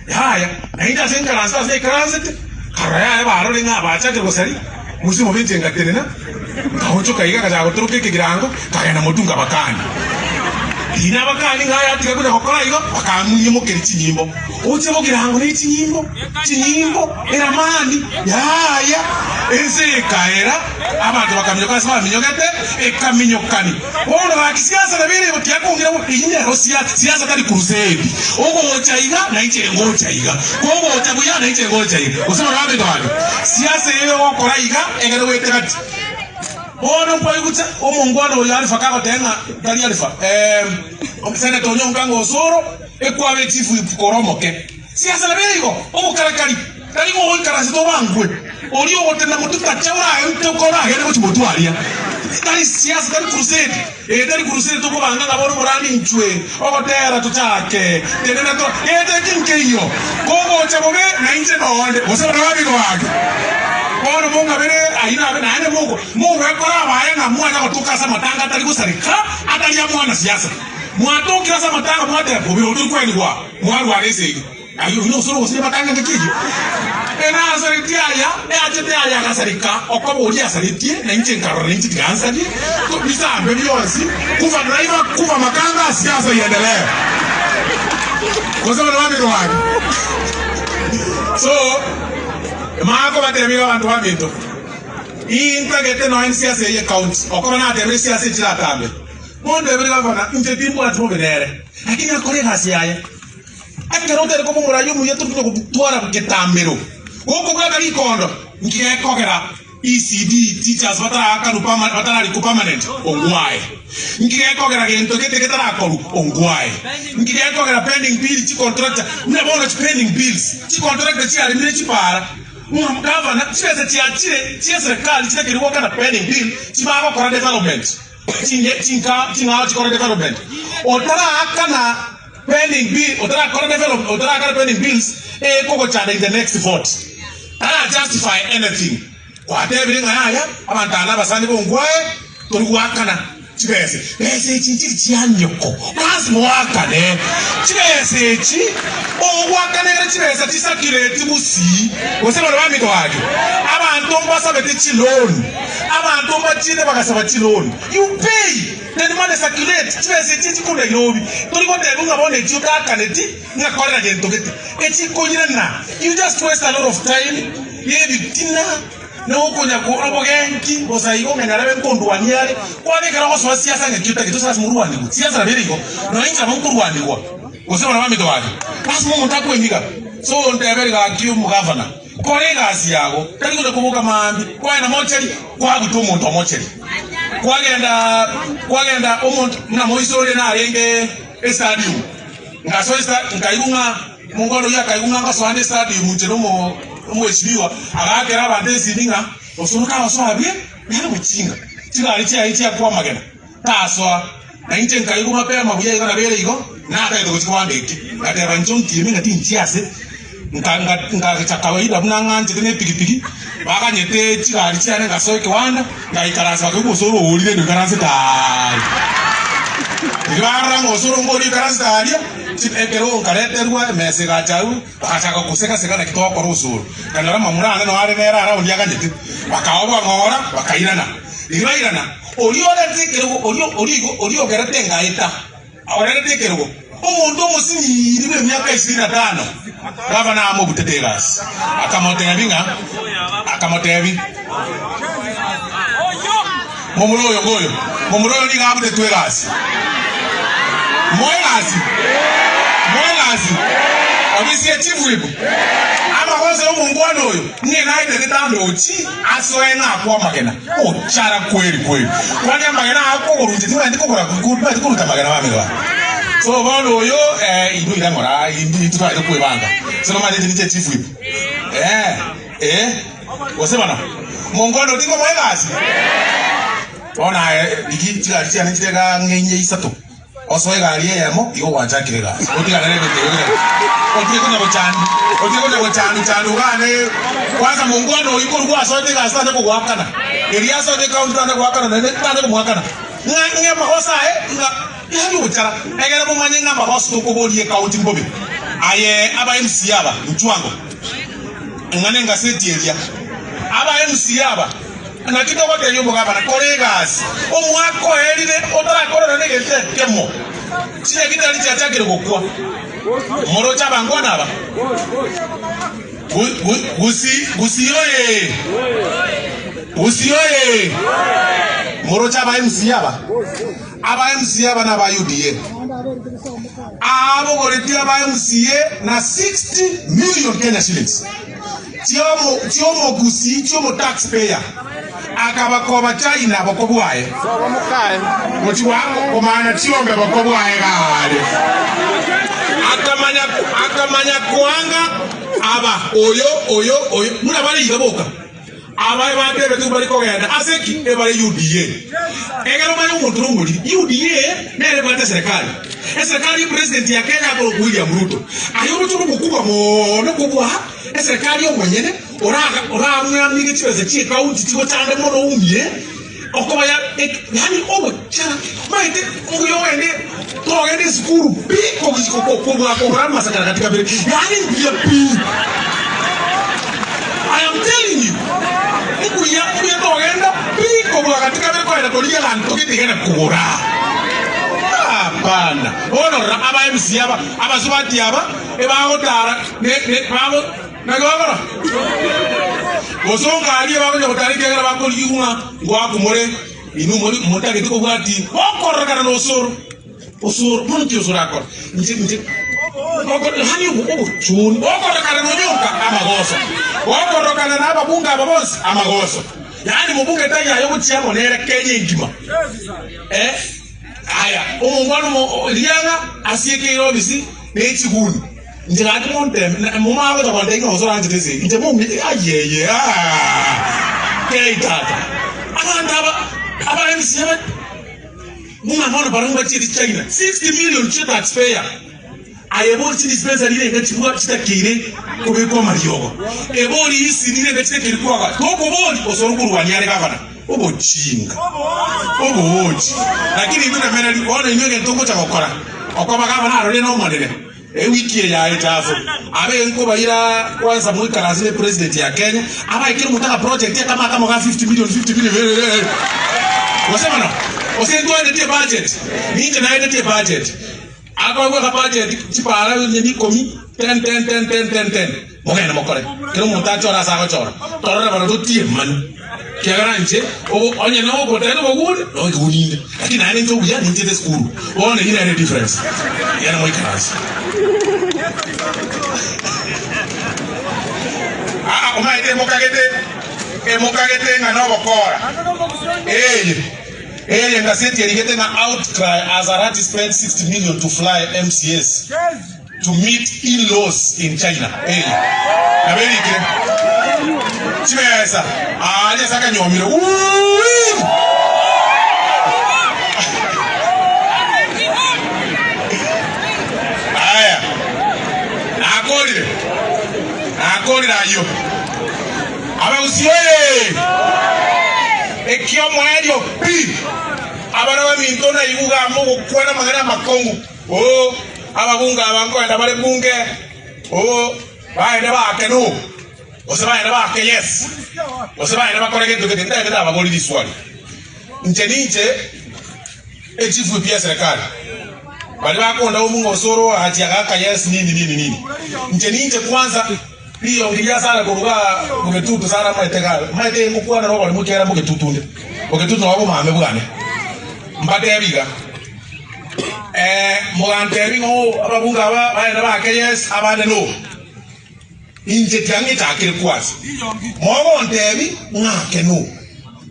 Yaya, naende ase nkaransete ase naikaransete, nkarora yaya barore ng'a bachakire gosaria, mosio mobe inche ngatenena, nkaonchoka iga ngachaka gotoroka ekegirango, nkagenda motwe nkabakania. Riina abakani ng'a aya tiga konya gokora igo, bakang'unyimokeria chinyimbo. Oche bogirango ne chinyimbo, chinyimbo, eramani, yaya, ense ekaera, abanto bakaminyoka ase baminyogete, ekaminyokani. Bono gaki siasa nabo ere igo tiakong'ira bo, eyio nero siasa, siasa tari crusade. Ogocha iga, na inche ngocha iga, kogocha buya, na inche ngocha iga. Gose bono abanto bande, siasa eye ogokora iga, egere goete gati. Bono nkwaigutse omongwana oyo Alifa kagoteba ng'a tari Alifa, eh, Senator Onyonka ng'a osoro ekwabe echifu kore omoke. Siasa nabo ere igo, obokarakari, tari ng'a ogoikaransete obangwe, oria ogotenena motwe tacha oraete koragende gochia motwe aria. Tari siasa, tari crusade, eye tari crusade tokobanga ng'a bono morande inchwe, ogotera tochake, tenena to, gento eki nkeiyo, kogocha bobe nainche nonde, gose bono babigo ake. Bono mong'abere ayio nabe naende mogo mogwekora abaye ng'a mwanya gotoka ase amatanga atari gosareka, atari a mwanasiasa. Mwatokire ase amatanga mwateba, Bobe obo tori kwenigwa, mwarwara esegi. Ayio oyio nosoro gose amatanga ngaki eyio. Enasaretie aya, eachete aya agasareka, okoba oria asaretie, na inche nkarora na inche tiga nsarie, bisambe bionsi, kufa driver, kufa makanga, siasa iendelee. Gose bono baminto bane. So, makobatebia abanto baminto, intagete nonya siasa eye county, okoba natebire siasa echiratambe. Montebere gavana, inche timbwati bobe nere, lakini akore egasi yaye. Ekero otari koba omoraia omuya tori konya gotwara getambero, gokobwata rikondo, nki gekogera ECD teachers bataraakanwa perma batararikwa permanent? Ongwae. Nki gekogera gento gete getarakorwa? Ongwae. Nki gekogera pending bill chicontractor buna bono chipending bills, chicontractor chiaremire chipara, ng'a gavana chibesa chiachire chieserekari chitakeire goakana pending bill chibagokora development. Chinge chinka ching'ao chikore development. Otaraakana pending bill, otarakora development, otarakana pending bills ekogochanda in the next vote. Tara justify anything. Gwatebire ng'a yaya abanto aba nabasani bongwae tori goakana chibesa. Besa echi nchiri chia nyoko. Lazima oakane chibesa echi ogoakana egere chibesa chisakireti gusii gose bono baminto gaki abanto mbasabete chiloan. Abanto mbachire bagasaba chiloan. You pay, then money circulate. Chibesa echi echikwo Nairobi. Tori gotebiwa ng'a bono echi otakaneti ng'a korera gento gete. Echikoirana. You just waste a lot of time na ebitina na okonya obogenki bosa igo ng'a nyarebe nkondwania are. Kwabekera ogosoa siasa ng'a ki otagete ase ase morwanigwe. Siasa nabo ere igo. Nonya inche nabo nkorwanigwa. Gose bana baminto bane. Lasima omonto akwemiga. So nteberi gaki omogavana. Kora egasi yago, tari gocha koboka maambia kwagenda mocheri, kwabuta omonto omocheri, kwagenda kwagenda omonto buna moise oria narenge estadium, ngasoa esta nkaigwa ng'a omongwana oyio akaigwa ng'a ngosoa nde estadium inche na omo omweshimiwa, agaakera abanto esimi ng'a osoro kagosoa abwo nere omochinga, chigari chiaye chiakwa amagena, tasoa. Na inche nkaigwa mapema buya igo nabere igo, natagete gochia kobanda eki, ngateba inche ontieme ng'a tinchia ase. Nkagecha kawaida buna ng'anchete ne epigipigi, baganyete chigari chiane ngasoa ekewanda, ngaikaransa bakaigwa gose ore oorire ngoikaransete aaria. Riria barora ng'a osoro ngoria oikaransete aaria, ekero nkareterwa emesa egacha agwo, bagachaka kosega-sega naki togokora osoro. Nkanyora amamura ane noyo are nere aria aganyete, bakaoboa ng'ora, bakairana. Riria bairana, oria orete ekerogo oria oria igo oria ogerete engaeta, Aorerete ekerogo omonto omosinyiiri bw'emiaka ishirini na tano, gavana amobutete egasi, akamotebi ng'a akamotebi, Momura oyo ngoyo, momura oyo nigo abutetwe egasi. Moe egasi, moe egasi, obisi ya chief whip. Amagoso y'omongwana oyo ng'e naetete tandochi asoe ng'a akwe amagena. Ochara kweri kweri. Kwani amagena aya akogorwa inche timanyeti kogora timanyeti koruta amagena bamino bane. So bono oyo eh intwe ira ng'ora intwe totagete kwebanga. So nomanyete inche ninche chief whip. Eh eh gose bono monkondo tinkomoa egasi? Bono aye riki chigari chiane nchire iga ang'e inye isato. Osoe egari eyemo, igo gwachakire egasi. Otigane nebinto ebio bire. Otige konya gochandu, otige konya gochandu chandu ogane kwanza mongwana oyio korwa gwasoete egasi tanya kogoakana. Erio asoete ekaunti tanya goakana naende tanya komoakana. Ng'a ng'a amagoso aye ng'a yaani ogochara. Egere momanye ng'a amagoso tokoboria ekaunti mbobe. Aye aba MCA aba, inchuango. Ng'a nengaseti eria. Aba MCA aba. Naki togotebia omogabana, Kora egasi, omwaka oerire otarakorera negento ekemo, chinyagitari chiachakire gokwa. Moroche abangwana aba? Gusii oye! Gusii oye! Moroche aba MCA aba? Aba MCA aba naba UDA. Abogoretie aba MCA na 60 million Kenya shillings. Chi'omogusii chi'omotaxpayer, akabakoba China boko bwaye, gochia komana chiombe boko bwaye gare. Akamanya akamanya koanga aba oyo oyo oyo buna bare iga boka aba ebatebete bari kogenda ase ki ebare UDA. Egere omanye omonto nomoriri UDA nere ebwate eserekari eserekari epresident ya Kenya akorokwa William Ruto aye oroche oromokubwa mono kobua Eserekari omonyene oramwamire chibesa chi'ekaunti chigochande mono oumie okoba ya yaani ogochara omanyete mbuya ogende togende esukuru pi kobua kogora amasakara katika bire yaani mbuya pi I am telling you mbuya mbuya togenda pi kobua katika bire kogenda korigia egento gete gene kogora hapana bono rora aba MCA aba abasubati aba Ebagotara naki bakora? Gose ongaria ebakonya gotara ekiagera bakorigigwa ng'a ngwakumore inwe more motagete kobwatia gokororekana nosoro osoro bono ki osoro akora inche inche yaani obochuni gokororekana nonyonka amagoso gokororekana na ababunge aba bonsi amagoso yaani mobunge tari aye ogochia amo nere Kenya engima eh aya omongwana omo riang'a asiekeire obisi. Ne chiguni, inche gaki monteme, momanye gocha gontebia ng'a gose oranchete esegi, inche momi ayeye aah kei tata. Abanto aba aba MCA ba buna bono barabwo bachiete China, 60 million chia tax payer, aye bori chidispensary irenga chibwa chitakeire kobekwa amariogo, ebori ECD irenga chitakeire koagacha, tokobori osoro korwania are gavana, obochinga, oboochi. Lakini intwe remereri, bono inwe egento ngocha gokora. Okoba gavana arore n'Omonene. Ewiki eye yaye chafu abe nkobaira kwanza moikaranse ne president ya Kenya abae kera omonto aka project akamo akamo ga 50 million 50 million eh, eh, eh. Gose bono gose ntwaetetie budget ninche naetetie budget akoegwa aka budget chipara onye ni ikomi 10 10 10 10 10 10 mogende mokore kera omonto achore ase agochora torore bono totie manu kiagera inche ogo onye nogoteba oboguni noeguninde lakini naende inche obuya ninchete esukuru bono eyio nere edifference genda moikaranse. Aa omaete emokagete emokagete ng'a nobokora eye eye engaseti erigete ng'a outcry as Arati spent 60 million to fly MCAs to meet in-laws in China eye nabo erikire chibesa aaria ase akanyomire wuuii. Aya nakorire nakorire ayio abagusii oye ekiomoerio pi abana baminto naigwe iga mogokwana amang'ana amakong'u. Oo, ababunge aba nkoenda bare bunge, oo, baende baake no, gose baende baake yes, gose baende bakore gento gete, ntaete nababorie riswali. Inche ninche echief whip ya serikali, baria bakonda omong'a osoro agachi agaaka yes nini nini nini. Inche ninche kwanza riongi ria Sarah korwa igaa Bogetutu, Sarah amaete igaa, maete ngokwana na oborimo ekiagera Bogetutu onde, Bogetutu nabo bomame bwane. Mbatebi iga. Mogantebi ng'a oo ababunge aba baende baake yes, abande no. Inche tiang'echakire kwansa. Mogontebi ng'ake no.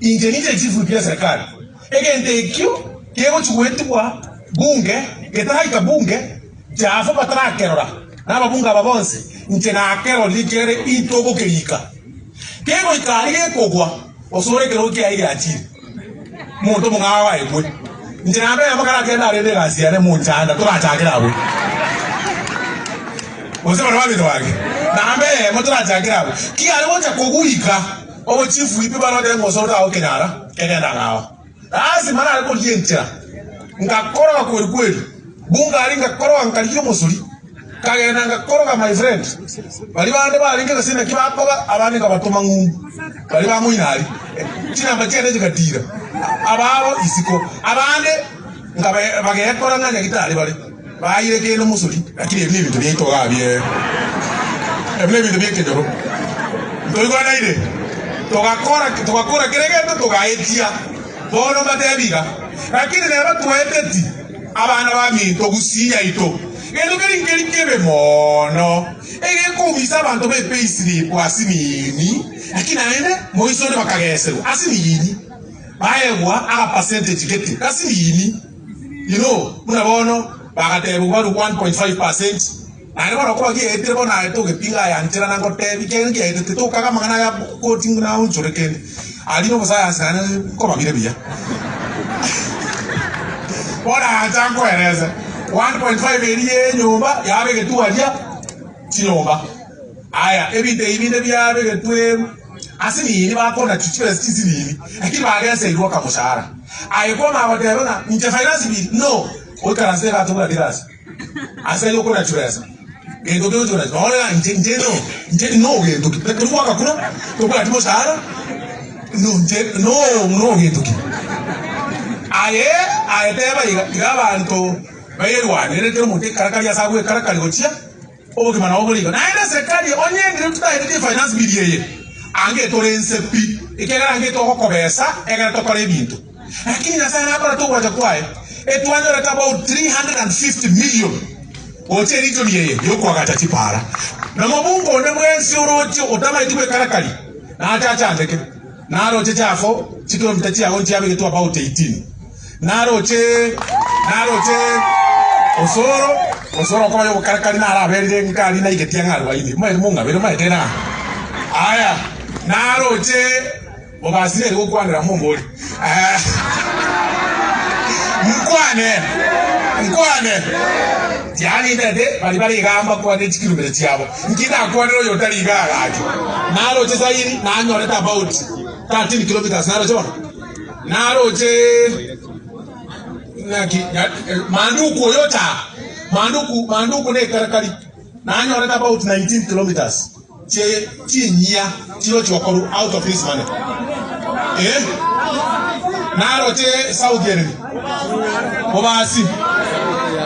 Inche ninche chief whip ya serikali. Egento ekio kegochi goetigwa bunge, getaraika bunge, chafo batarakerora na ababunge aba bonsi, inche nakerorire ekiagera intwe ogokerika. Kegoika aria gekogwa, osore ekerogo kiaye giachire. Omonto omong'ao aekwe. Inche naende eyemo karakende arende egasi yane monchanda torachakere abwo. Gose baria babete bake. Naende eyemo torachakere abwo. Ki are gocha kogoika obochifu ipi baroche ng'a osoro tagokenyara kegenda ng'ao. Lasima nare korigia enchera. Ngakoroga kweri kweri. Bunge aria ngakoroga nkarigia omosori. Nkagenda ngakoroga my friend. Baria bande barenge gose naki bakoba abande nkabatoma ng'umbu. Baria ba moino aria. Chinamba chiane chigatira. Ababo isiko. Abande nkabe bagekora ng'a nyagitari bare. Baire kende omosori. Lakini ebi nebinto biaito igaa bie ebi nebinto bie ekenyoro. Ntoigwanaine? Togakora togakora kera egento togaetia. Bono mbatebi iga. Lakini neba twaeteti. Abana baminto, gusii yaito, gento keria nkeri kebe mono, egekoumisa abanto be payslip asinini, lakini naende moisore bakageserwa asinini, baegwa aga percentage gete gasinini, you know, buna bono bagatebiwa barue 1.5%, naende bono okoba giaetire bono aye togepinga aya nchera nangotebi ekiagera nkiaetete tokaga amang'ana aya koti naonchore kende, aria nobosayansi naende nkobabire buya. Bono ancha nkoerese 1.5 eria y'enyomba yabegetwe aria chinyomba. Aya ebinto ebi binde biabegetwe ase nini bakona chibesa chisinini lakini bageseirwe akamoshahara. Aye kwamanya goteba ng'a inche finance bill no oikaranse iga tobwati egasi ase ayio okona chibesa gento kegochi kona nonye ng'a inche inche no inche no gento ki tori goaka kura tobwati moshahara no inche no no gento ki. Aye aye teba iga tiga abanto bairwanere kera omonto ekarakari ase agwekarakari gochia obogima nabo bore iga. Naende eserikari onye ndire totaetetie finance bill eye ange tore nse pi ekiagera ange togokobesa egere tokore ebinto. Lakini Nyasaye nakorete ogocha kwaye etwanyorete about 350 million gocha eregion eye yokoagacha chipara. Na mobunge onde bwensi oroche otamaeti gwekarakari nache achandeke. Naroche chafo chikilomita chiago nchiabegetwe about 18. Naroche naroche osoro osoro okoba yogokarakari naraberire nkari naigetie ang'e arubaini. Momaete mong'abere momaete na aya naroche Mobasi nere gokwanera mombori. Nkwane, nkwane. Tiani intete bari bare igaa mbakwane chikirumire chiabo. Nki ndakwanere oyo otari igaa gaki. Naroche Zairi nanyorete about 13 kilometers naroche bono. Naroche naki Manduku oyo ocha. Manduku, Manduku ne ekarakari nanyorete about 19 kilometers chie chinyia chirochigwa korwa out of this money. Eh? Naroche South Ereri. Bobasi.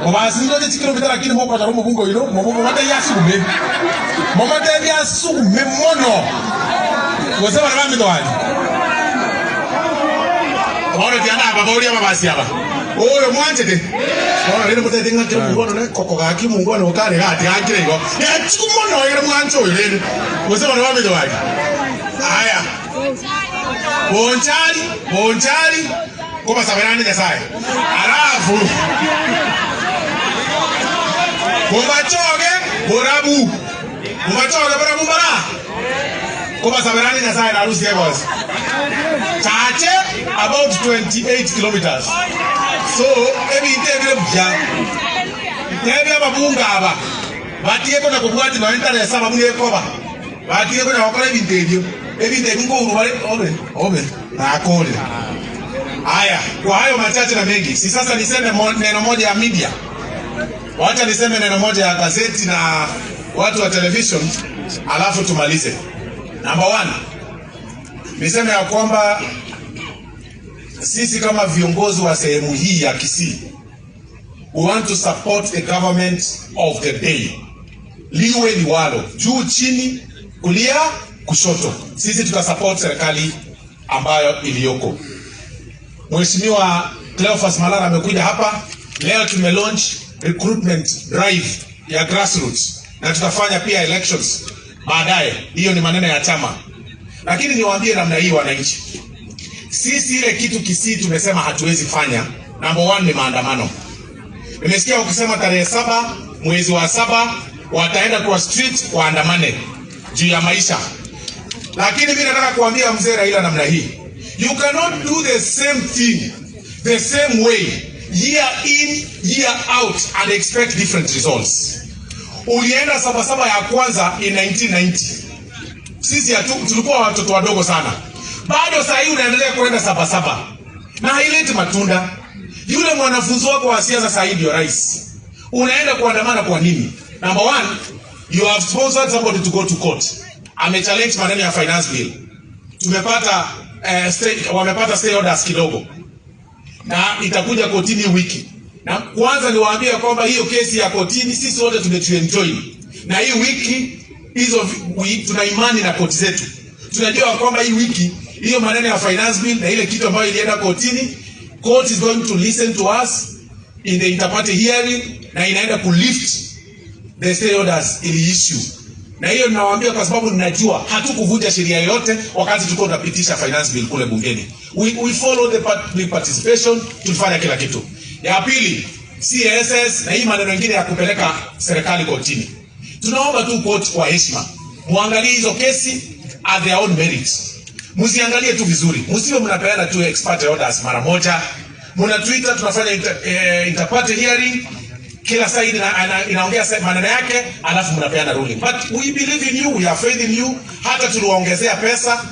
Bobasi ndoche chikilomita lakini mokonyora omobunge oino momotebi asugume. Momotebi asugume mono. Gose bare baminto bande. Bono tiga nababorie ababasi aba. Oyo mwanchete? Bono rende motete ng'a kera omonto one koko gaki omonto one okare gati gakire igo. Yachiku mono egere mwanche oyo rende. Gose bono baminto bande. Aya. Bonchari, bonchari, nkobasabera ande Nyasaye. Alafu bobachoge borabu. Bobachoge borabu bara. Nkobasabera ande Nyasaye narusie egosi. Chache about 28 kilometers. So ebinto ebire buya. Ntebie ababunge aba batige konya kobwati nonya tarehe saba buna ekoba. Batige konya gokora ebinto ebio. Ebinto ebi nkourwa bare obe obe nakorire. Aya, kwa hayo machache na mengi, si sasa niseme mo, neno moja ya media. Wacha niseme neno moja ya gazeti na watu wa television, alafu tumalize. Number one, niseme ya kwamba sisi kama viongozi wa sehemu hii ya Kisii, we want to support the government of the day, liwe liwalo, juu chini, kulia kushoto, sisi tutasupport serikali ambayo iliyoko. Mheshimiwa Cleophas Malala amekuja hapa leo, tumelaunch recruitment drive ya grassroots na tutafanya pia elections baadaye. Hiyo ni maneno ya chama, lakini niwaambie namna hii wananchi, sisi ile kitu Kisii tumesema hatuwezi fanya, number one ni maandamano. Nimesikia ukisema tarehe saba mwezi wa saba wataenda kwa street waandamane juu ya maisha, lakini mimi nataka kuambia mzee Raila namna hii, you cannot do the same thing the same way year in year out and expect different results. Ulienda sabasaba ya kwanza in 1990 sisi hatu, tulikuwa watoto wadogo sana, bado saa hii unaendelea kuenda sabasaba na haileti matunda. Yule mwanafunzi wako wa siasa saa hii ndio rais, unaenda kuandamana kwa nini? Number one, you have sponsored somebody to go to court. Amechallenge maneno ya finance bill, tumepata eh, stay, wamepata stay orders kidogo na itakuja kotini wiki. Na kwanza niwaambie kwamba hiyo kesi ya kotini sisi wote tumetuenjoy, na hii wiki hizo tuna imani na koti zetu, tunajua kwamba hii wiki hiyo maneno ya finance bill na ile kitu ambayo ilienda kotini, court is going to listen to us in the interparty hearing na inaenda kulift the stay orders ili issue. Na hiyo ninawaambia kwa sababu ninajua hatukuvunja sheria yoyote wakati tulikuwa tunapitisha finance bill kule bungeni. We, we follow the public participation, tulifanya kila kitu. Ya pili, CSS na hii maneno mengine ya kupeleka serikali kotini. Tunaomba tu court kwa heshima. Muangalie hizo kesi at their own merit. Msiangalie tu vizuri. Msiwe mnapeana tu ex parte orders mara moja. Mnatuita tunafanya inter, eh, interparty hearing kila side ina, ina, inaongea maneno yake alafu mnapeana ruling. But we believe in you, we have faith in you. Hata tuliwaongezea pesa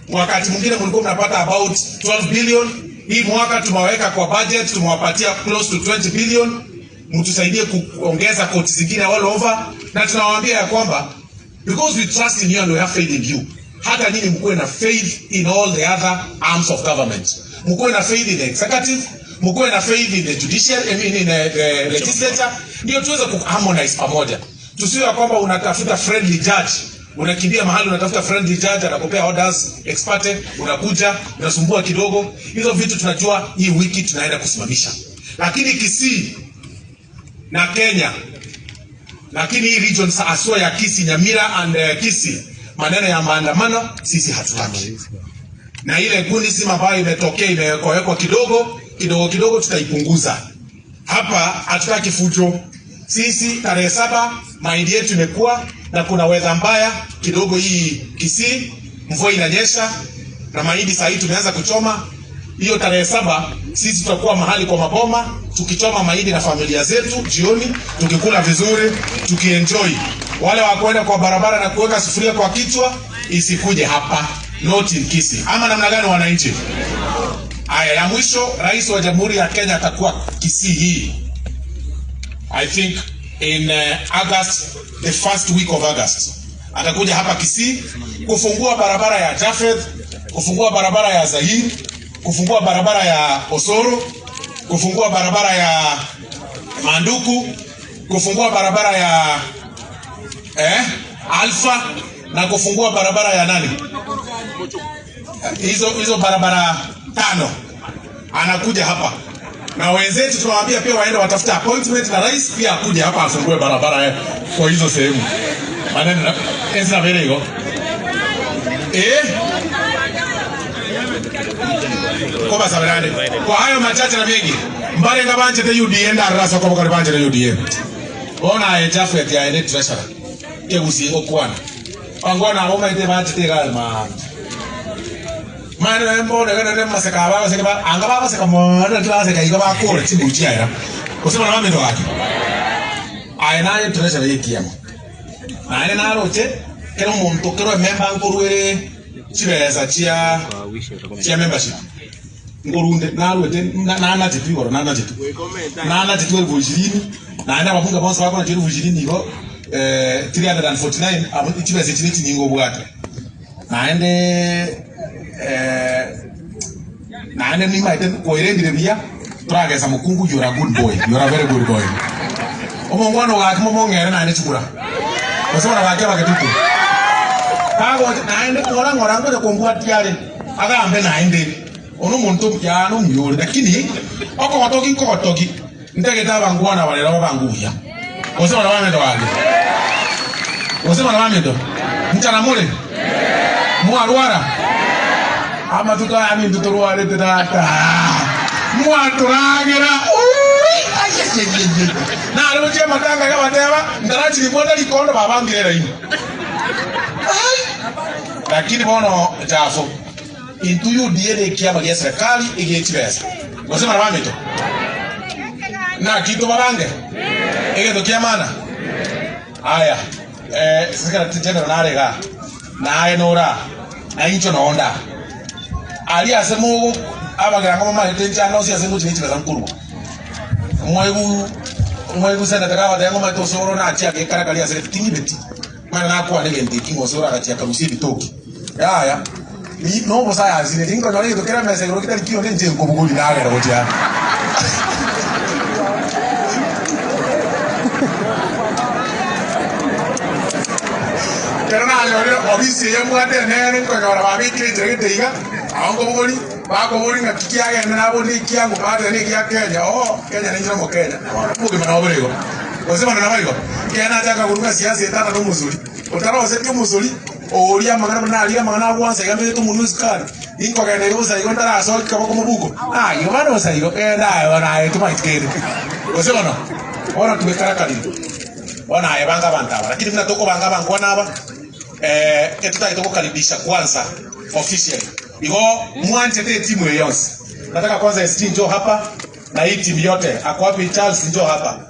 wakati mwingine mlikuwa mnapata about 12 billion. Hii mwaka tumeweka kwa budget tumewapatia close to 20 billion. Mtusaidie kuongeza koti zingine all over, na tunawaambia ya kwamba because we trust in you and we have faith in you, hata nyinyi mkuwe na faith in all the other arms of government, mkuwe na faith in the executive, mkuwe na faith in the judiciary, I mean in the, the legislature, ndio tuweze kuharmonize pamoja. Tusiwe ya kwamba unatafuta friendly judge, unakimbia mahali unatafuta friendly judge, anakupea orders ex parte, unakuja unasumbua kidogo. Hizo vitu tunajua hii wiki tunaenda kusimamisha, lakini Kisii na Kenya lakini hii region haswa ya Kisii, Nyamira and uh, Kisii, maneno ya maandamano sisi hatutaki, na ile gunism ambayo imetokea imewekwa kidogo kidogo kidogo, tutaipunguza hapa. Hatutaki fujo sisi. Tarehe saba mahindi yetu imekuwa na kuna weather mbaya kidogo hii Kisii, mvua inanyesha na mahindi saa hii tumeanza kuchoma. Hiyo tarehe saba sisi tutakuwa mahali kwa maboma tukichoma mahindi na familia zetu jioni, tukikula vizuri, tukienjoy. Wale wa kwenda kwa barabara na kuweka sufuria kwa kichwa isikuje hapa, not in Kisii. Ama namna gani, wananchi? Aya, ya mwisho, rais wa Jamhuri ya Kenya atakuwa Kisii hii. I think in August, the first week of August. Atakuja hapa Kisii kufungua barabara ya Japheth, kufungua barabara ya Zahir, kufungua barabara ya Osoro, kufungua barabara ya Manduku, kufungua barabara ya Alpha na kufungua barabara ya nani? Hizo hizo barabara tano anakuja hapa na wenzetu tunawaambia pia waende watafute appointment na rais pia akuje hapa afungue barabara kwa hizo sehemu. Maneno na esa vile iko. Koba sabrande. Kwa hayo machache na mengi. Mbare ngabanje te UDA ndarasa kwa bakari banje te UDA. Ona e Jafet ya ene treasurer. Ke gusi okwana. Bangona abo maite banje te galma. Mane mbone gana ne maseka ba baseka ba anga ba baseka mwana ti baseka igo ba kore chibuchi aira. Kusema na mame wake. Aye naye treasurer yekiamo. Naye naroche kero omonto kero member nkorwere chibesa chia chia membership. Nkorunde narwete nanachetu igoro nanachetu. Nanachetu elfu ishirini naende ababunge bonsi bakona elfu ishirini igo 349 abo chibesa echi nechinyinga obwate. Naende naende nimaete koirendire buya toragesa mokungu you're a good boy, you're a very good boy. Omongwana gaki momong'ere naende chikura. Gose bono gaki abagetutu. Kagocha naende ng'ora ng'ora ngocha kombwatia are agambe naende ono omonto omuya nomuyore lakini okogotoki nkogotoki ntagete abangwana barero babanguya. Gose bono bamento gaki. Gose bono bamento. Nchara more. Mwarwara. Amatuko aya minto torwarete tata. Mwatoragera. Nare gochia amatanga iga bateba ntarachiribwata rikondo babangire eraini. Lakini bono jafo intu UDA ne ekiama gia serikali egie chibesa. Gose bara bamito. Naki tobabange? Egento kia maana. Aya, Secretary General nare iga, naye nora, na inche nonda. Aria ase mogo abagerango bamaete inche ande onsi ase ngochia ne chibesa nkorwa. Mwaigu mwaigu senator kagotebi ng'a omanyete osoro nachia agekara karia ase gete ting'ibeti. Mani nakwana egento eki ng'a osoro agachia akarusia ebitoki. Yaya, ni nobosayansi nere nkonyora egento kere emesa igoro kitari kionde inche nkobogoria nagera gochia ande. Ekero nanyorire ofisi eye mbwate enene nkonyora babekire enchera gete iga, aho nkobogoria, bakoboria ng'aki kiagenda naboria ekiango bateba na egia Kenya, oo Kenya ninche nomokenya, bono obogima nabo bore igo. Gose bono nabo igo, ekiagera nachaka korwa ng'a siasa etana na omosori, otaroseti omosori, oria amang'ana buna naria amang'ana agwansa iga mbegete omonwe esukari, ninkogenda iga bosa igo ntarasoki kaboko mobuko, aye igo bono bosa igo, genda aye bono aye tomaeti kende. Gose bono, bono twekarakarire, bono aye banga abanto aba, lakini buna tokobanga abangwana aba, etotagete gokaribisha kwanza officially. Igo mwanchete etimu eye yonsi. Nataka kwanza SG njoo hapa na hii timu yote. Ako wapi Charles njoo hapa.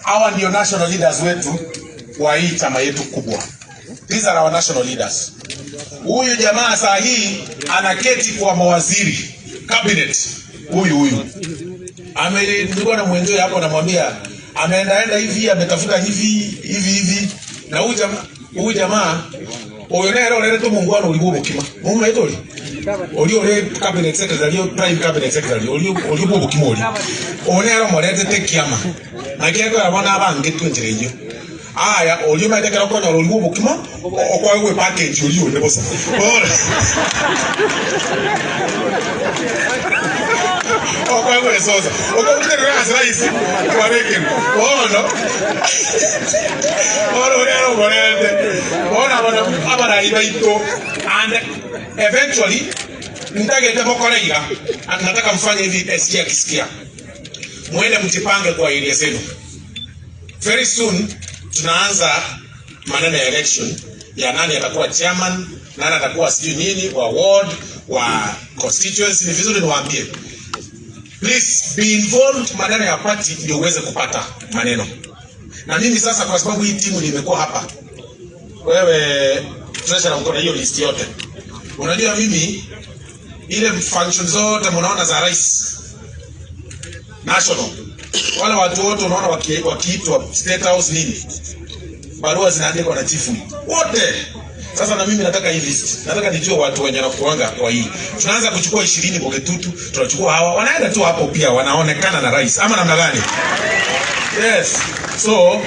Hawa ndio national leaders wetu wa hii chama yetu kubwa. These are our national leaders. Huyu jamaa saa hii anaketi kwa mawaziri cabinet. Huyu huyu. Ame nilikuwa na mwenjoy hapo namwambia ameendaenda hivi ametafuta hivi hivi hivi na huyu jamaa huyu jamaa oyo nere orerete omongwana oria bwa obokima momaete oria oria ore cabinet secretary prime cabinet secretary oria oria bwa obokima oria oyo nere omoretete ekiama naki ekero bono abangetwe enchera eyio aya oria omanyete ekero okonyora oria bwa obokima okoegwa epackage oria onde bosa bono okoegwa esosa okobuterera ase rahisi kwabekerwa bono bono oria nere omorente bono aba nabwo abarai baito and eventually ntagete mokore iga and nataka mfanye hivi SG akisikia mwende mjipange kwa area zenu very soon tunaanza maneno ya election ya nani atakuwa chairman, nani atakuwa sijui nini wa ward, wa constituency. Ni vizuri niwaambie, please be involved maneno ya party ndio uweze kupata maneno. Na mimi sasa, kwa sababu hii timu nimekuwa hapa, wewe treasurer uko na hiyo list yote. Unajua mimi ile function zote mnaona za rais national Wale watu wote unaona wakiitwa State House nini, barua zinaandikwa na chief whip wote. Sasa na mimi nataka hii list, nataka nijue watu wenye wanakuanga kwa hii. Tunaanza kuchukua 20 Bogetutu, tunachukua hawa, wanaenda tu hapo pia wanaonekana na rais ama namna gani? Yes. So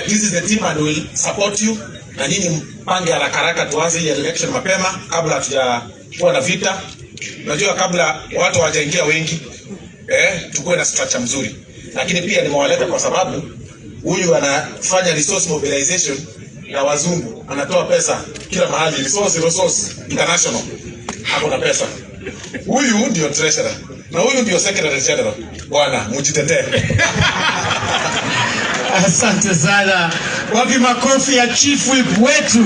this is the team and will support you. Na nyinyi mpange haraka haraka tuanze hii election mapema kabla hatujakuwa na vita. Unajua kabla watu hawajaingia wengi, tukuwe na structure mzuri. Lakini pia nimewaleta kwa sababu huyu anafanya resource mobilization na wazungu, anatoa pesa kila mahali, resource international, ako na pesa. Huyu ndio treasurer na huyu ndio secretary general. Bwana, mjitetee. Asante sana. Wapi makofi ya Chief Whip wetu?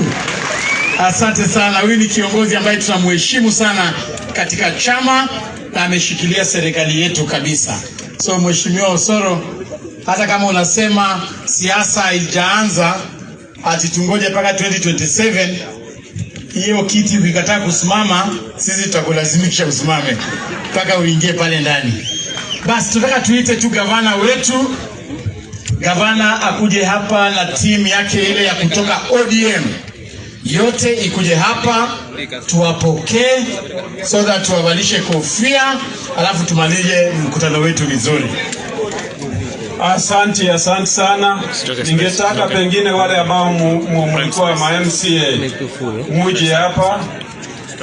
Asante sana. Huyu ni kiongozi ambaye tunamheshimu sana katika chama na ameshikilia serikali yetu kabisa. So Mheshimiwa Osoro, hata kama unasema siasa haijaanza ati tungoje mpaka 2027, hiyo kiti ukikataa kusimama, sisi tutakulazimisha usimame mpaka uingie pale ndani. Basi tunataka tuite tu gavana wetu, gavana akuje hapa na timu yake ile ya kutoka ODM yote ikuje hapa tuwapokee, so that tuwavalishe kofia, alafu tumalize mkutano wetu vizuri. Asante, asante sana. Ningetaka pengine wale ambao mlikuwa ma MCA muje hapa,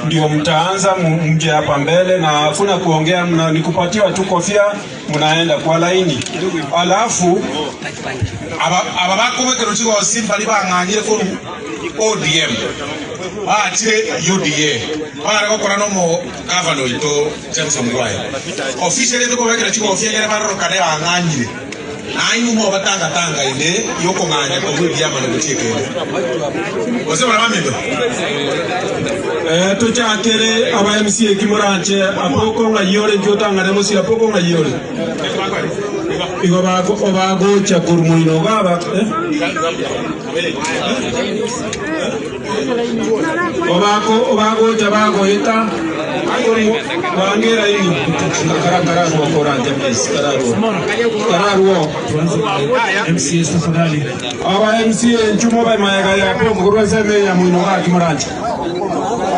ndio mtaanza, mje hapa mbele, na hakuna kuongea, ni kupatiwa tu kofia, mnaenda kwa laini. Alafu aba bakubekero chigosi bali bang'anyire koru ODM bachire UDA bare gokora no mo gavana oito James Ongwae officially tukubekera chigofia gere barorokane bang'anyire nainyu mo batangatanga inde yokong'anya koru ebiama na gochiekende gose bara bamindo. Tuchakere aba MCA kimuranche apoko ng'ayore nkiotang'ane mosi apoko ng'ayore igo bagocha koru moino gaba, Obako obagocha bagoita wangera ini kararwo koranje please kararwo kararwo. MCA tafadhali. Aba MCA nchumo ba maega ya po kurwa seme ya mwino ga kimuranje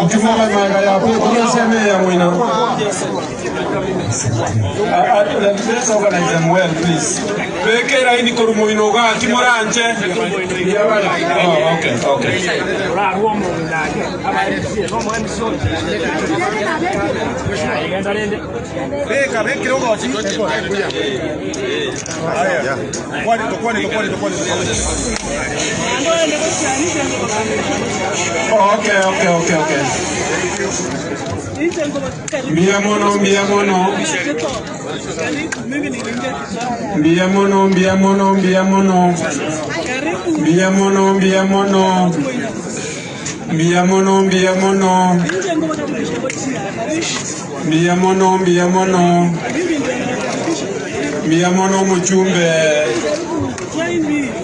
nchumo ba maega ya po kurwa seme ya mwino. Let's organize them well, please. Bekera ini koru mwino ga kimuranje. Oh, okay. Beka bekira ogochi. Haya. Kwani tokwani tokwani tokwani. Okay. Mbia mono, mbia mono. Mbia mono, mbia mono, mbia mono. Mbia mono, mbia mono. Mbia mono, mbia mono. Mbia mono, mbia mono. Mbia mono muchumbe.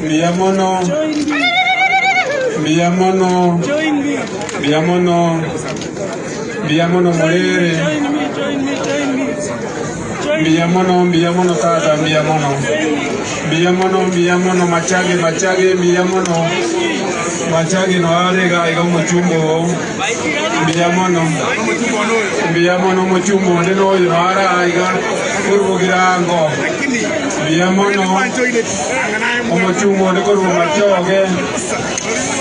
Mbia mono. Mbia mono. Mbia mono. Mbia mono mulere. Mbia mono, mbia mono tata, mbia mono. Mbia mono, mbia mono machage, machage, mbia mono. Machage no arega iga muchumbo. Mbia mono. Mbia mono muchumbo ndi no yo ara iga kurugirango. Mbia mono. Omuchumbo ndi kurugo machoge.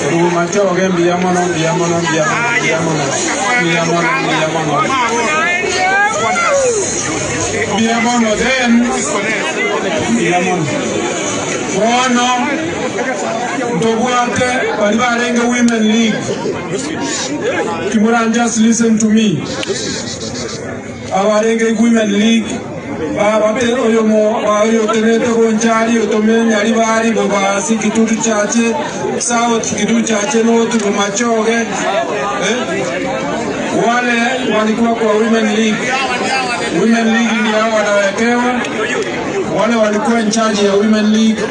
Kurugo machoge mbia mono, mbia mono, mbia mono, mbia mono. Mbia mono, mbia mono. Mbia mono then. Mbia mono. Bono ntobwate bali barenge Women League. Kimuran, just listen to me. Abarenge Women League babape oyo mo oyo tenete gonchari otomenya ari bari bobasi Kitutu Chache South, Kitutu Chache North, Machoge, Wale walikuwa kwa Women League. Women League ndio hao wanawekewa. Wale walikuwa in charge ya Women League,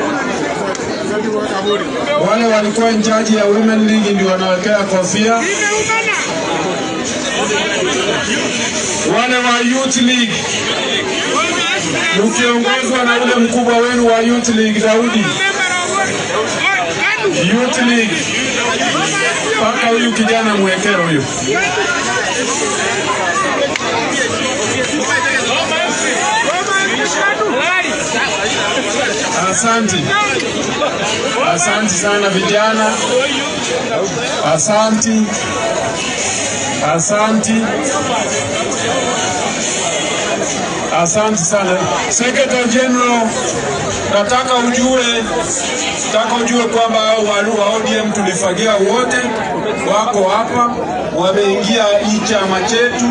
wale walikuwa in charge ya Women League ndio wanawekea kofia. Wale wa Youth League, mkiongozwa na ule mkubwa wenu wa Youth League Daudi, Youth League mpaka huyu kijana mwekeo huyu. Asante, asante sana vijana, asante, asante, asante sana. Secretary General, nataka ujue, nataka ujue kwamba hao walu wa ODM tulifagia wote, wako hapa, wameingia hii chama chetu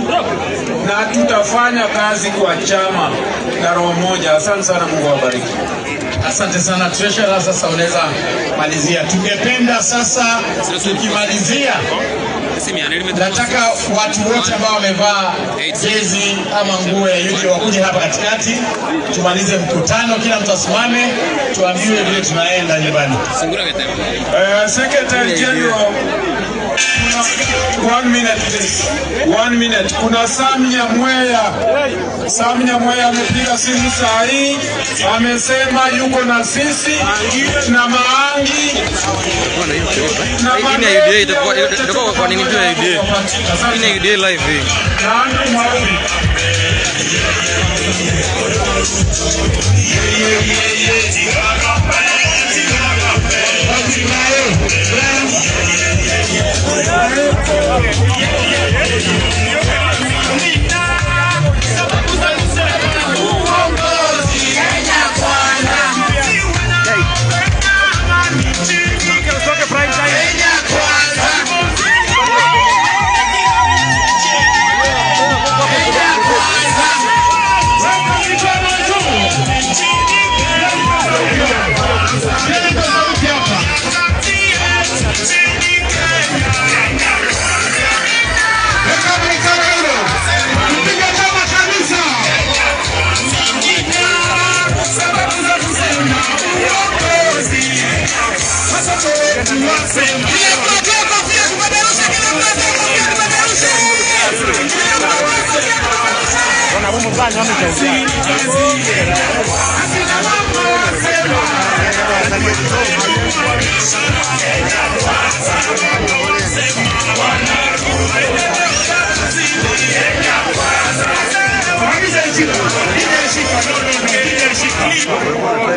na tutafanya kazi kwa chama na roho moja. Asante sana, Mungu awabariki. Asante sana Treasurer, sasa unaweza malizia. Tungependa sasa tukimalizia, nataka watu wote ambao wamevaa jezi ama nguo ya UDA wakuje hapa katikati, tumalize mkutano, kila mtu asimame, tuambiwe vile tunaenda nyumbani. Secretary General, kuna one minute please. One minute. Kuna Sam Nyamweya. Sam Nyamweya amepiga simu saa hii, amesema yuko na sisi na Maangi na Hii ni ya UDA itakuwa itakuwa kwa nini tu ya UDA? Hii ni ya UDA live hii. na Andrew Mwaupi.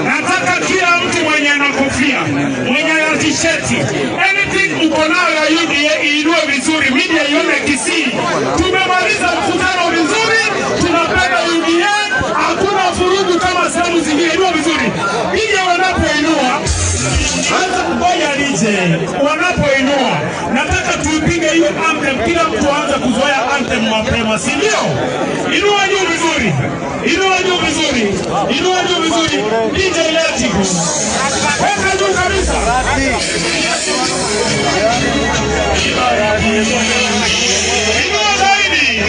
Nataka kila mtu mwenye ana kofia, mwenye ana tisheti, anything uko nayo ya UDA iinue vizuri, media ione Kisii. Tumemaliza mkutano vizuri, tunapenda UDA, hakuna vurugu kama sehemu zingine. Inua vizuri, media wanapoinua hata ngoja nije, wanapoinua nataka tuipige hiyo anthem, kila mtu aanze kuzoea anthem mapema, si ndio? Inua juu vizuri, inua juu vizuri, inua juu vizuri. DJ Leti, weka juu kabisa. Inua zaidi.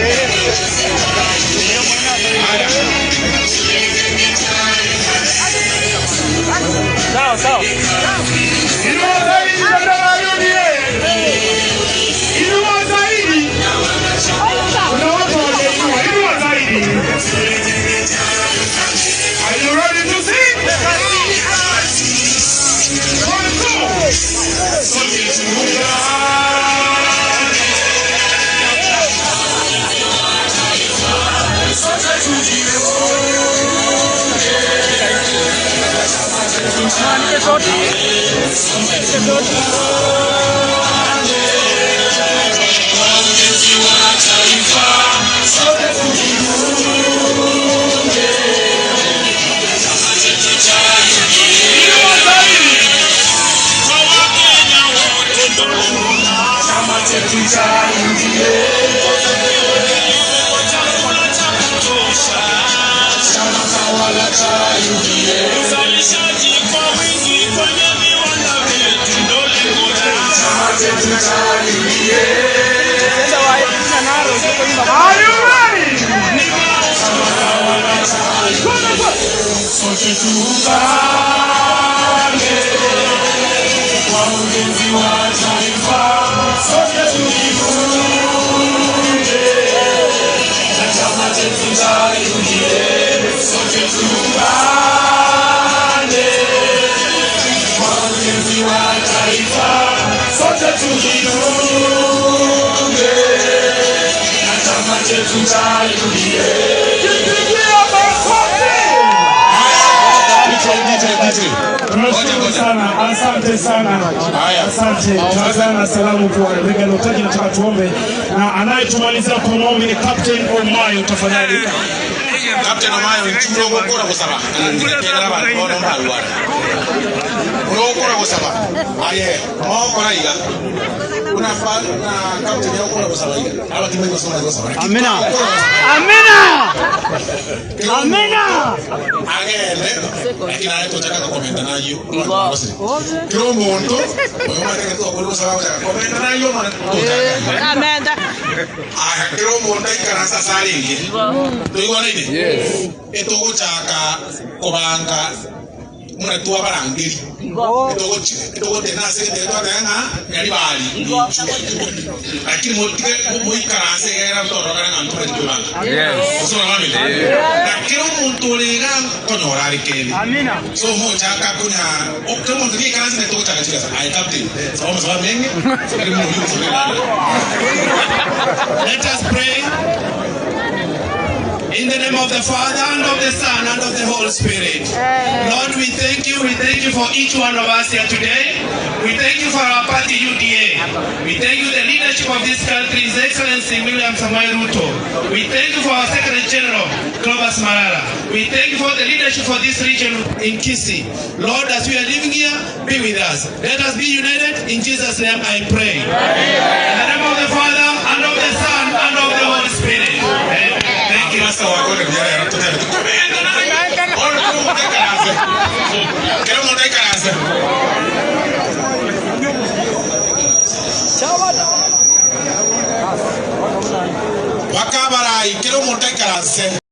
Sawa sawa. Inua zaidi bendera ya UDA. Inua zaidi. Kuna watu hawajainua. Inua zaidi. Are you ready to sing? One, two. Sote tuungane. Sote Uzalishaji kwa wingi kwenye viwanda vyetu ndo lengo Tunashukuru sana, asante sana, asante. Tunapeana salamu kwa Regan Otaji, nataka tuombe, na anayetumalizia kwa maombi ni Captain Omayo, tafadhali. Captain Omayo nchuro gukora gusaba ngira abantu bono mbarwara urokora gusaba aye mokora iga unafa na captain yokora gusaba iga abatimwe gusaba gusaba Amina. Amina. Amina. Agende lakini naye tochaka komenta nayo kiro omonto oyo mateke tokori gusaba gochaka komenta nayo mana tochaka Amenda. Aya, kero omonto aikaransa ase arenge toigwanaine etogochaka kobanga muna twabarangeri etogotena ase egetebe twateba ng'a nyari bari lakini motige moikaranse egera torogana ng'a ntumanyete kwebanga Yes. osona bamire Yeah. na kero omonto orega nkonyora are kende so mochaka konya kero omonto niaikaranse netogochaka chigasa aye captain saba amasaba amenge kere moyo Let us pray. In the name of the Father, and of the Son, and of the Holy Spirit. Lord, we thank you. We thank you for each one of us here today. We thank you for our party, UDA. We thank you the leadership of this country, His Excellency William Samoei Ruto. We thank you for our Secretary General, Clovis Marara. We thank you for the leadership for this region in Kisii. Lord, as we are living here, be with us. Let us be united. In Jesus' name I pray. In the name of the Father, and of the Son, and of the Holy Spirit. Amen. Thank you. Kero omonto aikaranse bakabarai kero omonto aikaranse.